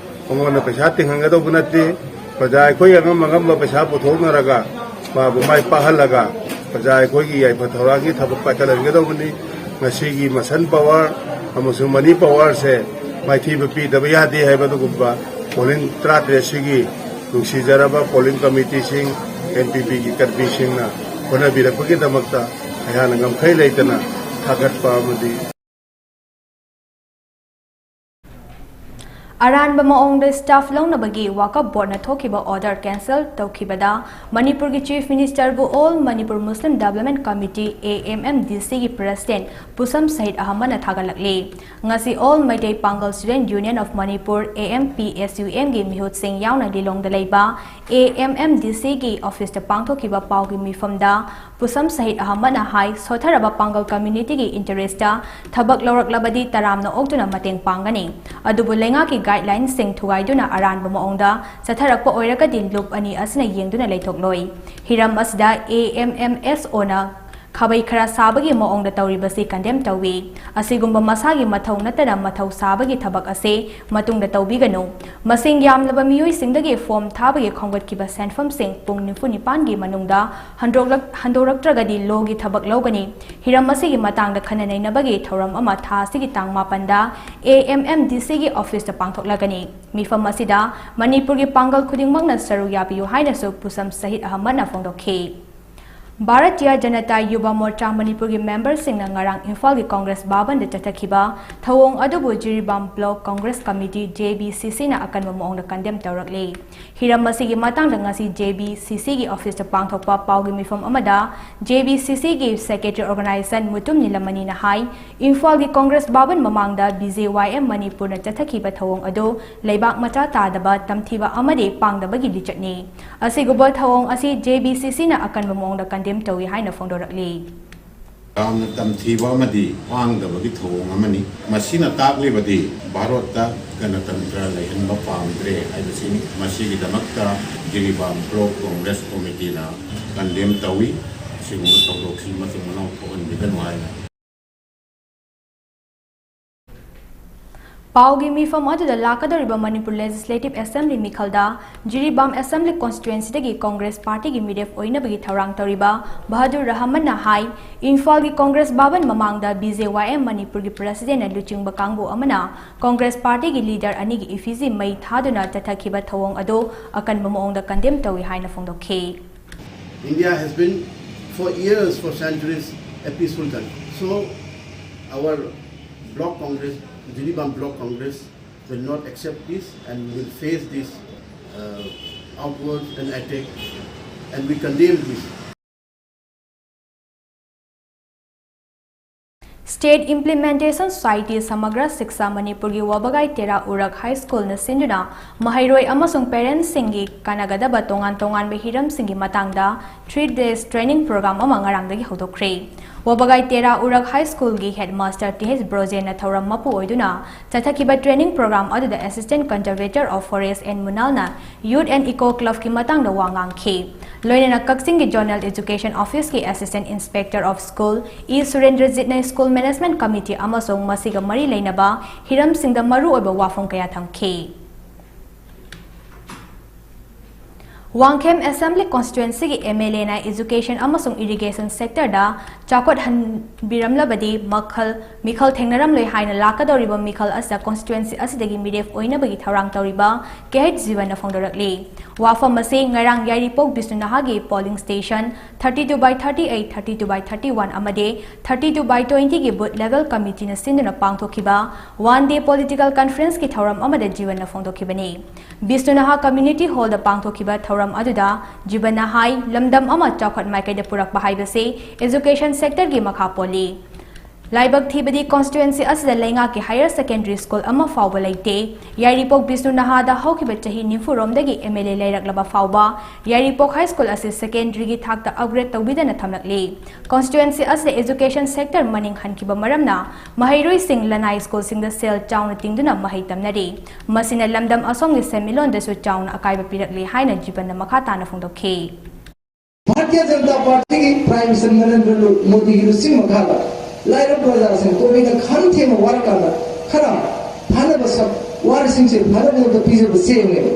ꯃꯉꯣꯟꯗ ꯄꯩꯁꯥ ꯇꯤꯡꯍꯟꯒꯗꯧꯕ ꯅꯠꯇꯦ꯫ ꯄ꯭ꯔꯖꯥ ꯑꯩꯈꯣꯏ ꯑꯉꯝ ꯑꯉꯝꯕ ꯄꯩꯁꯥ ꯄꯨꯊꯣꯛꯅꯔꯒ ꯃꯥꯕꯨ ꯃꯥꯏ ꯄꯥꯛꯍꯜꯂꯒ ꯄ꯭ꯔꯖꯥ ꯑꯩꯈꯣꯏꯒꯤ ꯌꯥꯏꯐ ꯊꯧꯔꯥꯡꯒꯤ ꯊꯕꯛ ꯄꯥꯏꯈꯠꯍꯟꯒꯗꯧꯕꯅꯤ꯫ ꯉꯁꯤꯒꯤ muscle power ꯑꯃꯁꯨꯡ money power ꯁꯦ ꯃꯥꯏꯊꯤꯕ ꯄꯤꯗꯕ ꯌꯥꯗꯦ ꯍꯥꯏꯕ ꯑꯗꯨꯒꯨꯝꯕ polling ꯇꯔꯥꯇꯔꯦꯠꯁꯤꯒꯤ ꯅꯨꯡꯁꯤꯖꯔꯕ polling committeeꯁꯤꯡ, ꯑꯦꯟ ꯄꯤ ꯄꯤꯒꯤ ꯀꯔꯃꯤꯁꯤꯡꯅ ꯍꯣꯠꯅꯕꯤꯔꯛꯄꯒꯤꯗꯃꯛꯇ ꯑꯩꯍꯥꯛꯅ ꯉꯝꯈꯩ ꯂꯩꯇꯅ ꯊꯥꯒꯠꯄ ꯑꯃꯗꯤ ꯑꯔꯥꯟꯕ ꯃꯑꯣꯡꯗ staff ꯂꯧꯅꯕꯒꯤ ꯋꯥꯀꯐ ꯕꯣꯔꯗꯅ ꯊꯣꯛꯈꯤꯕ order cancel ꯇꯧꯈꯤꯕꯗ ꯃꯅꯤꯄꯨꯔꯒꯤ Chief Ministerꯕꯨ All Manipur Muslim Development Committee, A M M D Cꯒꯤ President ꯄꯨꯁꯝ ꯁꯍꯤꯗ ꯑꯍꯃꯗꯅ ꯊꯥꯒꯠꯂꯛꯂꯤ꯫ ꯉꯁꯤ All Meitei Pangal Student Union of Manipur, A M P S U Mꯒꯤ ꯃꯤꯍꯨꯠꯁꯤꯡ ꯌꯥꯎꯅ ꯂꯤꯂꯣꯡꯗ ꯂꯩꯕ A M M D Cꯒꯤ officeꯇ ꯄꯥꯡꯊꯣꯛꯈꯤꯕ ꯄꯥꯎꯒꯤ ꯃꯤꯐꯝꯗ ꯄꯨꯁꯝ ꯁꯍꯤꯗ ꯑꯍꯃꯗꯅ ꯍꯥꯏ, ꯁꯣꯠꯊꯔꯕ ꯄꯥꯡꯒꯜ communityꯒꯤ interestꯇ ꯊꯕꯛ ꯂꯧꯔꯛꯂꯕꯗꯤ ꯇꯔꯥꯝꯅ ꯑꯣꯛꯇꯨꯅ ꯃꯇꯦꯡ ꯄꯥꯡꯒꯅꯤ꯫ ꯑꯗꯨꯕꯨ ꯂꯩꯉꯥꯛꯀꯤ guidelineꯁꯤꯡ ꯊꯨꯒꯥꯏꯗꯨꯅ ꯑꯔꯥꯟꯕ ꯃꯑꯣꯡꯗ ꯆꯠꯊꯔꯛꯄ ꯑꯣꯏꯔꯒꯗꯤ ꯂꯨꯞ ꯑꯅꯤ ꯑꯁꯤꯅ ꯌꯦꯡꯗꯨꯅ ꯂꯩꯊꯣꯛꯂꯣꯏ꯫ ꯍꯤꯔꯝ ꯑꯁꯤꯗ A M M S Oꯅ ꯈꯥꯕꯩ ꯈꯔ ꯁꯥꯕꯒꯤ ꯃꯑꯣꯡꯗ ꯇꯧꯔꯤꯕꯁꯤ condemn ꯇꯧꯏ꯫ ꯑꯁꯤꯒꯨꯝꯕ ꯃꯁꯥꯒꯤ ꯃꯊꯧ ꯅꯠꯇꯅ ꯃꯊꯧ ꯁꯥꯕꯒꯤ ꯊꯕꯛ ꯑꯁꯤ ꯃꯇꯨꯡꯗ ꯇꯧꯕꯤꯒꯅꯨ꯫ ꯃꯁꯤꯡ ꯌꯥꯝꯂꯕ ꯃꯤꯑꯣꯏꯁꯤꯡꯗꯒꯤ form ꯊꯥꯕꯒꯤ ꯈꯣꯝꯒꯠꯈꯤꯕ ꯁꯦꯟꯐꯝꯁꯤꯡ ꯄꯨꯡ ꯅꯤꯐꯨ ꯅꯤꯄꯥꯟꯒꯤ ꯃꯅꯨꯡꯗ ꯍꯟꯗꯣꯛꯂꯛ-, ꯍꯟꯗꯣꯔꯛꯇ꯭ꯔꯒꯗꯤ lawꯒꯤ ꯊꯕꯛ ꯂꯧꯒꯅꯤ꯫ ꯍꯤꯔꯝ ꯑꯁꯤꯒꯤ ꯃꯇꯥꯡꯗ ꯈꯟꯅ ꯅꯩꯅꯕꯒꯤ ꯊꯧꯔꯝ ꯑꯃ ꯊꯥ ꯑꯁꯤꯒꯤ ꯇꯥꯡ ꯃꯥꯄꯟꯗ A M M D Cꯒꯤ officeꯇ ꯄꯥꯡꯊꯣꯛꯂꯒꯅꯤ꯫ ꯃꯤꯐꯝ ꯑꯁꯤꯗ ꯃꯅꯤꯄꯨꯔꯒꯤ ꯄꯥꯡꯒꯜ ꯈꯨꯗꯤꯡꯃꯛꯅ ꯁꯔꯨꯛ ꯌꯥꯕꯤꯌꯨ ꯍꯥꯏꯅꯁꯨ ꯄꯨꯁꯝ ꯁꯍꯤꯗ ꯑꯍꯃꯗꯅ ꯐꯣꯡꯗꯣꯛꯈꯤ꯫ ꯚꯥꯔꯇꯤꯌ ꯖꯅꯇꯥ ꯌꯨꯕ ꯃꯣꯔꯆꯥ ꯃꯅꯤꯄꯨꯔꯒꯤ memberꯁꯤꯡꯅ ꯉꯔꯥꯡ ꯏꯝꯐꯥꯜꯒꯤ Congress ꯚꯕꯟꯗ ꯆꯠꯊꯈꯤꯕ ꯊꯧꯑꯣꯡ ꯑꯗꯨꯕꯨ Jiribam Block Congress Committee, J B C Cꯅ ꯑꯀꯟꯕ ꯃꯑꯣꯡꯗ condemn ꯇꯧꯔꯛꯂꯤ꯫ ꯍꯤꯔꯝ ꯑꯁꯤꯒꯤ ꯃꯇꯥꯡꯗ ꯉꯁꯤ J B C Cꯒꯤ officeꯇ ꯄꯥꯡꯊꯣꯛꯄ ꯄꯥꯎꯒꯤ ꯃꯤꯐꯝ ꯑꯃꯗ J B C Cꯒꯤ secretary organization Mutum ꯅꯤꯂꯃꯅꯤꯅ ꯍꯥꯏ, ꯏꯝꯐꯥꯜꯒꯤ Congress ꯚꯕꯟ ꯃꯃꯥꯡꯗ B J Y M ꯃꯅꯤꯄꯨꯔꯅ ꯆꯠꯊꯈꯤꯕ ꯊꯧꯑꯣꯡ ꯑꯗꯨ ꯂꯩꯕꯥꯛ ꯃꯆꯥ ꯇꯥꯗꯕ, ꯇꯝꯊꯤꯕ ꯑꯃꯗꯤ ꯄꯥꯡꯗꯕꯒꯤ ꯂꯤꯆꯠꯅꯤ꯫ ꯑꯁꯤꯒꯨꯝꯕ ꯊꯧꯑꯣꯡ ꯑꯁꯤ J B C Cꯅ ꯑꯀꯟꯕ ꯃꯑꯣꯡꯗ condemn ꯇꯧꯏ ꯍꯥꯏꯅ ꯐꯣꯡꯗꯣꯔꯛꯂꯤ꯫ ꯌꯥꯝꯅ ꯇꯝꯊꯤꯕ ꯑꯃꯗꯤ ꯄꯥꯡꯗꯕꯒꯤ ꯊꯧꯑꯣꯡ ꯑꯃꯅꯤ꯫ ꯃꯁꯤꯅ ꯇꯥꯛꯂꯤꯕꯗꯤ ꯚꯥꯔꯠꯇ ꯒꯅꯇꯟꯇ꯭ꯔ ꯂꯩꯍꯟꯕ ꯄꯥꯝꯗ꯭ꯔꯦ ꯍꯥꯏꯕꯁꯤꯅꯤ꯫ ꯃꯁꯤꯒꯤꯗꯃꯛꯇ ꯖꯤꯔꯤꯕꯥꯝ Block Congress Committeeꯅ condemn ꯇꯧꯏ꯫ ꯑꯁꯤꯒꯨꯝꯕ ꯊꯧꯗꯣꯛꯁꯤ ꯃꯇꯨꯡ ꯃꯅꯥꯎ ꯊꯣꯛꯍꯟꯕꯤꯒꯅꯨ ꯍꯥꯏꯅ ꯄꯥꯎꯒꯤ ꯃꯤꯐꯝ ꯑꯗꯨꯗ ꯂꯥꯛꯀꯗꯧꯔꯤꯕ Manipur Legislative Assembly ꯃꯤꯈꯜꯗ Jiribam Assembly Constituencyꯗꯒꯤ Congress Partyꯒꯤ ꯃꯤꯔꯦꯞ ꯑꯣꯏꯅꯕꯒꯤ ꯊꯧꯔꯥꯡ ꯇꯧꯔꯤꯕ ꯕꯍꯥꯗꯨꯔ ꯔꯍꯃꯟꯅ ꯍꯥꯏ, ꯏꯝꯐꯥꯜꯒꯤ Congress ꯚꯕꯟ ꯃꯃꯥꯡꯗ BJYM ꯃꯅꯤꯄꯨꯔꯒꯤ Presidentꯅ ꯂꯨꯆꯤꯡꯕ ꯀꯥꯡꯕꯨ ꯑꯃꯅ Congress Partyꯒꯤ leader ꯑꯅꯤꯒꯤ effigy ꯃꯩ ꯊꯥꯗꯨꯅ ꯆꯠꯊꯈꯤꯕ ꯊꯧꯑꯣꯡ ꯑꯗꯨ ꯑꯀꯟꯕ ꯃꯑꯣꯡꯗ condemn ꯇꯧꯏ ꯍꯥꯏꯅ ꯐꯣꯡꯗꯣꯛꯈꯤ꯫ India has been for years, for centuries, a peaceful country. So our bloc Congress, Jiribam Bloc Congress, will not accept this and will face this uh, outwards and attack, and we condemn this. State Implementation Society Samagra Shiksha ꯃꯅꯤꯄꯨꯔꯒꯤ ꯋꯥꯕꯒꯥꯏ ꯇꯦꯔꯥ ꯎꯔꯛ High Schoolꯅ ꯁꯤꯟꯗꯨꯅ ꯃꯍꯩꯔꯣꯏ ꯑꯃꯁꯨꯡ parentsꯁꯤꯡꯒꯤ ꯀꯥꯟꯅꯒꯗꯕ ꯇꯣꯉꯥꯟ ꯇꯣꯉꯥꯟꯕ ꯍꯤꯔꯝꯁꯤꯡꯒꯤ ꯃꯇꯥꯡꯗ three days training program ꯑꯃ ꯉꯔꯥꯡꯗꯒꯤ ꯍꯧꯗꯣꯛꯈ꯭ꯔꯦ꯫ ꯋꯥꯕꯒꯥꯏ ꯇꯦꯔꯥ ꯎꯔꯛ High Schoolꯒꯤ Headmaster T H ꯕ꯭ꯔꯣꯖꯦꯟꯅ ꯊꯧꯔꯝ ꯃꯄꯨ ꯑꯣꯏꯗꯨꯅ ꯆꯠꯊꯈꯤꯕ training program ꯑꯗꯨꯗ Assistant Conservator of Forest N ꯃꯨꯅꯥꯜꯅ Youth and Eco Clubꯀꯤ ꯃꯇꯥꯡꯗ ꯋꯥ ꯉꯥꯡꯈꯤ꯫ ꯂꯣꯏꯅꯅ ꯀꯛꯆꯤꯡꯒꯤ Zonal Education Officeꯀꯤ Assistant Inspector of School E ꯁꯨꯔꯦꯟꯗ꯭ꯔꯖꯤꯠꯅ School Management Committee ꯑꯃꯁꯨꯡ ꯃꯁꯤꯒ ꯃꯔꯤ ꯂꯩꯅꯕ ꯍꯤꯔꯝꯁꯤꯡꯗ ꯃꯔꯨꯑꯣꯏꯕ ꯋꯥꯐꯝ ꯀꯌꯥ ꯊꯝꯈꯤ꯫ ꯋꯥꯡꯈꯦꯝ Assembly Constituencyꯒꯤ MLAꯅ education ꯑꯃꯁꯨꯡ irrigation sectorꯗ ꯆꯥꯎꯈꯠꯍꯟꯕꯤꯔꯝꯂꯕꯗꯤ ꯃꯈꯜ ꯃꯤꯈꯜ ꯊꯦꯡꯅꯔꯝꯂꯣꯏ ꯍꯥꯏꯅ ꯂꯥꯛꯀꯗꯧꯔꯤꯕ ꯃꯤꯈꯜ ꯑꯁꯤꯗ constituency ꯑꯁꯤꯗꯒꯤ ꯃꯤꯔꯦꯞ ꯑꯣꯏꯅꯕꯒꯤ ꯊꯧꯔꯥꯡ ꯇꯧꯔꯤꯕ ꯀꯦ ꯍꯩꯆ ꯖꯤꯕꯟꯅ ꯐꯣꯡꯗꯣꯔꯛꯂꯤ꯫ ꯋꯥꯐꯝ ꯑꯁꯤ ꯉꯔꯥꯡ ꯌꯥꯏꯔꯤꯄꯣꯛ Bishnu ꯅꯍꯥꯒꯤ polling station thirty two by thirty eight, thirty two by thirty one ꯑꯃꯗꯤ thirty two by twentyꯒꯤ booth level committeeꯅ ꯁꯤꯟꯗꯨꯅ ꯄꯥꯡꯊꯣꯛꯈꯤꯕ one day political conferenceꯀꯤ ꯊꯧꯔꯝ ꯑꯃꯗ ꯖꯤꯕꯟꯅ ꯐꯣꯡꯗꯣꯛꯈꯤꯕꯅꯤ꯫ ꯕꯤꯁꯅꯨ ꯅꯍꯥ Community Hallꯗ ꯄꯥꯡꯊꯣꯛꯈꯤꯕ ꯊꯧꯔꯝ ꯑꯗꯨꯗ ꯖꯤꯕꯟꯅ ꯍꯥꯏ, ꯂꯝꯗꯝ ꯑꯃ ꯆꯥꯎꯈꯠ ꯃꯥꯏꯀꯩꯗ ꯄꯨꯔꯛꯄ ꯍꯥꯏꯕꯁꯤ education sectorꯒꯤ ꯃꯈꯥ ꯄꯣꯜꯂꯤ꯫ ꯂꯥꯏꯕꯛ ꯊꯤꯕꯗꯤ constituency ꯑꯁꯤꯗ ꯂꯩꯉꯥꯛꯀꯤ higher secondary school ꯑꯃ ꯐꯥꯎꯕ ꯂꯩꯇꯦ꯫ ꯌꯥꯏꯔꯤꯄꯣꯛ ꯕꯤꯁꯅꯨ ꯅꯍꯥꯗ ꯍꯧꯈꯤꯕ ꯆꯍꯤ ꯅꯤꯐꯨ ꯔꯣꯝꯗꯒꯤ MLA ꯂꯩꯔꯛꯂꯕ ꯐꯥꯎꯕ ꯌꯥꯏꯔꯤꯄꯣꯛ High School ꯑꯁꯤ secondaryꯒꯤ ꯊꯥꯛꯇ upgrade ꯇꯧꯕꯤꯗꯅ ꯊꯝꯂꯛꯂꯤ꯫ Constituency ꯑꯁꯤꯗ education sector ꯃꯅꯤꯡ ꯍꯟꯈꯤꯕ ꯃꯔꯝꯅ ꯃꯍꯩꯔꯣꯏꯁꯤꯡ ꯂꯅꯥꯏ schoolꯁꯤꯡꯗ ꯁꯦꯜ ꯆꯥꯎꯅ ꯇꯤꯡꯗꯨꯅ ꯃꯍꯩ ꯇꯝꯅꯔꯤ꯫ ꯃꯁꯤꯅ ꯂꯝꯗꯝ ꯑꯁꯣꯝꯒꯤ ꯁꯦꯟꯃꯤꯠꯂꯣꯟꯗꯁꯨ ꯆꯥꯎꯅ ꯑꯀꯥꯏꯕ ꯄꯤꯔꯛꯂꯤ ꯍꯥꯏꯅ ꯖꯤꯕꯟꯅ ꯃꯈꯥ ꯇꯥꯅ ꯐꯣꯡꯗꯣꯛꯈꯤ꯫ ꯚꯥꯔꯇꯤꯌ ꯖꯅꯇꯥ ꯄꯥꯔꯇꯤꯒꯤ Prime Minister ꯅꯔꯦꯟꯗ꯭ꯔ ꯃꯣꯗꯤꯒꯤ ꯂꯨꯆꯤꯡ ꯃꯈꯥꯗ ꯂꯥꯏꯔꯕ ꯄ꯭ꯔꯖꯥꯁꯤꯡ ꯀꯣꯕꯤꯗ ꯈꯝ ꯊꯦꯡꯅ ꯋꯥꯔꯀꯥꯟꯗ ꯈꯔ ꯋꯥꯔꯤꯁꯤꯡꯁꯦ ꯐꯅꯕꯒꯤꯗꯃꯛꯇ ꯄꯤꯖꯕ ꯆꯦꯡꯅꯦꯕ꯫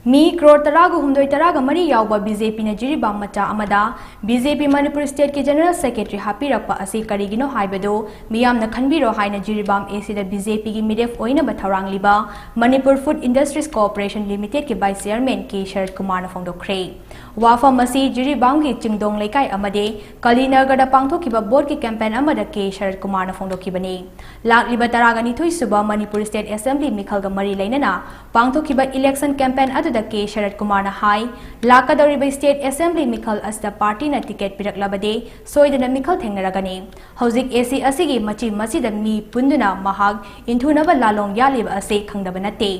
ꯃꯤ ꯀ꯭ꯔꯣꯔ ꯇꯔꯥꯒ ꯍꯨꯝꯗꯣꯏ, ꯇꯔꯥꯒ ꯃꯔꯤ ꯌꯥꯎꯕ ꯕꯤ ꯖꯦ ꯄꯤꯅ ꯖꯤꯔꯤꯕꯥꯝ ꯃꯆꯥ ꯑꯃꯗ ꯕꯤ ꯖꯦ ꯄꯤ ꯃꯅꯤꯄꯨꯔ ꯁ꯭ꯇꯦꯠꯀꯤ ꯖꯦꯅꯔꯦꯜ ꯁꯦꯀ꯭ꯔꯦꯇꯔꯤ ꯍꯥꯞꯄꯤꯔꯛꯄ ꯑꯁꯤ ꯀꯔꯤꯒꯤꯅꯣ ꯍꯥꯏꯕꯗꯨ ꯃꯤꯌꯥꯝꯅ ꯈꯟꯕꯤꯔꯣ ꯍꯥꯏꯅ ꯖꯤꯔꯤꯕꯥꯝ ꯑꯦ ꯁꯤꯗ ꯕꯤ ꯖꯦ ꯄꯤꯒꯤ ꯃꯤꯔꯦꯞ ꯑꯣꯏꯅꯕ ꯊꯧꯔꯥꯡꯂꯤꯕ ꯃꯅꯤꯄꯨꯔ ꯐꯨꯗ ꯏꯟꯗꯁꯇ꯭ꯔꯤꯁ ꯀꯣꯑꯣꯄꯔꯦꯁꯟ ꯂꯤꯃꯤꯇꯦꯗꯀꯤ ꯚꯥꯏꯁ ꯆꯤꯌꯔꯃꯦꯟ ꯀꯦ ꯁꯔꯠ ꯀꯨꯃꯥꯔꯅ ꯐꯣꯡꯗꯣꯛꯈ꯭ꯔꯦ꯫ ꯋꯥꯐꯝ ꯑꯁꯤ ꯖꯤꯔꯤꯕꯥꯝꯒꯤ ꯆꯤꯡꯗꯣꯡ ꯂꯩꯀꯥꯏ ꯑꯃꯗꯤ ꯀꯂꯤꯅꯒꯔꯗ ꯄꯥꯡꯊꯣꯛꯈꯤꯕ ꯚꯣꯠꯀꯤ ꯀꯦꯝꯄꯦꯟ ꯑꯃꯗ ꯀꯦ ꯁꯔꯠ ꯀꯨꯃꯥꯔꯅ ꯐꯣꯡꯗꯣꯛꯈꯤꯕꯅꯤ꯫ ꯂꯥꯛꯂꯤꯕ ꯇꯔꯥꯒ ꯅꯤꯊꯣꯏ ꯁꯨꯕ ꯃꯅꯤꯄꯨꯔ ꯁ꯭ꯇꯦꯠ ꯑꯦꯁꯦꯝꯕ꯭ꯂꯤ ꯃꯤꯈꯜꯒ ꯃꯔꯤ ꯂꯩꯅꯅ ꯄꯥꯡꯊꯣꯛꯈꯤꯕ ꯏꯂꯦꯛꯁꯟ ꯀꯦꯝꯄꯦꯟ ꯑꯗꯨꯗ ꯀꯦ ꯁꯔꯠ ꯀꯨꯃꯥꯔꯅ ꯍꯥꯏ, ꯂꯥꯛꯀꯗꯧꯔꯤꯕ ꯁ꯭ꯇꯦꯠ ꯑꯦꯁꯦꯝꯕ꯭ꯂꯤ ꯃꯤꯈꯜ ꯑꯁꯤꯗ ꯄꯥꯔꯇꯤꯅ ꯇꯤꯀꯦꯠ ꯄꯤꯔꯛꯂꯕꯗꯤ ꯁꯣꯏꯗꯅ ꯃꯤꯈꯜ ꯊꯦꯡꯅꯔꯒꯅꯤ꯫ ꯍꯧꯖꯤꯛ ꯑꯦ ꯁꯤ ꯑꯁꯤꯒꯤ ꯃꯆꯤ ꯃꯆꯤꯗ ꯃꯤ ꯄꯨꯟꯗꯨꯅ ꯃꯍꯥꯛ ꯏꯟꯊꯨꯅꯕ ꯂꯥꯂꯣꯡ ꯌꯥꯜꯂꯤꯕ ꯑꯁꯤ ꯈꯪꯗꯕ ꯅꯠꯇꯦ꯫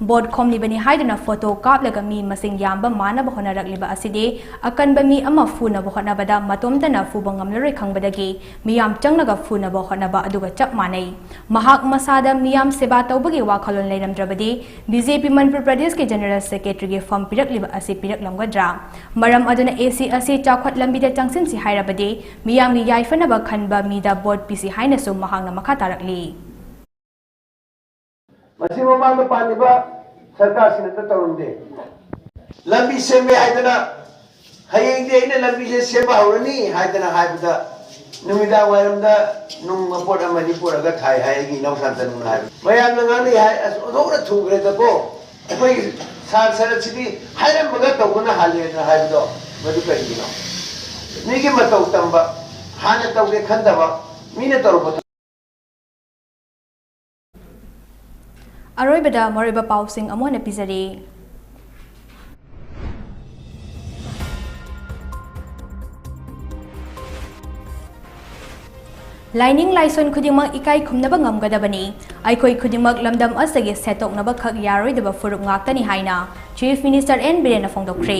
ꯚꯣꯠ ꯈꯣꯝꯂꯤꯕꯅꯤ ꯍꯥꯏꯗꯨꯅ ꯐꯣꯇꯣ ꯀꯥꯞꯂꯒ ꯃꯤ ꯃꯁꯤꯡ ꯌꯥꯝꯕ ꯃꯥꯟꯅꯕ ꯍꯣꯠꯅꯔꯛꯂꯤꯕ ꯑꯁꯤꯗꯤ ꯑꯀꯟꯕ ꯃꯤ ꯑꯃ ꯐꯨꯅꯕ ꯍꯣꯠꯅꯕꯗ ꯃꯇꯣꯝꯇꯅ ꯐꯨꯕ ꯉꯝꯂꯔꯣꯏ ꯈꯪꯕꯗꯒꯤ ꯃꯤꯌꯥꯝ ꯆꯪꯂꯒ ꯐꯨꯅꯕ ꯍꯣꯠꯅꯕ ꯑꯗꯨꯒ ꯆꯞ ꯃꯥꯟꯅꯩ꯫ ꯃꯍꯥꯛ ꯃꯁꯥꯗ ꯃꯤꯌꯥꯝ ꯁꯦꯕꯥ ꯇꯧꯕꯒꯤ ꯋꯥꯈꯜꯂꯣꯟ ꯂꯩꯔꯝꯗ꯭ꯔꯕꯗꯤ ꯕꯤ ꯖꯦ ꯄꯤ ꯃꯅꯤꯄꯨꯔ ꯄ꯭ꯔꯗꯦꯁꯀꯤ ꯖꯦꯅꯔꯦꯜ ꯁꯦꯀ꯭ꯔꯦꯇꯔꯤꯒꯤ ꯐꯝ ꯄꯤꯔꯛꯂꯤꯕ ꯑꯁꯤ ꯄꯤꯔꯛꯂꯝꯒꯗ꯭ꯔꯥ? ꯃꯔꯝ ꯑꯗꯨꯅ ꯑꯦ ꯁꯤ ꯑꯁꯤ ꯆꯥꯎꯈꯠ ꯂꯝꯕꯤꯗ ꯆꯪꯁꯤꯟꯁꯤ ꯍꯥꯏꯔꯕꯗꯤ ꯃꯤꯌꯥꯝꯒꯤ ꯌꯥꯏꯐꯅꯕ ꯈꯟꯕ ꯃꯤꯗ ꯚꯣꯠ ꯄꯤꯁꯤ ꯍꯥꯏꯅꯁꯨ ꯃꯍꯥꯛꯅ ꯃꯈꯥ ꯇꯥꯔꯛꯂꯤ꯫ ꯃꯁꯤ ꯃꯃꯥꯡꯗ ꯄꯥꯜꯂꯤꯕ ꯁꯔꯀꯥꯔꯁꯤꯡꯅ ꯑꯝꯇ ꯇꯧꯔꯝꯗꯦ꯫ ꯂꯝꯕꯤ ꯁꯦꯝꯃꯦ ꯍꯥꯏꯗꯅ, "ꯍꯌꯦꯡꯗꯤ ꯑꯩꯅ ꯂꯝꯕꯤꯁꯦ ꯁꯦꯝꯕ ꯍꯧꯔꯅꯤ" ꯍꯥꯏꯗꯅ ꯍꯥꯏꯕꯗ, ꯅꯨꯃꯤꯗꯥꯡ ꯋꯥꯏꯔꯝꯗ ꯅꯨꯡ ꯃꯄꯣꯠ ꯑꯃꯅꯤ ꯄꯨꯔꯛꯑꯒ ꯊꯥꯏ ꯍꯥꯏ ꯑꯩꯒꯤ ꯏꯅꯥꯎ ꯁꯥꯟꯇꯅꯨꯅ ꯍꯥꯏꯕ꯫ ꯃꯌꯥꯝꯅ ꯉꯥꯡꯅꯩ ꯍꯥꯏ, "ꯑꯁ, ꯑꯣꯟꯊꯣꯛꯅ ꯊꯨꯈ꯭ꯔꯦꯗꯀꯣ, ꯑꯩꯈꯣꯏꯒꯤ ꯁꯥꯔ ꯁꯔꯠꯁꯤꯗꯤ ꯍꯥꯏꯔꯝꯕꯒ ꯇꯧꯕꯅ ꯍꯥꯜꯂꯦꯅ" ꯍꯥꯏꯕꯗꯣ, ꯃꯗꯨ ꯀꯔꯤꯒꯤꯅꯣ? ꯃꯤꯒꯤ ꯃꯇꯧ ꯇꯝꯕ, ꯍꯥꯟꯅ ꯇꯧꯒꯦ ꯈꯟꯗꯕ, ꯃꯤꯅ ꯇꯧꯔꯛꯄ ꯑꯔꯣꯏꯕꯗ ꯃꯔꯨꯑꯣꯏꯕ ꯄꯥꯎꯁꯤꯡ ꯑꯃꯨꯛ ꯍꯟꯅ ꯄꯤꯖꯔꯤ꯫ ꯂꯥꯏꯅꯤꯡ ꯂꯥꯏꯁꯣꯟ ꯈꯨꯗꯤꯡꯃꯛ ꯏꯀꯥꯏ ꯈꯨꯝꯅꯕ ꯉꯝꯒꯗꯕꯅꯤ꯫ ꯑꯩꯈꯣꯏ ꯈꯨꯗꯤꯡꯃꯛ ꯂꯝꯗꯝ ꯑꯁꯤꯒꯤ ꯁꯦꯠꯇꯣꯛꯅꯕ ꯈꯛ ꯌꯥꯔꯣꯏꯗꯕ ꯐꯨꯔꯨꯞ ꯉꯥꯛꯇꯅꯤ ꯍꯥꯏꯅ Chief Minister ꯑꯦꯟ ꯕꯤꯔꯦꯟꯅ ꯐꯣꯡꯗꯣꯛꯈ꯭ꯔꯦ꯫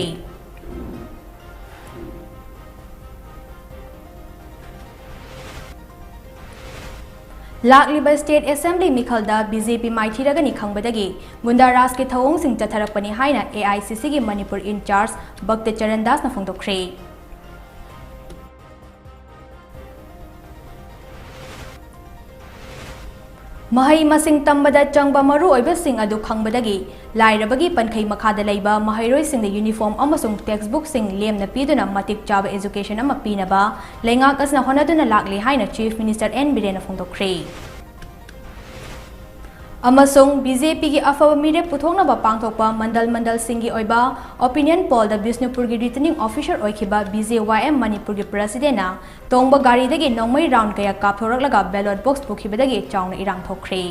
ꯂꯥꯛꯂꯤꯕ ꯁ꯭ꯇꯦꯠ ꯑꯦꯁꯦꯝꯕ꯭ꯂꯤ ꯃꯤꯈꯜꯗ ꯕꯤ ꯖꯦ ꯄꯤ ꯃꯥꯏꯊꯤꯔꯒꯅꯤ ꯈꯪꯕꯗꯒꯤ ꯒꯨꯟꯗꯥ ꯔꯥꯖꯀꯤ ꯊꯧꯑꯣꯡꯁꯤꯡ ꯆꯠꯊꯔꯛꯄꯅꯤ ꯍꯥꯏꯅ ꯑꯦ ꯑꯥꯏ ꯁꯤ ꯁꯤꯒꯤ ꯃꯅꯤꯄꯨꯔ ꯏꯟꯆꯥꯔꯖ ꯚꯛꯇ ꯆꯔꯟ ꯗꯥꯁꯅ ꯐꯣꯡꯗꯣꯛꯈ꯭ꯔꯦ꯫ ꯃꯍꯩ ꯃꯁꯤꯡ ꯇꯝꯕꯗ ꯆꯪꯕ ꯃꯔꯨꯑꯣꯏꯕꯁꯤꯡ ꯑꯗꯨ ꯈꯪꯕꯗꯒꯤ ꯂꯥꯏꯔꯕꯒꯤ ꯄꯟꯈꯩ ꯃꯈꯥꯗ ꯂꯩꯕ ꯃꯍꯩꯔꯣꯏꯁꯤꯡꯗ uniform ꯑꯃꯁꯨꯡ textbookꯁꯤꯡ ꯂꯦꯝꯅ ꯄꯤꯗꯨꯅ ꯃꯇꯤꯛ ꯆꯥꯕ education ꯑꯃ ꯄꯤꯅꯕ ꯂꯩꯉꯥꯛ ꯑꯁꯤꯅ ꯍꯣꯠꯅꯗꯨꯅ ꯂꯥꯛꯂꯤ ꯍꯥꯏꯅ Chief Minister N ꯕꯤꯔꯦꯟꯅ ꯐꯣꯡꯗꯣꯛꯈ꯭ꯔꯦ꯫ ꯑꯃꯁꯨꯡ BJPꯒꯤ ꯑꯐꯕ ꯃꯤꯔꯦꯞ ꯄꯨꯊꯣꯛꯅꯕ ꯄꯥꯡꯊꯣꯛꯄ ꯃꯟꯗꯜ ꯃꯟꯗꯜꯁꯤꯡꯒꯤ ꯑꯣꯏꯕ opinion pollꯗ ꯕꯤꯁꯅꯨꯄꯨꯔꯒꯤ returning officer ꯑꯣꯏꯈꯤꯕ BJYM ꯃꯅꯤꯄꯨꯔꯒꯤ presidentꯅ ꯇꯣꯡꯕ ꯒꯥꯔꯤꯗꯒꯤ ꯅꯣꯡꯃꯩ round ꯀꯌꯥ ꯀꯥꯞꯊꯣꯔꯛꯂꯒ ballot box ꯄꯨꯈꯤꯕꯗꯒꯤ ꯆꯥꯎꯅ ꯏꯔꯥꯡ ꯊꯣꯛꯈ꯭ꯔꯦ꯫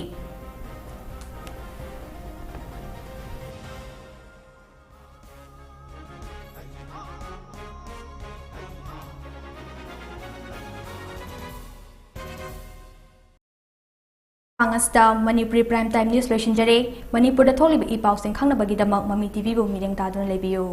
ꯃꯇꯥꯡ ꯑꯁꯤꯗ Manipuri Prime Time News ꯂꯣꯏꯁꯤꯟꯖꯔꯦ꯫ ꯃꯅꯤꯄꯨꯔꯗ ꯊꯣꯛꯂꯤꯕ ꯏ ꯄꯥꯎꯁꯤꯡ ꯈꯪꯅꯕꯒꯤꯗꯃꯛ ꯃꯃꯤ TVꯕꯨ ꯃꯤꯠꯌꯦꯡ ꯇꯥꯗꯨꯅ ꯂꯩꯕꯤꯌꯨ꯫